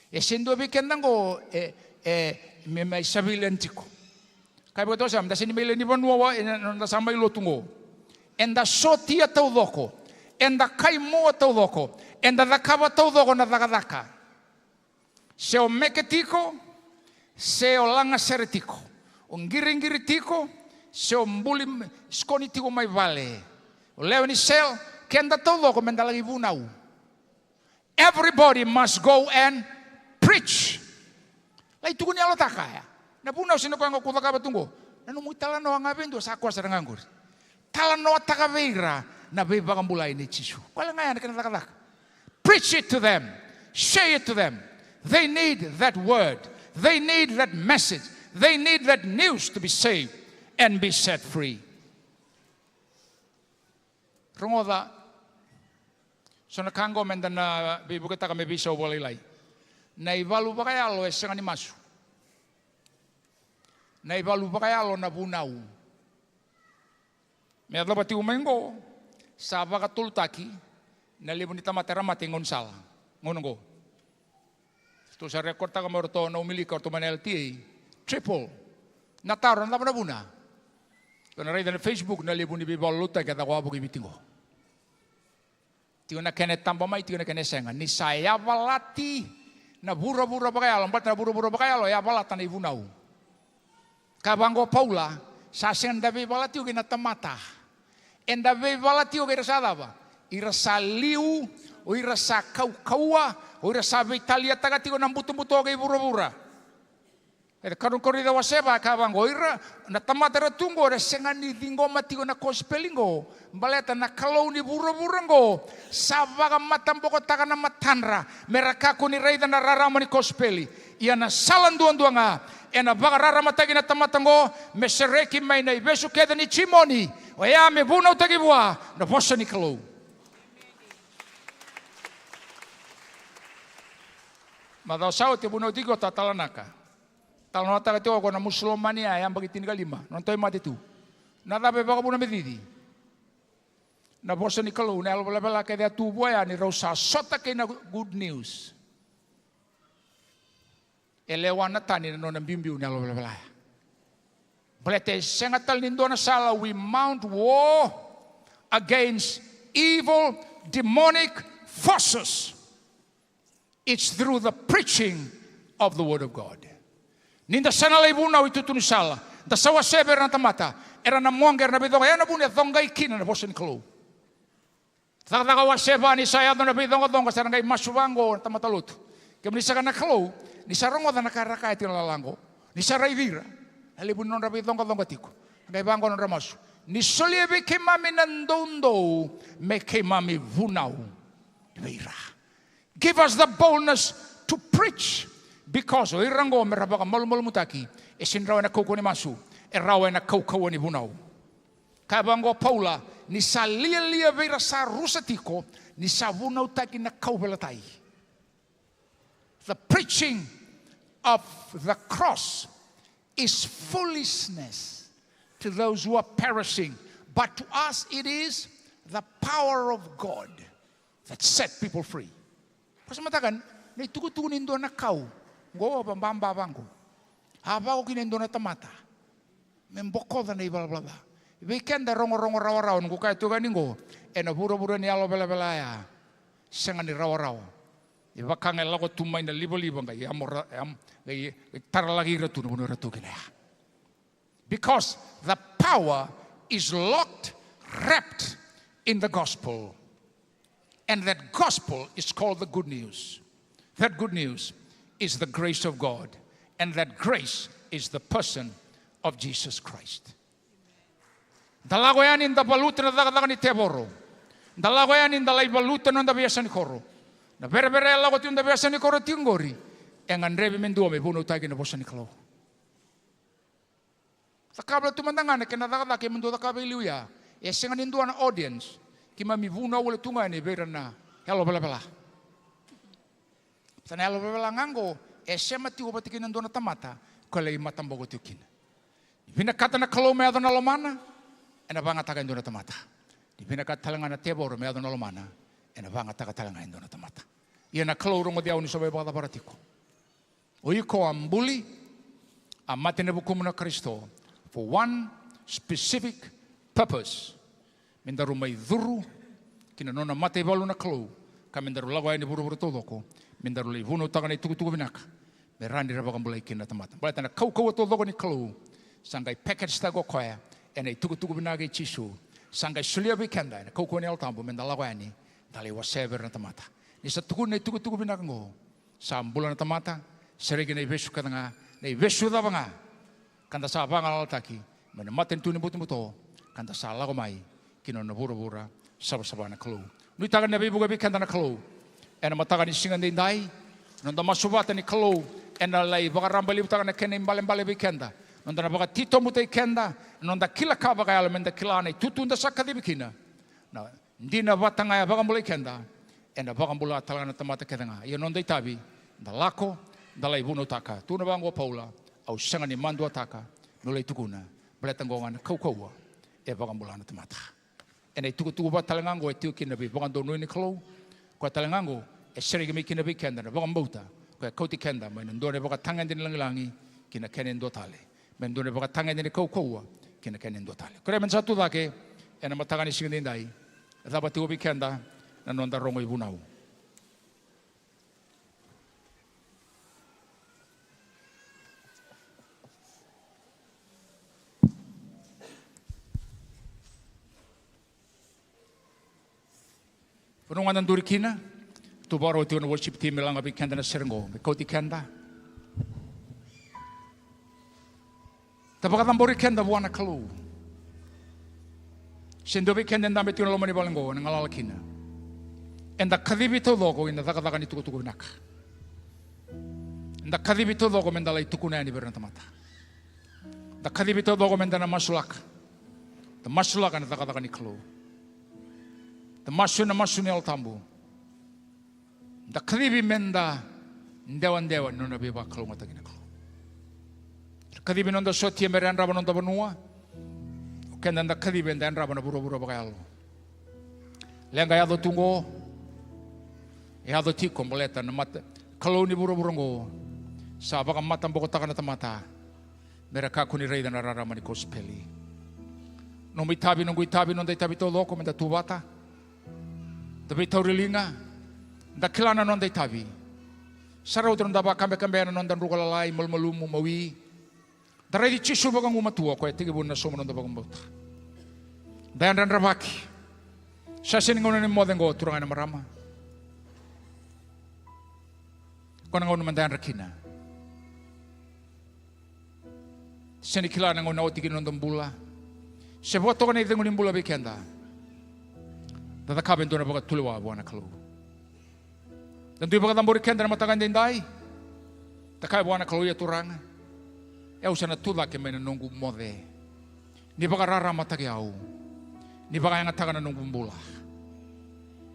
E se dua vei keda qo e, e me mai civilian tiko. Ka vaka toka sa, me da se ni mai lewe ni vanua wa, e na, na, da sa mai lotu qo. Eda sotia taucoko, eda kaimua taucoko, eda cakava taucoko na cakacaka. Se o meke tiko, se o lagasere tiko, o qiriqiri tiko, se o buli, skoni tiko mai vale, o lewe ni cell, keda taucoko me da laki vunau. Everybody must go and preach. Lai tukuni yalotaka ya. Na vunau se na koya ga ko cakava tu qo. Na nomu italanoa ga vei dua sa koya sara ga qori. Talanoataka vei ira na veivakabulai nei Jisu. Koya ga ya na kena cakacaka. Preach it to them. Share it to them. They need that word. They need that message. They need that news to be saved and be set free. Rogoca, So na ka oqo meda na veivuketaka me veisau vakalailai. Na ivalu vakayalo e sega ni masu. Na ivalu vakayalo na vunau. Me yacova tiko mai oqo, sa vakatolutaki na levu ni tamata era mate e gaunisala. Gauna oqo. Tou sa rekotaka mai o ratou na umilika o ratou mai na L T A. Triple. Na taro, na cava na vuna? Tou na raica na Facebook na levu ni veivakalotutaki e caka wavoki e Viti oqo. Tiko na kena e taba mai, tiko na kena e sega. Ni sa yavalati na vuravura vakayalo, baleta na vuravura vakayalo e yavalata na ivunau. Ka vaqo o Paula, sa sega ni da veivala tiko kei na tamata. Eda veivala tiko kei ira sa cava? Ira sa liu, o ira sa kaukauwa, o ira sa veitaliataka tiko na butobuto kei vuravura. E Karua ni Korinica wase va e kaya vaqo, o ira na tamata era tu oqo era sega ni ciqoma tiko na kosipeli oqo. Baleta na kalou ni vuravura oqo sa vakamatabokotaka na matadra me ra kakua ni raica na rarama ni kosipeli. Ia na sala duadua ga ena vakararamataki na tamata oqo me sereki mai na ivesu kece ni jimoni, oya me vunautaki vua na vosa ni Kalou. Macawa sa oti e vunau tiko o Tata Lanaka. Talanoataka tiko o koya na Musulomani ya, yabaki tinikalima, nona tauvimate tu. Na cava e vakavuna me cici? Na vosa ni Kalou, na yalo velavela kece a tu vua ya ni rau sa sota kei na good news. E lewa na tani na nona biubiu na yalo velavela ya. Baleta e sega tale ni dua na sala we mount war against evil demonic forces. It's through the preaching of the word of God. Ni da sa na lai vunau i tutu ni sala, da sa wasea vei ira na tamata, era na moqe, era na veicoqa, ya na vuna e coqai kina na vosa ni Kalou. Cakacaka wase va, ni sa yaco na veicoqacoqa sa ra qai masu vaqo na tamata lotu. Kemuni saka na Kalou, ni sa rogoca na ka era kaya tiko na lala oqo, ni sa raici ira na levu ni nodra veicoqacoqa tiko. Qai vaqo nodra masu. Ni solia vei keimami na doudou me keimami vunau vei ira. Give us the boldness to preach. Because o ira oqo me ra vakamalumalumutaki, e sega ni rawa ena kaukauwa ni masu, e rawa ena kaukauwa ni vunau. Kaya vaqo o Paula, ni sa lialia vei ira sa rusa tiko, ni sa vunautaki na kauveilatai. The preaching of the cross is foolishness to those who are perishing, but to us it is the power of God that set people free. Vakasamataka na itukutuku ni dua na kau, oqo a vababa vaqo. A vako kina e dua na tamata me bokoca na ivalavala ca. Vei keda e rogorogo rawarawa, noqu kaya tu ga ni oqo, ena vuravura ni yalo velavela ya, sega ni rawarawa. E vaka ga e lako tu mai na livaliva qai amora, am, qai, qai taralaki ira tu na vanua era tu kina ya. Because the power is locked, wrapped in the gospel. And that gospel is called the good news. That good news is the grace of God. And that grace is the person of Jesus Christ. Da lako yani da valuta na cakacaka ni tevoro. Da lako yani da lai valuta na noda veiyasa ni koro. Na verevere e lako tiko na veiyasa ni koro tiko qori, e gadrevi me dua me vunautaki na vosa ni Kalou. Cakava tu mada ga na kena cakacaka e dua cakava e liu ya. E sega ni dua na audience. Keimami vunau wale tu ga yani vei ira na yalo velavela. Sa na yalo velavela ga oqo e sema tiko vata kei na dua na tamata ko lai mataboko tiko kina. Ni vinakata na Kalou me yaco na lomana, ena vagataka e dua na tamata. Ni vinakata tale ga na tevoro me yaco na lomana, ena vagataka tale ga e dua na tamata. Ia na Kalou rogoci au ni sa mai vakacavara tiko. O iko a buli, a mate ena vukumu na Karisito for one specific purpose. Me daru mai curu ki na nona mataivalu na Kalou, ka me daru lako yani vuravura taucoko, me daru lai vunautaka na itukutuku vinaka me rawa ni ra vakabulai kina na tamata. Baleta na kaukauwa taucoko ni Kalou sa qai package-taka o koya ena itukutuku vinaka kei Jisu. Sa qai solia vei keda ena kaukauwa ni Yalo Tabu me da lako yani, da lai wasea vei ira na tamata. Ni sa tukuni na itukutuku vinaka oqo, sa bula na tamata, sereki na ivesu kece ga, na ivesu cava ga ka da sa vagalalataki mai na matanitu ni butobuto, ka da sa lako mai ki na nona vuravura savasava na Kalou. Nuitaka ni na veivuke vei keda na Kalou ena mataka ni siga daidai. Noda masu vata ni Kalou ena lai vakarabailevutaka na kena ibalebale vei keda. Noda na vakatitobutaki keda, noda kila ka vakayalo me da kila na itutu da sa kacivi kina. Na dina vata ga e vakabulai keda Ena vakabula tale ga na tamata kece ga. Ia noda itavi, da lako, da lai vunautaka. Tukuna vaqo o Paula, au sega ni maduataka, meu lai tukuna, baleta qo ga na kaukauwa e vakabula na tamata. Ena itukutuku vata tale ga qo e tiko kina na veivakadonui ni Kalou. Koya tale ga qo e sereki mai kina vei keda na vakabauta, koya e kauti keda mai na dua na ivakatagede ni lagilagi ki na kena e dua tale, mai na dua na ivakatagede ni kaukauwa ki na kena e dua tale. Kerea me da sa tu cake ena mataka ni siga edaidai. E cava tiko vei keda na noda rogo ivunau? Vanua ga da duri kina, tu vakarau tiko na worship team me laga vei keda na sere qo, me kauti keda. Da vakacabori keda vua na Kalou. Se dua vei keda e dabe tiko na loma ni vale qo, ena galala kina. Eda kacivi taucoko ina cakacaka ni tukutuku vinaka. Eda kacivi taucoko me da lai tukuna yani vei ira na tamata. Da kacivi taucoko me da na masulaka. Da masulaka na cakacaka ni Kalou. Da masu ena masu ni Yalo Tabu. Da kacivi me da dewadewa ni nona veivakalougatataki na Kalou. Da kacivi na noda sotia me ra yadrava na noda vanua. O keda da kacivi eda yadrava na vuravura vakayalo. Leqa e yaco tu qo, e yaco tiko baleta na mata, kalou ni vuravura qo sa vakamatabokotaka na tamata me ra kakua ni raica na rarama ni kosipeli. Nomu itavi, noqu itavi, noda itavi taucoko me da tu vata. Da veitauri liga, da kila na noda itavi. Sa rauta na noda vakabekabea na noda druka lalai, malumalumu, mawi. Da raici Jisu vakagumatua, koya e tekivu na sauma na noda vakabauta. Da yadrayadravaki. Sa sega ni gauna ni moce qo, turaga ena marama. Qo na gauna me da yadra kina. Sega ni kila na gauna oti kina na noda bula. Se vo toka na icegu ni bula vei keda. Da cakava e dua na vakatulewa vua na Kalou. Da dui vakacabori keda na mataka edaidai. Da kaya vua na Kalou, ia Turaga, e au sa na tu cake mai na noqu moce. Ni vakararamataki au. Ni vakayagataka na noqu bula.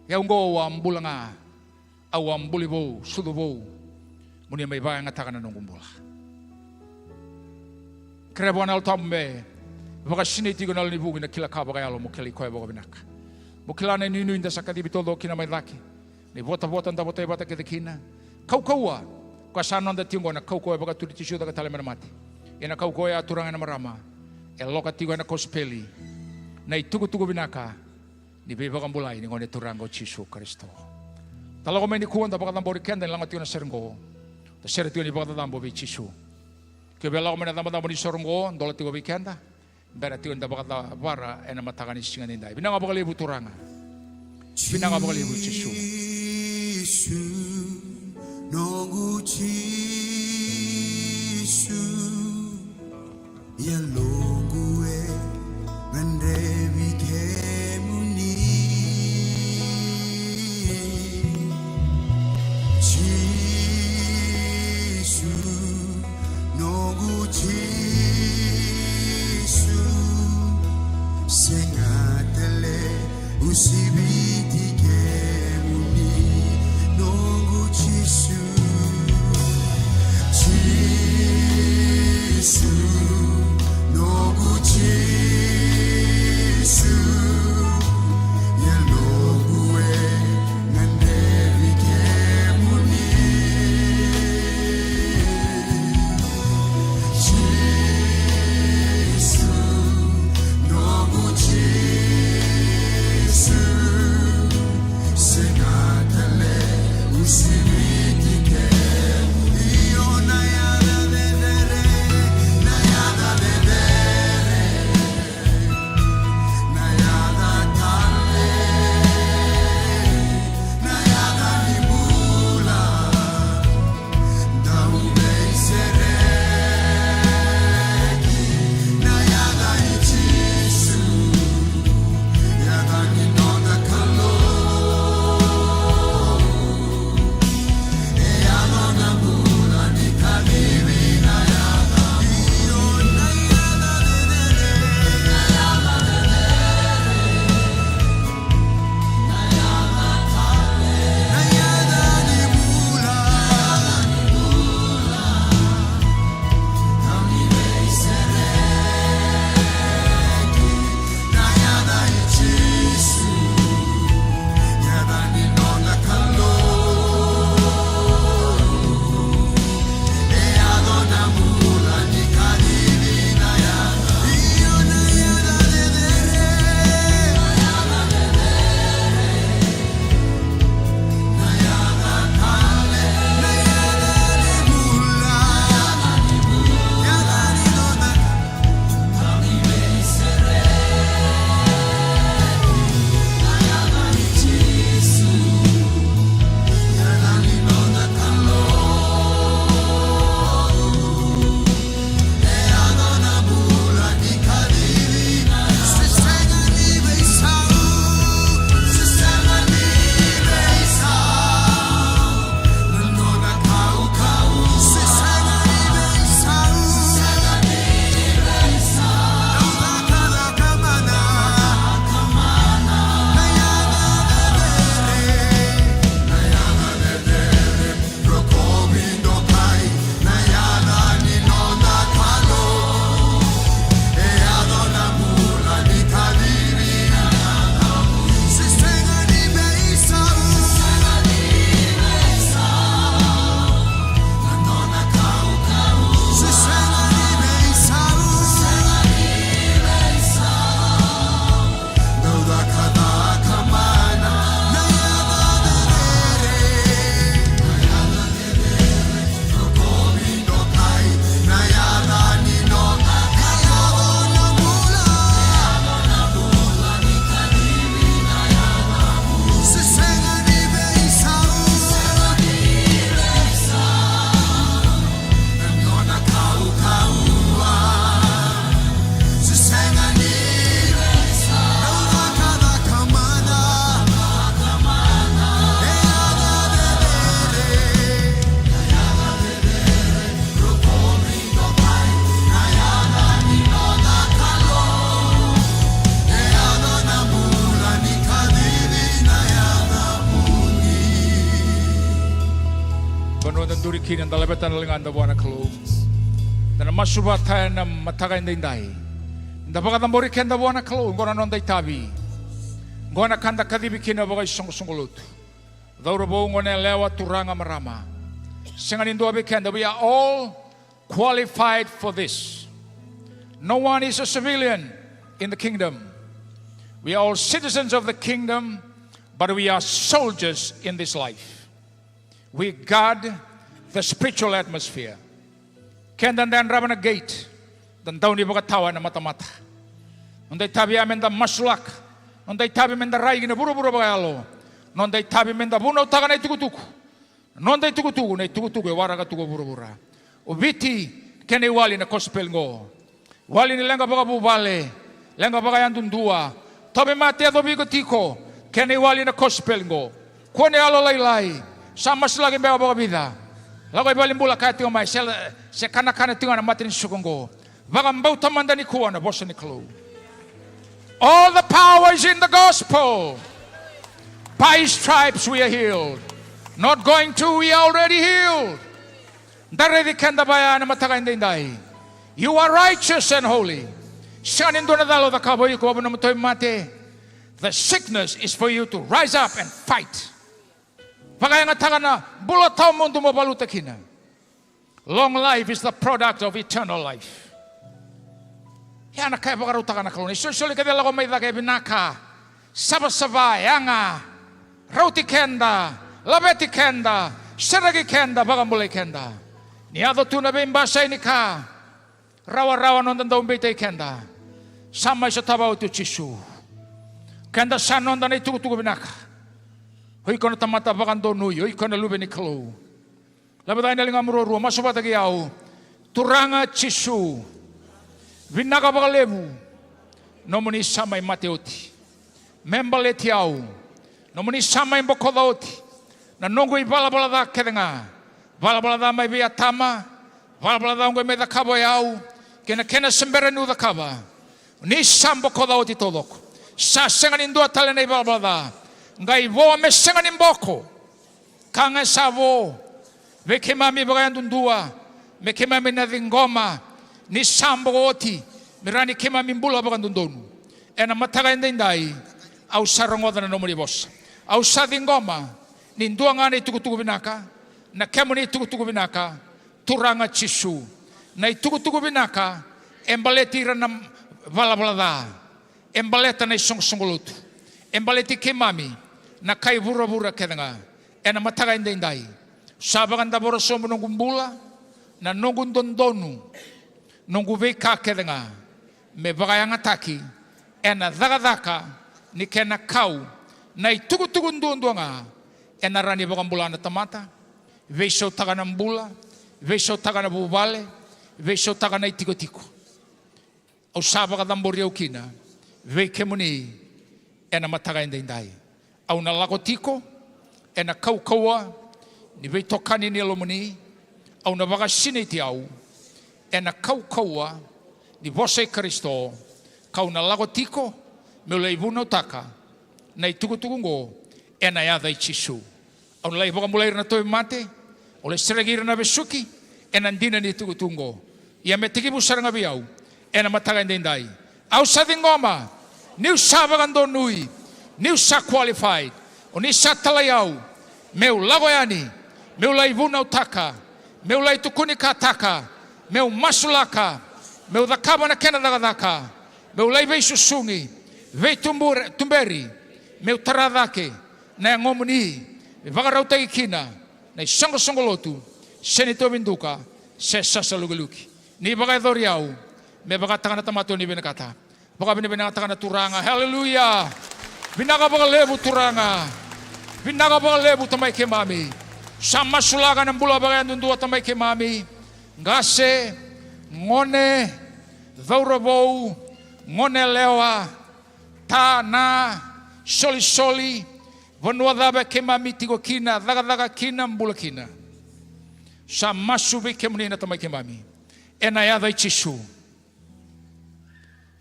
E au qo au a bula ga. Au a buli vou, sucu vou. Mo ni mai vakayagataka na noqu bula. Kerea vua na Yalo Tabu me vakasinaiti iko na yalo ni vuku ina kila ka vakayalo mo kilai koya vakavinaka. Mo kila na inuinui da sa kacivi taucoko kina mai cake. Na ivotavota da votai vata kece kina. Kaukauwa. Koya sa noda tiko qo na kaukauwa e vakaturi Jisu cake tale mai na mate. Ia na kaukauwa ya, turaga ena marama, e loka tiko ena kosipeli. Na itukutuku vinaka ni veivakabulai ni Gone Turaga o Jisu Karisito. Da lako mai nikua, da vakacabori keda ni lako tiko na sere qo. Da sere tiko ni vakacacabo vei Jisu. Ke via lako mai na cabocabo ni soro qo, dola tiko vei keda. Bera tiko ni da vakacavara ena mataka ni siga nidai. Vinaka vakalevu Turaga. Vinaka vakalevu Jisu. Jisu, noqu Jisu. Yaloqu e gadrevi kemuni. Jisu, noqu Jisu, sega tale au siviti kemuni, noqu Jisu. Jisu, noqu Jisu, yaloqu e gadrevi kemuni. Jisu, noqu Jisu, Kina da laveta na ligada vua na Kalou. Da na masu vata ena mataka edaidai. Da vakacabori keda vua na Kalou, oqo na noda itavi. Oqo na ka da kacivi kina vakaisoqosoqo lotu. Cauravou, goneyalewa, turaga, marama. Sega ni dua vei keda, we are all qualified for this. No one is a civilian in the kingdom. We are all citizens of the kingdom, but we are soldiers in this life. We guard the spiritual atmosphere. Keda da yadrava na gate, da dau ni vakatawa ena matamata. Noda itavi ya meda masulaka. Noda itavi meda rai ki na vuravura vakayalo. Noda itavi meda vunautaka na itukutuku. Noda itukutuku, na itukutuku e waraka tu ko vuravura. O Viti, kena iwali na kosipeli qo. Wali ni leqa vakavuvale, leqa vakayadudua. Tauvimate, yacovi iko tiko, kena iwali na kosipeli qo. Kua ni yalolailai, sa masulaki beka vakavica. Lako i valenibula, kaya tiko mai, se, se kanakana tiko ga na mata ni suka qo. Vakabauta mada nikua na vosa ni Kalou. All the power is in the gospel. By his stripes we are healed. Not going to, we are already healed. Da raici keda vaya ena mataka edaidai. You are righteous and holy. Sega ni dua na cala o cakava o iko, vavuna mo tauvimate. The sickness is for you to rise up and fight. Vakayagataka na bula tawamudu mo valuta kina. Long life is the product of eternal life. Ya na ka e vakarautaka na Kalou. Na isolisoli kece e lako mai cake e vinaka. Savasava, yaga, rauti keda, laveti keda, sereki keda, vakabulai keda. Ni yaco tu na veibasai ni ka, rawarawa noda dau beitaki keda. Sa mai sotava oti o Jisu. Keda sa noda na itukutuku vinaka. O iko na tamata vakadonui, o iko na luve ni Kalou. Laveta na ligamu ruarua, masu vata kei au. Turaga Jisu, vinaka vakalevu nomuni sa mai mate oti me baleti au. Nomuni sa mai bokoca oti na noqu ivalavala ca kece ga. Valavala ca mai vei Atama, valavala ca oqo e mai cakava o yau, kei na kena se bera niu cakava. Ni sa bokoca oti taucoko. Sa sega ni dua tale na ivalavala ca. Qai vo me sega ni boko. Ka ga e sa vo vei keimami vakayadudua, me keimami na ciqoma ni sa boko oti, me rawa ni keimami bula vakadodonu. Ena mataka edaidai, au sa rogoca na nomuni vosa. Au sa ciqoma ni dua ga na itukutuku vinaka, na kemuni itukutuku vinaka, Turaga Jisu. Na itukutuku vinaka e baleti ira na valavala ca. E baleta na isoqosoqo lotu. E baleti keimami na kai vuravura kece ga. Ena mataka edaidai, sa vakadavora sobu noqu bula, na noqu dodonu, noqu veika kece ga me vakayagataki ena cakacaka ni kena kau na itukutuku duadua ga ena rawa ni vakabula na tamata, veisautaka na bula, veisautaka na vuvale, veisautaka na itikotiko. Au sa vakacabori au kina vei kemuni ena mataka edaidai. Au na lako tiko ena kaukauwa ni veitokani ni Yalomuni. Au na vakasinaiti au ena kaukauwa ni vosa i Karisito, kau na lako tiko meu lai vunautaka na itukutuku oqo ena yaca i Jisu. Au na lai vakabulai ira na tauvimate, au lai sereki ira na vesuki ena dina ni itukutuku oqo. Ia me tekivu sara ga vei au ena mataka edaidai. Au sa ciqoma niu sa vakadonui, niu sa qualified. O ni sa talai au meu lako yani, meu lai vunautaka, meu lai tukunikataka, meu masulaka, meu cakava na kena cakacaka, meu lai veisusugi, veitubure-, tuberi, meu tara cake na yagomuni me vakarautaki kina na isoqosoqo lotu, se ni tauvi duka, se sasa lukiluki. Ni vakayacori au me vakataka na tamata o ni vinakata. Vakavinavinakataka na Turaga. Haleluya. Vinaka vakalevu Turaga. Vinaka vakalevu Tamai keimami. Sa masulaka na bula vakayadudua Tamai keimami. Qase, gone, cauravou, goneyalewa, ta, na, solisoli, vanua cava keimami tiko kina, cakacaka kina, bula kina. Sa masu vei kemuni na Tamai keimami. Ena yaca i Jisu.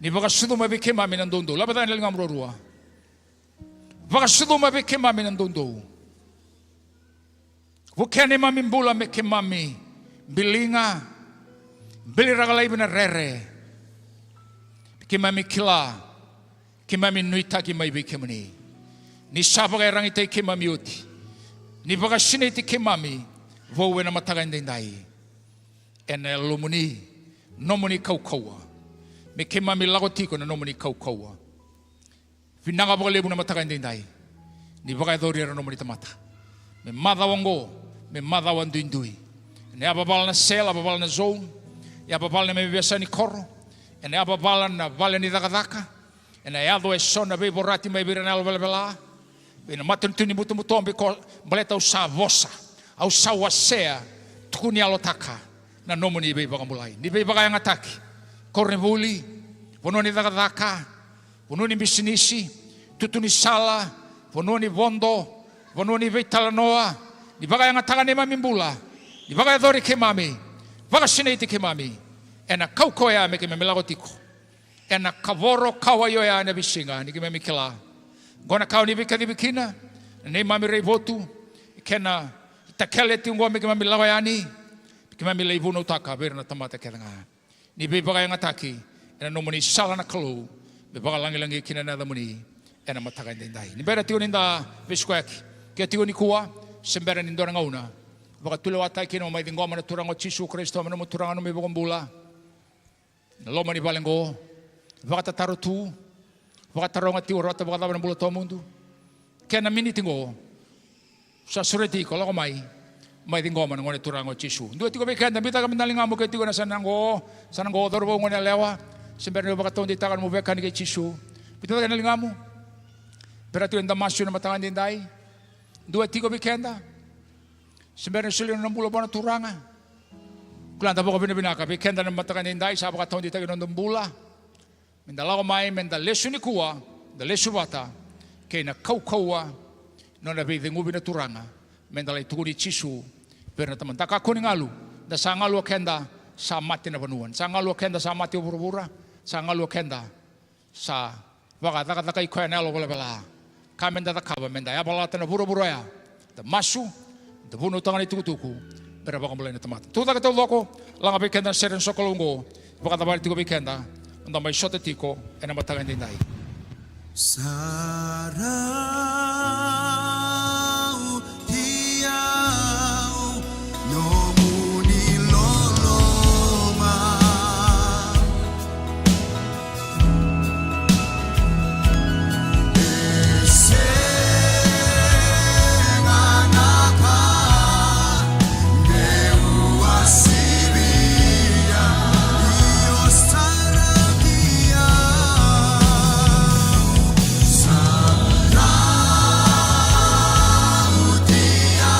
Ni vakasucuma vei keimami na doudou. Laveta na ligamu ruarua. Vakasucuma vei keimami na doudou. Vukea neimami bula me keimami biliga, biliraka laivi na rere. Keimami kila, keimami nuitaki mai vei kemuni. Ni sa vakaiyaragitaki keimami oti. Ni vakasinaiti keimami vou ena mataka edaidai. Ena Yalomuni, nomuni kaukauwa. Me keimami lako tiko ena nomuni kaukauwa. Vinaka vakalevu na mataka edaidai. Ni vakayacori ira na nomuni tamata. Me macawa oqo, me macawa duidui. Ena yavavala na sela, yavavala na zone, yavavala na neimami veiyasai ni koro. Ena yavavala na vale ni cakacaka. Ena yaco eso na veivorati mai vei ira na yalo velavela. Vei na matanitu ni butobuto, baleta au sa vosa, au sa wasea, tukuniyalotaka na nomuni veivakabulai. Ni veivakayagataki, koronivuli, vanua ni cakacaka, vanua ni bisinisi, tutu ni sala, vanua ni vodo, vanua ni veitalanoa, ni vakayagataka neimami bula, ni vakayacori keimami, vakasinaiti keimami, ena kaukauwa ya me keimami lako tiko. Ena kavoro kauwai oya ena veisiga, ni keimami kila. Oqo na ka o ni veikacivi kina, na neimami raivotu, kena itakele tiko oqo me keimami lako yani, keimami lai vunautaka vei ira na tamata kece ga. Ni veivakayagataki ena nomuni sala na Kalou, me vakalagilagi kina na yacamuni ena mataka edaidai. Ni bera tiko ni da veisikoyaki, ke tiko nikua, se bera ni dua na gauna, vakatulewataki kina mo mai ciqoma na Turaga o Jisu Karisito me nomu Turaga, nomu iVakabula. Na loma ni vale oqo, vakatataro tu, vakataroga tiko, rauta vakacava na bula tawamudu. Kena miniti oqo, sa sureti iko, lako mai, mai ciqoma na Gone Turaga o Jisu. Dua tiko vei keda, biuta mada na ligamu ke tiko na yasana oqo, yasana oqo, cauravou, goneyalewa, se bera ni vakataudeitaka nomu veiwekani kei Jisu. Biuta mada na ligamu, bera tiko eda masu ena mataka edaidai. Dua tiko vei keda, se bera ni solia na bula vua na Turaga. Kila da vakavinavinaka vei keda na mataka edaidai, sa vakataudeitaki na noda bula. Meda lako mai, meda lesu nikua, da lesu vata kei na kaukauwa, nona veiceguvi na Turaga, meda lai tukuni Jisu vei ira na tamata. Da kakua ni galu, da sa galu o keda, sa mate na vanua. Sa galu o keda, sa mate o vuravura, sa galu o keda, sa vakacakacakai koya na yalo velavela. Ka meda cakava, meda yavalata na vuravura oya. Da masu, da vunautaka na itukutuku, me ra vakabulai na tamata. Tucake taucoko, laga vei keda na sere na sokalou oqo, vakacavari tiko vei keda, da mai sota tiko ena mataka edaidai. Sarau Ki au nomuni loloma. E sega na ka meu a sivia. Io, sarau ki au. Sarau ki au.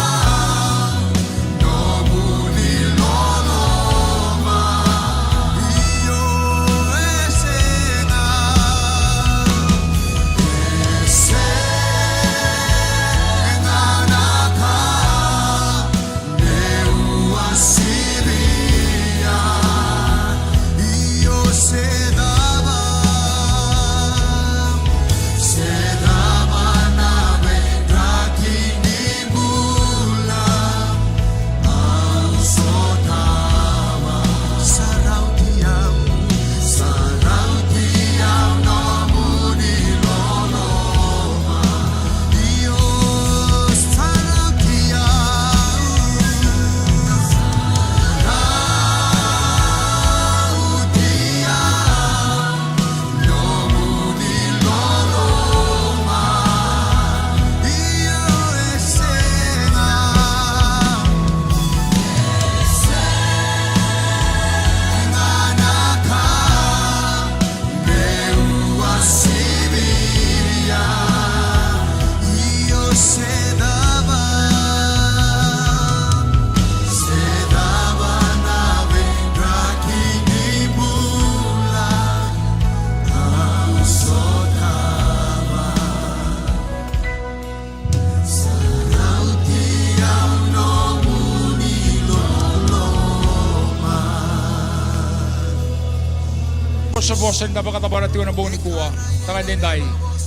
Vosa, vosa ni da vakacavara tiko na bogi nikua. Taga edaidai.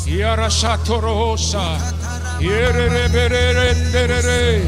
Ia ra sa toro osa. Ia re re be re re de re re.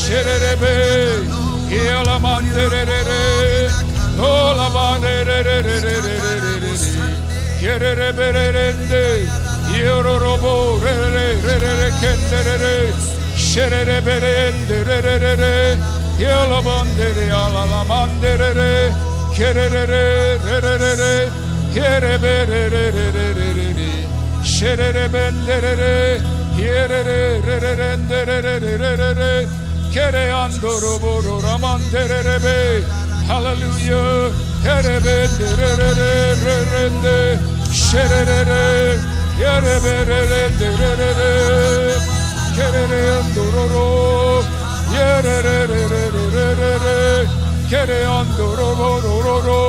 Shererebe, ialamanderere, olamanderere, kererebererende, iororobo, rere, rere, kenderere, sherereberenderere, ialamandere, alalamandere, kererere, rerere, kerebererere, shererebenderere, ierererenderere, kere andoroboro ramandererebe. Hallelujah. Kerebenderere, rerende, shererere, kerebererenderere, kerere andororo, iererererere, kere andorobororo,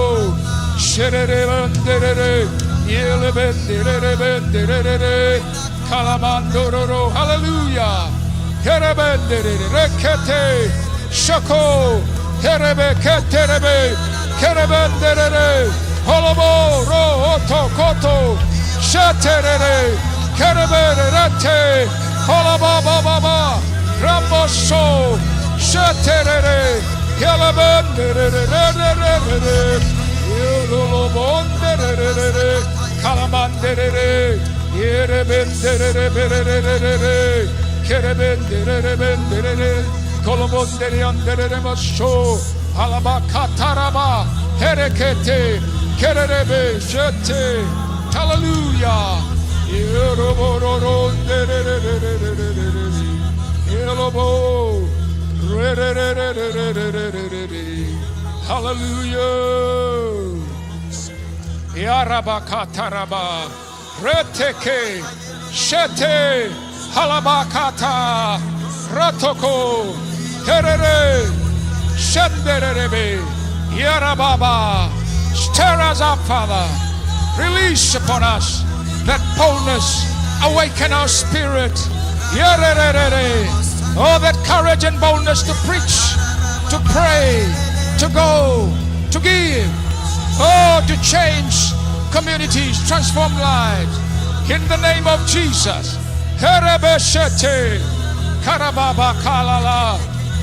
sherere anderere, ielebenderere benderere, kalamandororo. Hallelujah. Kerebenderere, rekete, shoko, kerebe, keterebe, kerebenderere, holobo, ro, oto, koto, sheterere, kerebererete, holabababa, ramoso, sheterere, kelebenderere, rererere, ilolobonderere, kalamanderere, Ierebenderere, bererere, kerebenderere, kolobondere, anderere, maso, alabakataraba, herekete, kererebe, shete. Hallelujah. Ierobororonderere, elobo, rererere. Hallelujah. Iarabakataraba. Reteke, shete, halabakata, ratoko, herere, shendererebe, yarababa. Stir us up, Father. Release upon us that boldness. Awaken our spirit. Yarerere. Oh, that courage and boldness to preach, to pray, to go, to give. Oh, to change communities, transform lives. In the name of Jesus. Herebeshete, karababa kalala.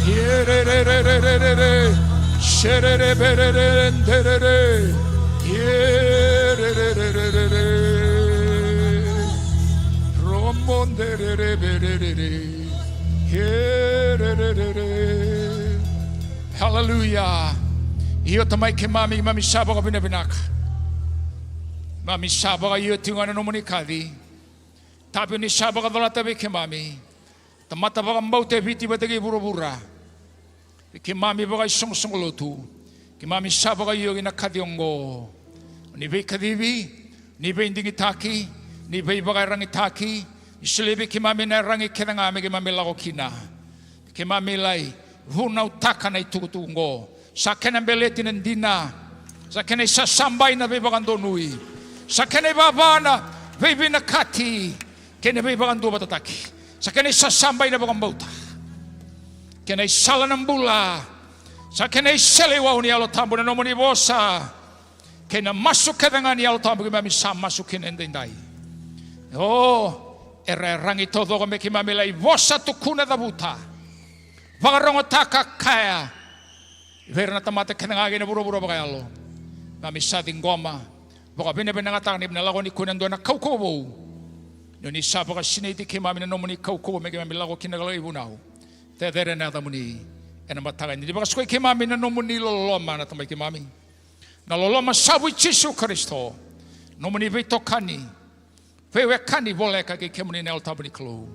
Yererererere, shererebererenderere. Yererererere, romonderereberere. Yerererere. Hallelujah. Io Tamai keimami, keimami sa vakavinavinaka. Keimami sa vakaio tiko ga na nomuni kaci. Tavi ni sa vakacolata vei keimami. Tamata vakabauta e Viti vata kei vuravura. Vei keimami vakaisoqosoqo lotu. Keimami sa vakaio ki na kaci oqo. Ni veikacivi, ni veidigitaki, ni veivakaiyaragitaki, ni solia vei keimami na iyaragi kece ga me keimami lako kina. Keimami lai vunautaka na itukutuku oqo. Sa kena beleti na dina. Sa kena isasabai na veivakadonui. Sa kena ivava na veivinakati kei na veivakaduavatataki. Sa kena isasabai na vakabauta kei na isala na bula. Sa kena iseleiwau ni Yalo Tabu na nomuni vosa. Kei na masu kece ga ni Yalo Tabu keimami sa masu kina edaidai. O, era iyaragi taucoko me keimami lai vosa, tukuna, cavuta, vakarogotaka, kaya vei ira na tamata kece ga kei na vuravura vakayalo. Keimami sa ciqoma, vakavinavinakataka ni vinaka, lako ni kua na dua na kaukauwa vou. Ni oni sa vakasinaiti keimami na nomuni kaukauwa me keimami lako kina ka lako i vunau. Cecere na yacamuni ena mataka ni vakasukai keimami na nomuni loloma na Tamai keimami. Na loloma savu i Jisu Karisito, nomuni veitokani, veiwekani voleka kei kemuni na Yalo Tabu ni Kalou.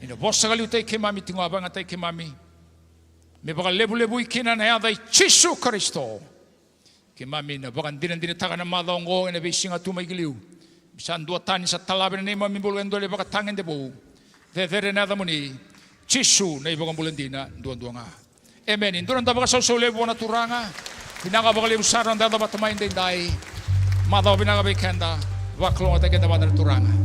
Ni na vosa ka liutaki keimami tiko ga, vakayagataki keimami me vakalevulevui kina na yaca i Jisu Karisito. Keimami na vakadinadinataka na macawa oqo ena veisiga tu mai ki liu. Sa duatani sa talave na neimami bula e dua na ivakatagede vou. Cecere na yacamuni, Jisu na iVakabula dina duadua ga. Emeni. Dua na noda vakasausau levu vua na Turaga. Vinaka vakalevu sara na noda yaco vata mai edaidai. Macawa vinaka vei keda. Vakalougatataki keda vata na Turaga.